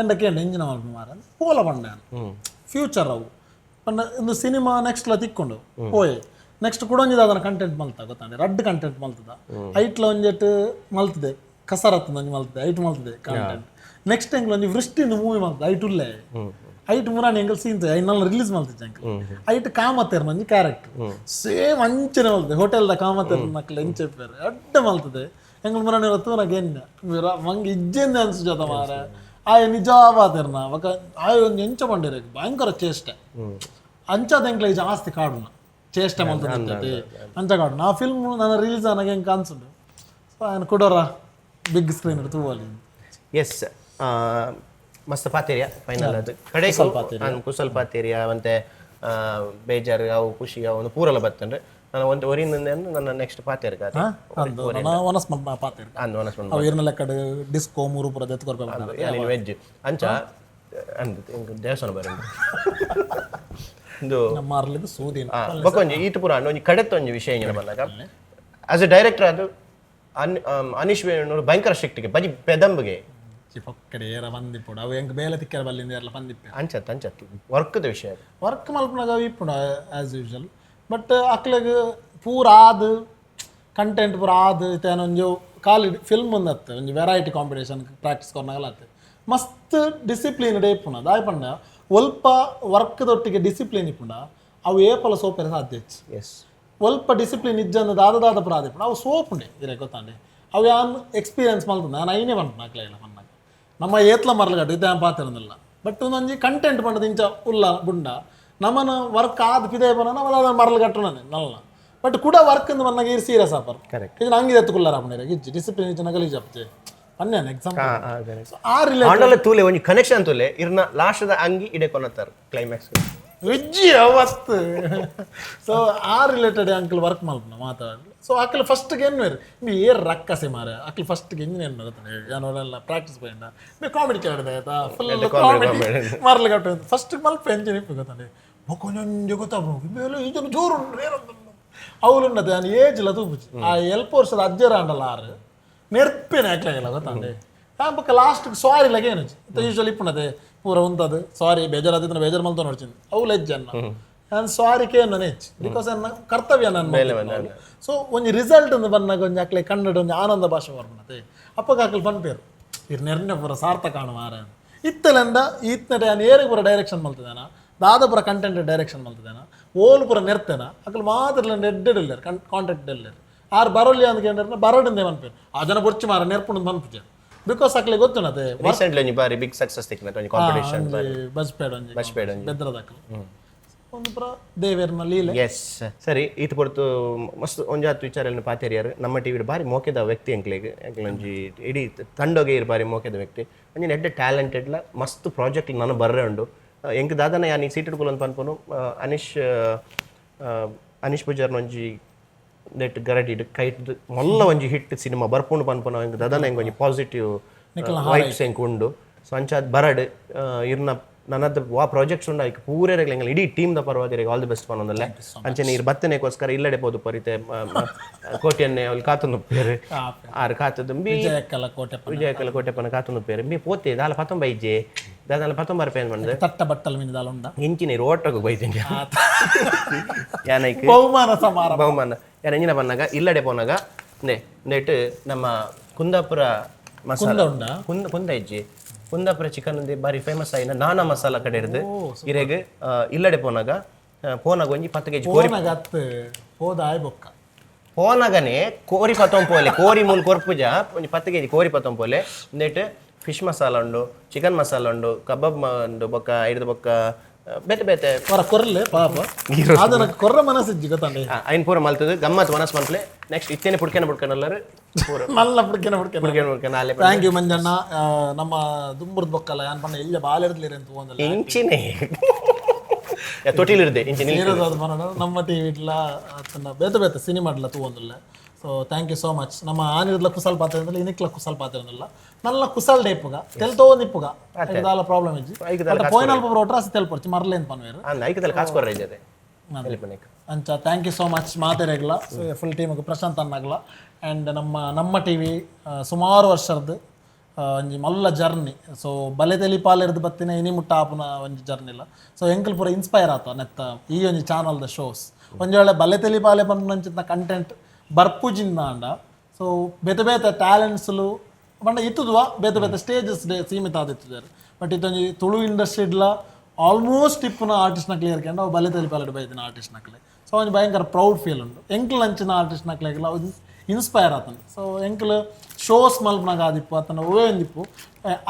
ಎಂಡ ಕೇಂಡ ಎಂಜಿನ ಮಲ್ಪ ಮಾರ ಪೋಲ ಪಂಡ ಫ್ಯೂಚರ್ ಅವು ಪಂಡ ಇಂದು ಸಿನಿಮಾ ನೆಕ್ಸ್ಟ್ ಲ ತಿಕ್ಕೊಂಡು ಪೋಯೆ. ನೆಕ್ಸ್ಟ್ ಕುಡೊಂಜಿ ದಾದನ ಕಂಟೆಂಟ್ ಮಲ್ತ ಗೊತ್ತಾಂಡೆ, ರಡ್ಡ್ ಕಂಟೆಂಟ್ ಮಲ್ತದ. ಐಟ್ಲ ಒಂಜೆಟ್ ಮಲ್ತದೆ, ಕಸರತ್ ಒಂಜಿ ಮಲ್ತದೆ, ಐಟ್ ಮಲ್ತದೆ ಕಂಟೆಂಟ್. ನೆಕ್ಸ್ಟ್ ಎಂಕ್ಲ ಒಂಜಿ ವೃಷ್ಟಿಂದ ಮೂವಿ ಮಲ್ತದೆ, ಐಟ್ ಉಲ್ಲೆ ಐಟ್ ಮುರಾಣಿ ಎಂಕಲ್ ಸೀನ್ ಐನಲ್ಲ ರಿಲೀಸ್ ಮಲ್ತಿದ್ದೆ ಅಂಕಲ್. ಐಟ್ ಕಾಮತ್ತೇರ್ ಮಂಜಿ ಕ್ಯಾರೆಕ್ಟರ್ ಸೇಮ್ ಅಂಚನೆ ಮಲ್ತದೆ. ಹೋಟೆಲ್ದ ಕಾಮತ್ತೇರ್ ಮಕ್ಳು ಎಂಚೆಪ್ಪೇರು ಅಡ್ಡ ಮಲ್ತದೆ. ಎಂಕಲ್ ಮುರಾಣಿ ತೂನಾಗ ಎನ್ನ ಮಂಗ್ ಇಜ್ಜೆಂದೆ ಅನ್ಸು ಜೊತೆ ಮಾರ ಆಯ ನಿಜವಾದೇರ್ನ ಬೊಕ ಆಯ ಒಂಜಿ ಎಂಚ ಪಂಡೇರ್ ಭಯಂಕರ ಚೇಷ್ಟೆ. ಅಂಚಾದ ಎಂಕ್ಲ ಜಾಸ್ತಿ ಕಾಡುನ ಚೇಷ್ಟೆ ಮಲ್ತದೆ ಅಂಚ ಕಾಡುನ. ಆ ಫಿಲ್ಮ್ ನನ್ನ ರಿಲೀಸ್ ಆನಾಗ ಎಂಕ್ ಅನ್ಸುಂಡು. ಸೊ ಆಯನ್ ಕುಡೋರ ಬಿಗ್ ಸ್ಕ್ರೀನ್ ತೂವಲಿ. ಎಸ್, ಮಸ್ತ್ ಪಾತೇರಿಯ ಫೈನಲ್ ಅದು ಕಡೆ ಕುಸಲ್ ಪಾತೇರಿಯ ಮತ್ತೆ ಬೇಜಾರು ಅವು ಖುಷಿ ಅವು ಒಂದು ಪೂರಲ ಬತ್ತಂದ್ರೆ ನಾನು ಒಂದು ಒರಿಯಿಂದ ನನ್ನ ನೆಕ್ಸ್ಟ್ ಪಾತೇರ್ ಕಾತೆ. ಅಂದು ನನ್ನ ಒನಸ್ ಮಲ್ಪ ಪಾತೇರ್. ಅಂದು ಒನಸ್ ಅವು ಇರ್ನ ಲೆಕ್ಕಡ್ ಡಿಸ್ಕೋ ಮೂರು ಪೂರ ದೆತ್ತ್ ಕೊರ್ಪೆ. ಯಾನಿನ್ ವೆಜ್ ಅಂಚ ಅಂದ್ ಎಂಕ್ ದೇವಸ್ಥಾನ ಬರಂದು ಇಂದು ಮಾರ್ಲಿಕ್ಕೆ ಸೂದಿನ. ಬೊಕೊಂಜಿ ಈತ ಪುರ ಒಂಜಿ ಕಡೆತ್ತ ಒಂಜಿ ವಿಷಯ ಇಂಜಿನ ಬಂದಾಗ as A director ಅದು ಅನೀಶ್ ವೇಣೂರು ಭಯಂಕರ ಸ್ಟ್ರಿಕ್ಟ್ಗೆ ಬಜಿ ಪೆದಂಬ್ಗೆ. ಪೊಕ್ಕಡೆ ಏರ ಬಂದಿಪ್ಪುಡು ಅವು ಎಂಕ್ ಬೇಲೆ ತಿಕ್ಕರ ಬಲ್ಲಿಂದ ಏರ್ಲ ಬಂದಿಪ್ಪೆ. ಅಂಚತ್ ಅಂಚತ್ ವರ್ಕ್ದ ವಿಷಯ ಅದು. ವರ್ಕ್ ಮಲ್ಪುನಗ ಅವು ಇಪ್ಪುಂಡು as usual. But ಅಕ್ಲೆಗ್ ಪೂರ ಆದ್ ಕಂಟೆಂಟ್ ಪೂರ ಆದ್ ಇತ್ತೆ ಒಂಜಿ ಖಾಲಿ ಫಿಲ್ಮ್ ಒಂದತ್ತು ಒಂಜಿ variety competition practice ಕೊರ್ನಾಗಲ ಆತು. ಮಸ್ತ್ ಡಿಸಿಪ್ಲಿನ್ ಇಪ್ಪುಂಡು. ದಾಯೆ ಪಂಡ ಒಲ್ಪ ವರ್ಕ್ದೊಟ್ಟಿಗೆ ಡಿಸಿಪ್ಲಿನ್ ಇಪ್ಪುಂಡ ಅವು ಏಪಲ ಸೋಪೆರೆ ಸಾಧ್ಯ ಹೆಚ್ಚು. ಎಸ್. ಒಲ್ಪ ಡಿಸಿಪ್ಲಿನ್ ಇಜ್ಜಂದ ದಾದ ದಾದ ಪೂರ ಆದಿಪ್ಪುಂಡು ಅವು ಸೋಪುಂಡೆ ಇರೆ ಗೊತ್ತಾಂಡೆ. ಅವು ಯಾನ್ ಎಕ್ಸ್ಪೀರಿಯನ್ಸ್ ಮಲ್ತುಂಡು ನಾನು ಐನೇ ಪನ್ಪುಂಡು ಅಕ್ಲೆಗ್ಲ ಪನ್ನಾಗ ನಮ್ಮ ಏತ್ಲ ಮರ್ಲಗಡ್ಡು ಇತ್ತೆ ಯಾನ್ ಪಾತೆರೊಂದಿಲ್ಲ. ಬಟ್ ಒಂದೊಂಜಿ ಕಂಟೆಂಟ್ ಪಂಡದು ಇಂಚ ಉಲ್ಲ ಬುಂಡ ನಮನ ವರ್ಕ್ ಆದ್ ಪಿದೈ ಪನ ನಮ ದಾದ ಮರ್ಲ್ ಕಟ್ಟುನನೆ ನಲ್ಲ. ಬಟ್ ಕೂಡ ವರ್ಕ್ ಇಂದ ಮನ್ನಾಗ ಈರ್ ಸೀರಿಯಸ್ ಆಪರ್. ಕರೆಕ್ಟ್. ಇದು ನಂಗೆ ಎತ್ತುకుಲ್ಲಾರ ಆಪುಂಡು ಇಜ್ಜಿ ಡಿಸಿಪ್ಲಿನ್ ಇಜ್ಜಿ ನಗಲೀಜ್ ಆಪುಜೆ ಪನ್ಯಾನ ಎಕ್ಸಾಂಪಲ್ ಆ ರಿಲೇಟ್ ಆಂಡಲ ತೂಲೆ ಒಂಜಿ ಕನೆಕ್ಷನ್ ತೂಲೆ ಇರ್ನ ಲಾಸ್ಟ್ದ ಅಂಗಿ ಇಡೆ ಕೊನತ್ತಾರ ಕ್ಲೈಮ್ಯಾಕ್ಸ್. ವಿಜ್ಜಿ ಅವತ್ತು. ಸೊ ಆ related uncle work ಮಲ್ಪುನ ಮಾತಾಡಲಿ. ಸೊ ಅಕ್ಲು ಫಸ್ಟ್ ಏನ್ ಮಿ ಏರ್ ರಕ್ಕಸೆ ಮಾರೆ ಅಕ್ಲು ಫಸ್ಟ್ ಎಂಜಿನ ಏನು ಗೊತ್ತಾನೆ ಯಾನೋರೆಲ್ಲ ಪ್ರಾಕ್ಟೀಸ್ ಪೋಯಿಂಡ ಮಿ ಕಾಮಿಡಿ ಕೇಳಿದೆ ಆಯ್ತಾ ಫುಲ್ ಕಾಮಿಡಿ ಮರ್ಲು ಕಟ್ಟು ಫಸ್ಟ್ ಮಲ್ಪ ಎಂಜಿನ್ ಇಪ್ಪು ಗೊತ್ತಾನೆ ಬೊಕೊಂಜೊಂಜಿ ಗೊತ್ತಾಪು ಮೇಲೆ ಈಜನ ಜೋರು ಉಂಡು ಅವಳುಂಡತೆ ನಾನು ಏಜ್ಲ ತೂಪುಜಿ ಆ ಎಲ್ಪ ವರ್ಷದ ಅಜ್ಜರ ಅಂಡಲ್ಲ ಆರು ನೆರ್ಪೇನೆ ಅಕ್ಲಾಗಿಲ್ಲ ಗೊತ್ತಾಂಡೆ. ಆ ಬೊಕ್ಕ ಲಾಸ್ಟ್ ಸಾರಿ ಲಗ ಏನು ಯೂಶುವಲ್ ಇಪ್ಪುನದೆ ಪೂರ ಉಂತದು ಸಾರಿ ಬೇಜಾರಾದಿತ್ತು ಬೇಜಾರು ಮಲ್ತೊಂದು ನೋಡ್ಚಿಂದು ಅವು ಲಜ್ಜನ್ನ ನಾನು ಸಾರಿ ಕೇನ್ ಹೆಚ್ಚು because ನನ್ನ ಕರ್ತವ್ಯ ನಾನು. ಸೊ ಒಂಜಿ ರಿಸಲ್ಟ್ ಒಂದು ಬಂದಾಗ ಒಂಜಿ ಅಕ್ಲೆ ಕನ್ನಡ ಒಂಜಿ ಆನಂದ ಭಾಷೆ ಬರ್ಪುನತೆ ಅಪ್ಪಗ ಅಕ್ಲೆ ಪನ್ಪೇರು ಇರ್ ನೆರ್ನೆ ಪೂರ ಸಾರ್ಥಕ ಕಾಣು ಮಾರ. ಇತ್ತಲೆಂದ ಈತ್ನಡೆ ನಾನು ಏರಿಗೆ ಪೂರ ಡೈರೆಕ್ಷನ್ ಮಲ್ತದೇನ ದಾದ ಪೂರ ಕಂಟೆಂಟ್ ಡೈರೆಕ್ಷನ್ ಮಲ್ತದೇನ ಓಲು ಪೂರ ನೆರ್ತೇನ ಅಕ್ಲು ಮಾತ್ರ ಎಡ್ಡೆಡ್ ಇಲ್ಲೇರು ಕಾಂಟ್ಯಾಕ್ಟ್ ಇಲ್ಲೇರು ಆರ್ ಬರೋಲಿ ಅಂತ ಕೇಂದ್ರ ಬರೋಡಿಂದೆ ಮನ್ಪೇರು ಆ ಜನ ಬೊರ್ಚಿ ಮಾರ ನೆರ್ಪುಂಡು ಮನ್ಪುಜೆ because ಅಕ್ಲೆ ಗೊತ್ತುನತೆ. ರೀಸೆಂಟ್ಲಿ ಒಂಜಿ ಬಾರಿ ಬಿಗ್ ಸಕ್ಸಸ್ ತಿಕ್ಕಿನ ಒಂಜಿ ಕಾಂಪಿಟೇಷನ್. ಬಜ್ಪೇಡ್ ಒಂಜಿ. ಬಜ್ಪೇಡ್ ಒಂಜಿ. ಬೆದ್ರದಕ್ಲು ಒಂದು ಪೂರ ದೇವೇರ್ನ ಲೀಲೆ. ಎಸ್, ಸರಿ, ಈತ ಪೊರ್ತು ಮಸ್ತ್ ಒಂಜಾತ್ ವಿಚಾರ ಪಾತೆರಿಯಾರು. ನಮ್ಮ ಟಿವಿ ಬಾರಿ ಮೋಕೆದ ವ್ಯಕ್ತಿ ಎಂಕ್ಲೆಗ್ ಎಂಕ್ಲೆ ಒಂಜಿ ಇಡೀ ತಂಡೋಗೆ ಇರು ಬಾರಿ ಮೋಕೆದ ವ್ಯಕ್ತಿ ಒಂಜಿ ಎಡ್ಡೆ ಟ್ಯಾಲೆಂಟೆಡ್ಲ ಮಸ್ತ್ ಪ್ರಾಜೆಕ್ಟ್ ನಾನು ಬರ್ರೆ ಉಂಡು. ಎಂಕ್ ದಾದನ ಯಾನ್ ಈ ಸೀಟೆಡ್ ಕುಲಂದ್ ಪನ್ಪುನು ಅನೀಶ್ ಅನೀಶ್ ಪೂಜಾರ್ನ ಒಂಜಿ ನೆಟ್ ಗರಡಿಡ್ ಕೈಟ್ ಮಲ್ಲ ಒಂಜಿ ಹಿಟ್ ಸಿನಿಮಾ ಬರ್ಪುಂಡು ಪನ್ಪುನ ಎಂಕ್ ದಾದನ ಎಂಕ್ ಒಂಜಿ ಪಾಸಿಟಿವ್ ವೈಬ್ಸ್ ಎಂಕ್ ಉಂಡು. ಸೊ ಅಂಚಾದ್ ಬರಡ್ ಇರ್ನ ನನ್ನದು ವಾ ಪ್ರಾಜೆಕ್ಟ್ಸ್ ಉಂಡು ಐಕ್ ಪೂರೇರೆಗ್ಲ ಎಂಕಲ್ ಇಡೀ ಟೀಮ್ ದ ಪರವಾದಿರಿಗೆ all the best ಪನ್ನೊಂದಲ್ಲ. ಅಂಚನೆ ಇರ್ ಬತ್ತನೆಗೋಸ್ಕರ ಇಲ್ಲಡೆ ಪೋದು ಪರಿತೆ ಕೋಟೆಯನ್ನೇ ಅವ್ಲು ಕಾತೊಂದು ಉಪ್ಪೇರು ಆರು ಕಾತದ್ದು ಬಿ ವಿಜಯಕ್ಕಲ ಕೋಟೆ ವಿಜಯಕಲ ಕೋಟೆಪನ ಕಾತೊಂದು ಉಪ್ಪೇರು ಬಿ ಪೋತೆ ದಾಲ ಪತ್ತೊಂಬ ಇಜ್ಜೆ ದಾದಾಲ 19 ರೂಪಾಯಿ ಬಂದು ತಟ್ಟ ಬಟ್ಟಲ್ ಮೀನು ದಾಲ ಉಂಡ. ಇಂಚಿನ ಓಟకు ಬೈತೀನಿ ಯಾನೈಕ್ ಬಹುಮಾನ ಸಮಾರಂಭ. ಬಹುಮಾನ ಯಾನ್ ಎಂಜಿನ ಬನ್ನಾಗ ಇಲ್ಲಡೆ ಪೋನಾಗ ನೆ ನೆಟ್ ನಮ್ಮ ಕುಂದಾಪುರ ಮಸಾಲ ಕುಂದ ಉಂಡಾ? ಕುಂದ ಕುಂದ ಇಜ್ಜಿ ಕುಂದಾಪುರ ಚಿಕನ್ ಒಂದೇ ಬಾರಿ ಫೇಮಸ್ ಆಯಿನ ನಾನಾ ಮಸಾಲ ಕಡೆ ಇರ್ದು ಇರೆಗ್ ಇಲ್ಲಡೆ ಪೋನಾಗ ಪೋನಾಗ ಒಂಜಿ 10 ಕೆಜಿ ಕೋರಿ. ಪೋನಗತ್ ಹೋದ ಆಯ್ ಬೊಕ್ಕ. ಪೋನಾಗನೆ ಕೋರಿ ಪತ್ತೊಂಪೋಲೆ ಕೋರಿ ಮೂಲು ಕೊರ್ಪುಜ ಒಂಜಿ 10 ಕೆಜಿ ಕೋರಿ ಪತ್ತೊಂಪೋಲೆ ನೆಟ್ ಫಿಶ್ ಮಸಾಲ ಉಂಡು ಚಿಕನ್ ಮಸಾಲ ಉಂಡು ಕಬಾಬ್ ಉಂಡು ಬೊಕ್ಕ ಐಡ್ದು ಬೊಕ್ಕ ಬೇತೆ ಬೇತೆ. ಹೊರ ಕೊರ್ಲೆ ಪಾಪ ಅದನ್ನ ಕೊರ್ರ ಮನಸ್ಸಿಜ್ಜಿ ಗೊತ್ತಾಂಡೆ. ಐನ್ ಪೂರ ಮಲ್ತದು ಗಮ್ಮತ್ ಮನಸ್ ಮನ್ಪ್ಲೆ ನೆಕ್ಸ್ಟ್ ಇತ್ತೇನೆ ಪುಡ್ಕೆನ ಪುಡ್ಕೆನಲ್ಲರು ಪೂರ. ಮಲ್ಲ ಪುಡ್ಕೆನ ಪುಡ್ಕೆನ. ಪುಡ್ಕೆನ ಪುಡ್ಕೆನ ಆಲೆ. Thank you Manjanna. ನಮ್ಮ ದುಂಬುರ್ದ ಬೊಕ್ಕಲ್ಲ ಯಾನ್ ಪಂಡ ಎಲ್ಲ ಬಾಲೆರ್ದ್ಲಿರಿ ಅಂತ ಒಂದಲ್ಲ. ಇಂಚಿನೇ. ತೊಟಿಲಿರ್ದೆ ಇಂಚಿ ನಿಲ್ಕೆ. ಸೀರಿಯಸ್ ಆದ್ ಪನೊಡು, ನಮ್ಮ ಟಿವಿ ಇಡ್ಲ ಅತ್ತಂಡ ಬೇತೆ ಬೇತೆ ಸಿನಿಮಾಡ್ಲ ತೂವೊಂದುಲ್ಲೆ. So thank you so much. ನಮ್ಮ ಆನಿರ್ಲ ಕುಸಲ್ ಪಾತ್ರ ಇನಿಕ್ಲ ಕುಸಲ್ ಪಾತ್ರ ನಲ್ಲ ಕುಸಲ್ ಡೇಪುಗ ತೆಲ್ತೋ ನಿಪ್ಪುಗ ದಾಲ ಪ್ರಾಬ್ಲಮ್ ಇಜ್ಜಿ. ಐಕ್ ದಾಲ ಬಟ್ ಪೋಯಿನಲ್ಪ ಬ್ರೋಟ್ರ ತೆಲ್ಪೊರ್ಚಿ ಮರ್ಲೇನ್ ಪನ್ವೇರು. ಅಂದ್ ಐಕದಲ್ಲಿ ಕಾಸು ಕೊರ್ರೆ ಇಜ್ಜತೆ ಎಲ್ಪನೇಕ್. ಅಂಚ thank you so much ಮಾತೆರೆಗ್ಲ, ಫುಲ್ ಟೀಮ್ಗೆ, ಪ್ರಶಾಂತ್ ಅಣ್ಣಗ್ಲ. ಆ್ಯಂಡ್ ನಮ್ಮ ನಮ್ಮ ಟಿವಿ ಸುಮಾರು ವರ್ಷದ್ದು ಒಂಜಿ ಮಲ್ಲ ಜರ್ನಿ. ಸೊ ಬಲೆ ತೆಲಿ ಪಾಲೆರ್ದು ಬತ್ತಿನ ಇನಿ ಮುಟ್ಟ ಆಪುನ ಒಂಜಿ ಜರ್ನಿಲ. ಸೊ ಎಂಕಲ್ ಪೂರ ಇನ್ಸ್ಪೈರ್ ಆತ ನೆತ್ತ ಈ ಒಂಜಿ ಚಾನಲ್ದ ಶೋಸ್. ಒಂಜಿ ವೇಳೆ ಬಲೆ ತೆಲಿ ಪಾಲೆ ಪನ್ಪುನಂಚಿನ ಕಂಟೆಂಟ್ ಬರ್ಪುಜಿಂದ ಆಂಡ, ಸೊ ಬೇತೆ ಬೇತೆ ಟ್ಯಾಲೆಂಟ್ಸ್ಲು ಪಂಡ ಇತ್ತುದುವ ಬೇತೆ ಬೇತೆ ಸ್ಟೇಜಸ್ ಸೀಮಿತ ಆದಿತ್ತಿದ್ದಾರೆ. ಬಟ್ ಇದೊಂಜಿ ತುಳು ಇಂಡಸ್ಟ್ರಿಡ್ಲ ಆಲ್ಮೋಸ್ಟ್ ಇಪ್ಪುನ ಆರ್ಟಿಸ್ಟ್ನ ಕ್ಲಿಯರ್ ಕೆಂಡ ಅವು ಬಲೆ ತೆಲಿ ಪಾಲೆಡ್ ಬೈದಿನ ಆರ್ಟಿಸ್ಟ್ನಕ್ಲೆ. ಸೊ ಒಂಜಿ ಭಯಂಕರ ಪ್ರೌಡ್ ಫೀಲ್ ಉಂಡು. ಎಂಕ್ಲ್ ಅಂಚಿನ ಆರ್ಟಿಸ್ಟ್ನಕ್ಲೆಗ್ಲ ಇನ್ಸ್ಪೈರ್ ಆತಂಡು. ಸೊ ಎಂಕ್ಲ್ ಶೋಸ್ ಮಲ್ಪನಾಗ ಆದಿಪ್ಪು ಆತನ ಒವೇ ಒಂದಿಪ್ಪು,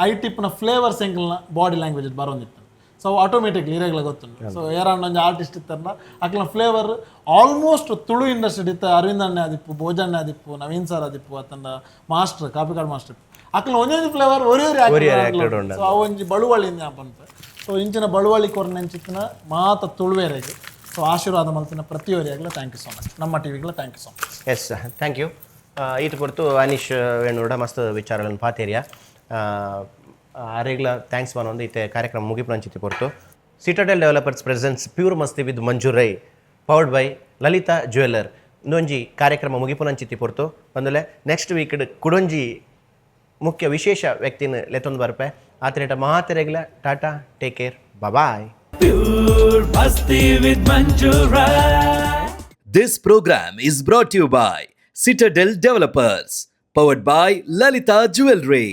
ಐಟ್ ಇಪ್ಪುನ ಫ್ಲೇವರ್ಸ್ ಎಂಕ್ಲ್ನ ಬಾಡಿ ಲ್ಯಾಂಗ್ವೇಜ್ ಬರೋಂದಿತ್ತು. ಸೊ ಆಟೋಮೆಟಿಕ್ಲಿ ಇರೆಗ್ಲ ಗೊತ್ತುಂಡು. ಸೊ ಏರಾಂಡ ಒಂಜಿ ಆರ್ಟಿಸ್ಟ್ ಇತ್ತಾರನ ಅಕ್ಲ ಫ್ಲೇವರ್ ಆಲ್ಮೋಸ್ಟ್ ತುಳು ಇಂಡಸ್ಟ್ರಿ ಇತ್ತ ಅರವಿಂದ್ ಅಣ್ಣೆ ಆದಿಪ್ಪು, ಭೋಜಣ್ಣೆ ಆದಿಪ್ಪು, ನವೀನ್ ಸರ್ ಆದಿಪ್ಪು, ಆತನ ಮಾಸ್ಟರ್ ಕಾಪಿಕಾಡ್ ಮಾಸ್ಟರ್, ಅಕ್ಲ ಒಂಜೊಂಜಿ ಫ್ಲೇವರ್ ಒರಿ ಒರಿ ಒರಿ. Actor ಉಂಡು. ಸೊ ಅವು ಒಂಜಿ ಬಳುವಳಿ ಪನ್ಪೆ. ಸೊ ಇಂಚಿನ ಬಳುವಳಿ ಕೊರ್ನೆಂಚಿತ್ತಿನ ಮಾತ ತುಳುವೆರೆಗ್, ಸೊ ಆಶೀರ್ವಾದ ಮಲ್ತಿನ ಪ್ರತಿಯೊರಿಯಾಗಲ thank you so much. ನಮ್ಮ ಟಿವಿಗಳ thank you so much. Yes, thank you. ಈತ ಕೊಡ್ತು ಅನೀಶ್ ವೇಣುಡ ಮಸ್ತ್ ವಿಚಾರಗಳನ್ನು ಪಾತೇರಿಯ ಆರೇಗ್ಲ thanks ಒಂದು ಇತ್ತೆ ಕಾರ್ಯಕ್ರಮ ಮುಗಿಪುನಂಚಿತಿ ಪೊರ್ತು. Citadel developers presents pure Masti with Manju Rai, powered by Lalitha jeweller. ಇಂದೊಂಜಿ ಕಾರ್ಯಕ್ರಮ ಮುಗಿಪುನಂಚಿತಿ ಪೊರ್ತು. ಒಂದಲೆ ನೆಕ್ಸ್ಟ್ ವೀಕ್ ಕುಡೊಂಜಿ ಮುಖ್ಯ ವಿಶೇಷ ವ್ಯಕ್ತಿನ ಲೆತ್ತೊಂದು ಬರ್ಪೆ. ಆತನೇಟ ಮಹಾತೆರೆಗ್ಲ Tata, take care, bye. Pure Masti with Manju Rai. This program is brought to you by Citadel Developers, powered by Lalita Jewelry.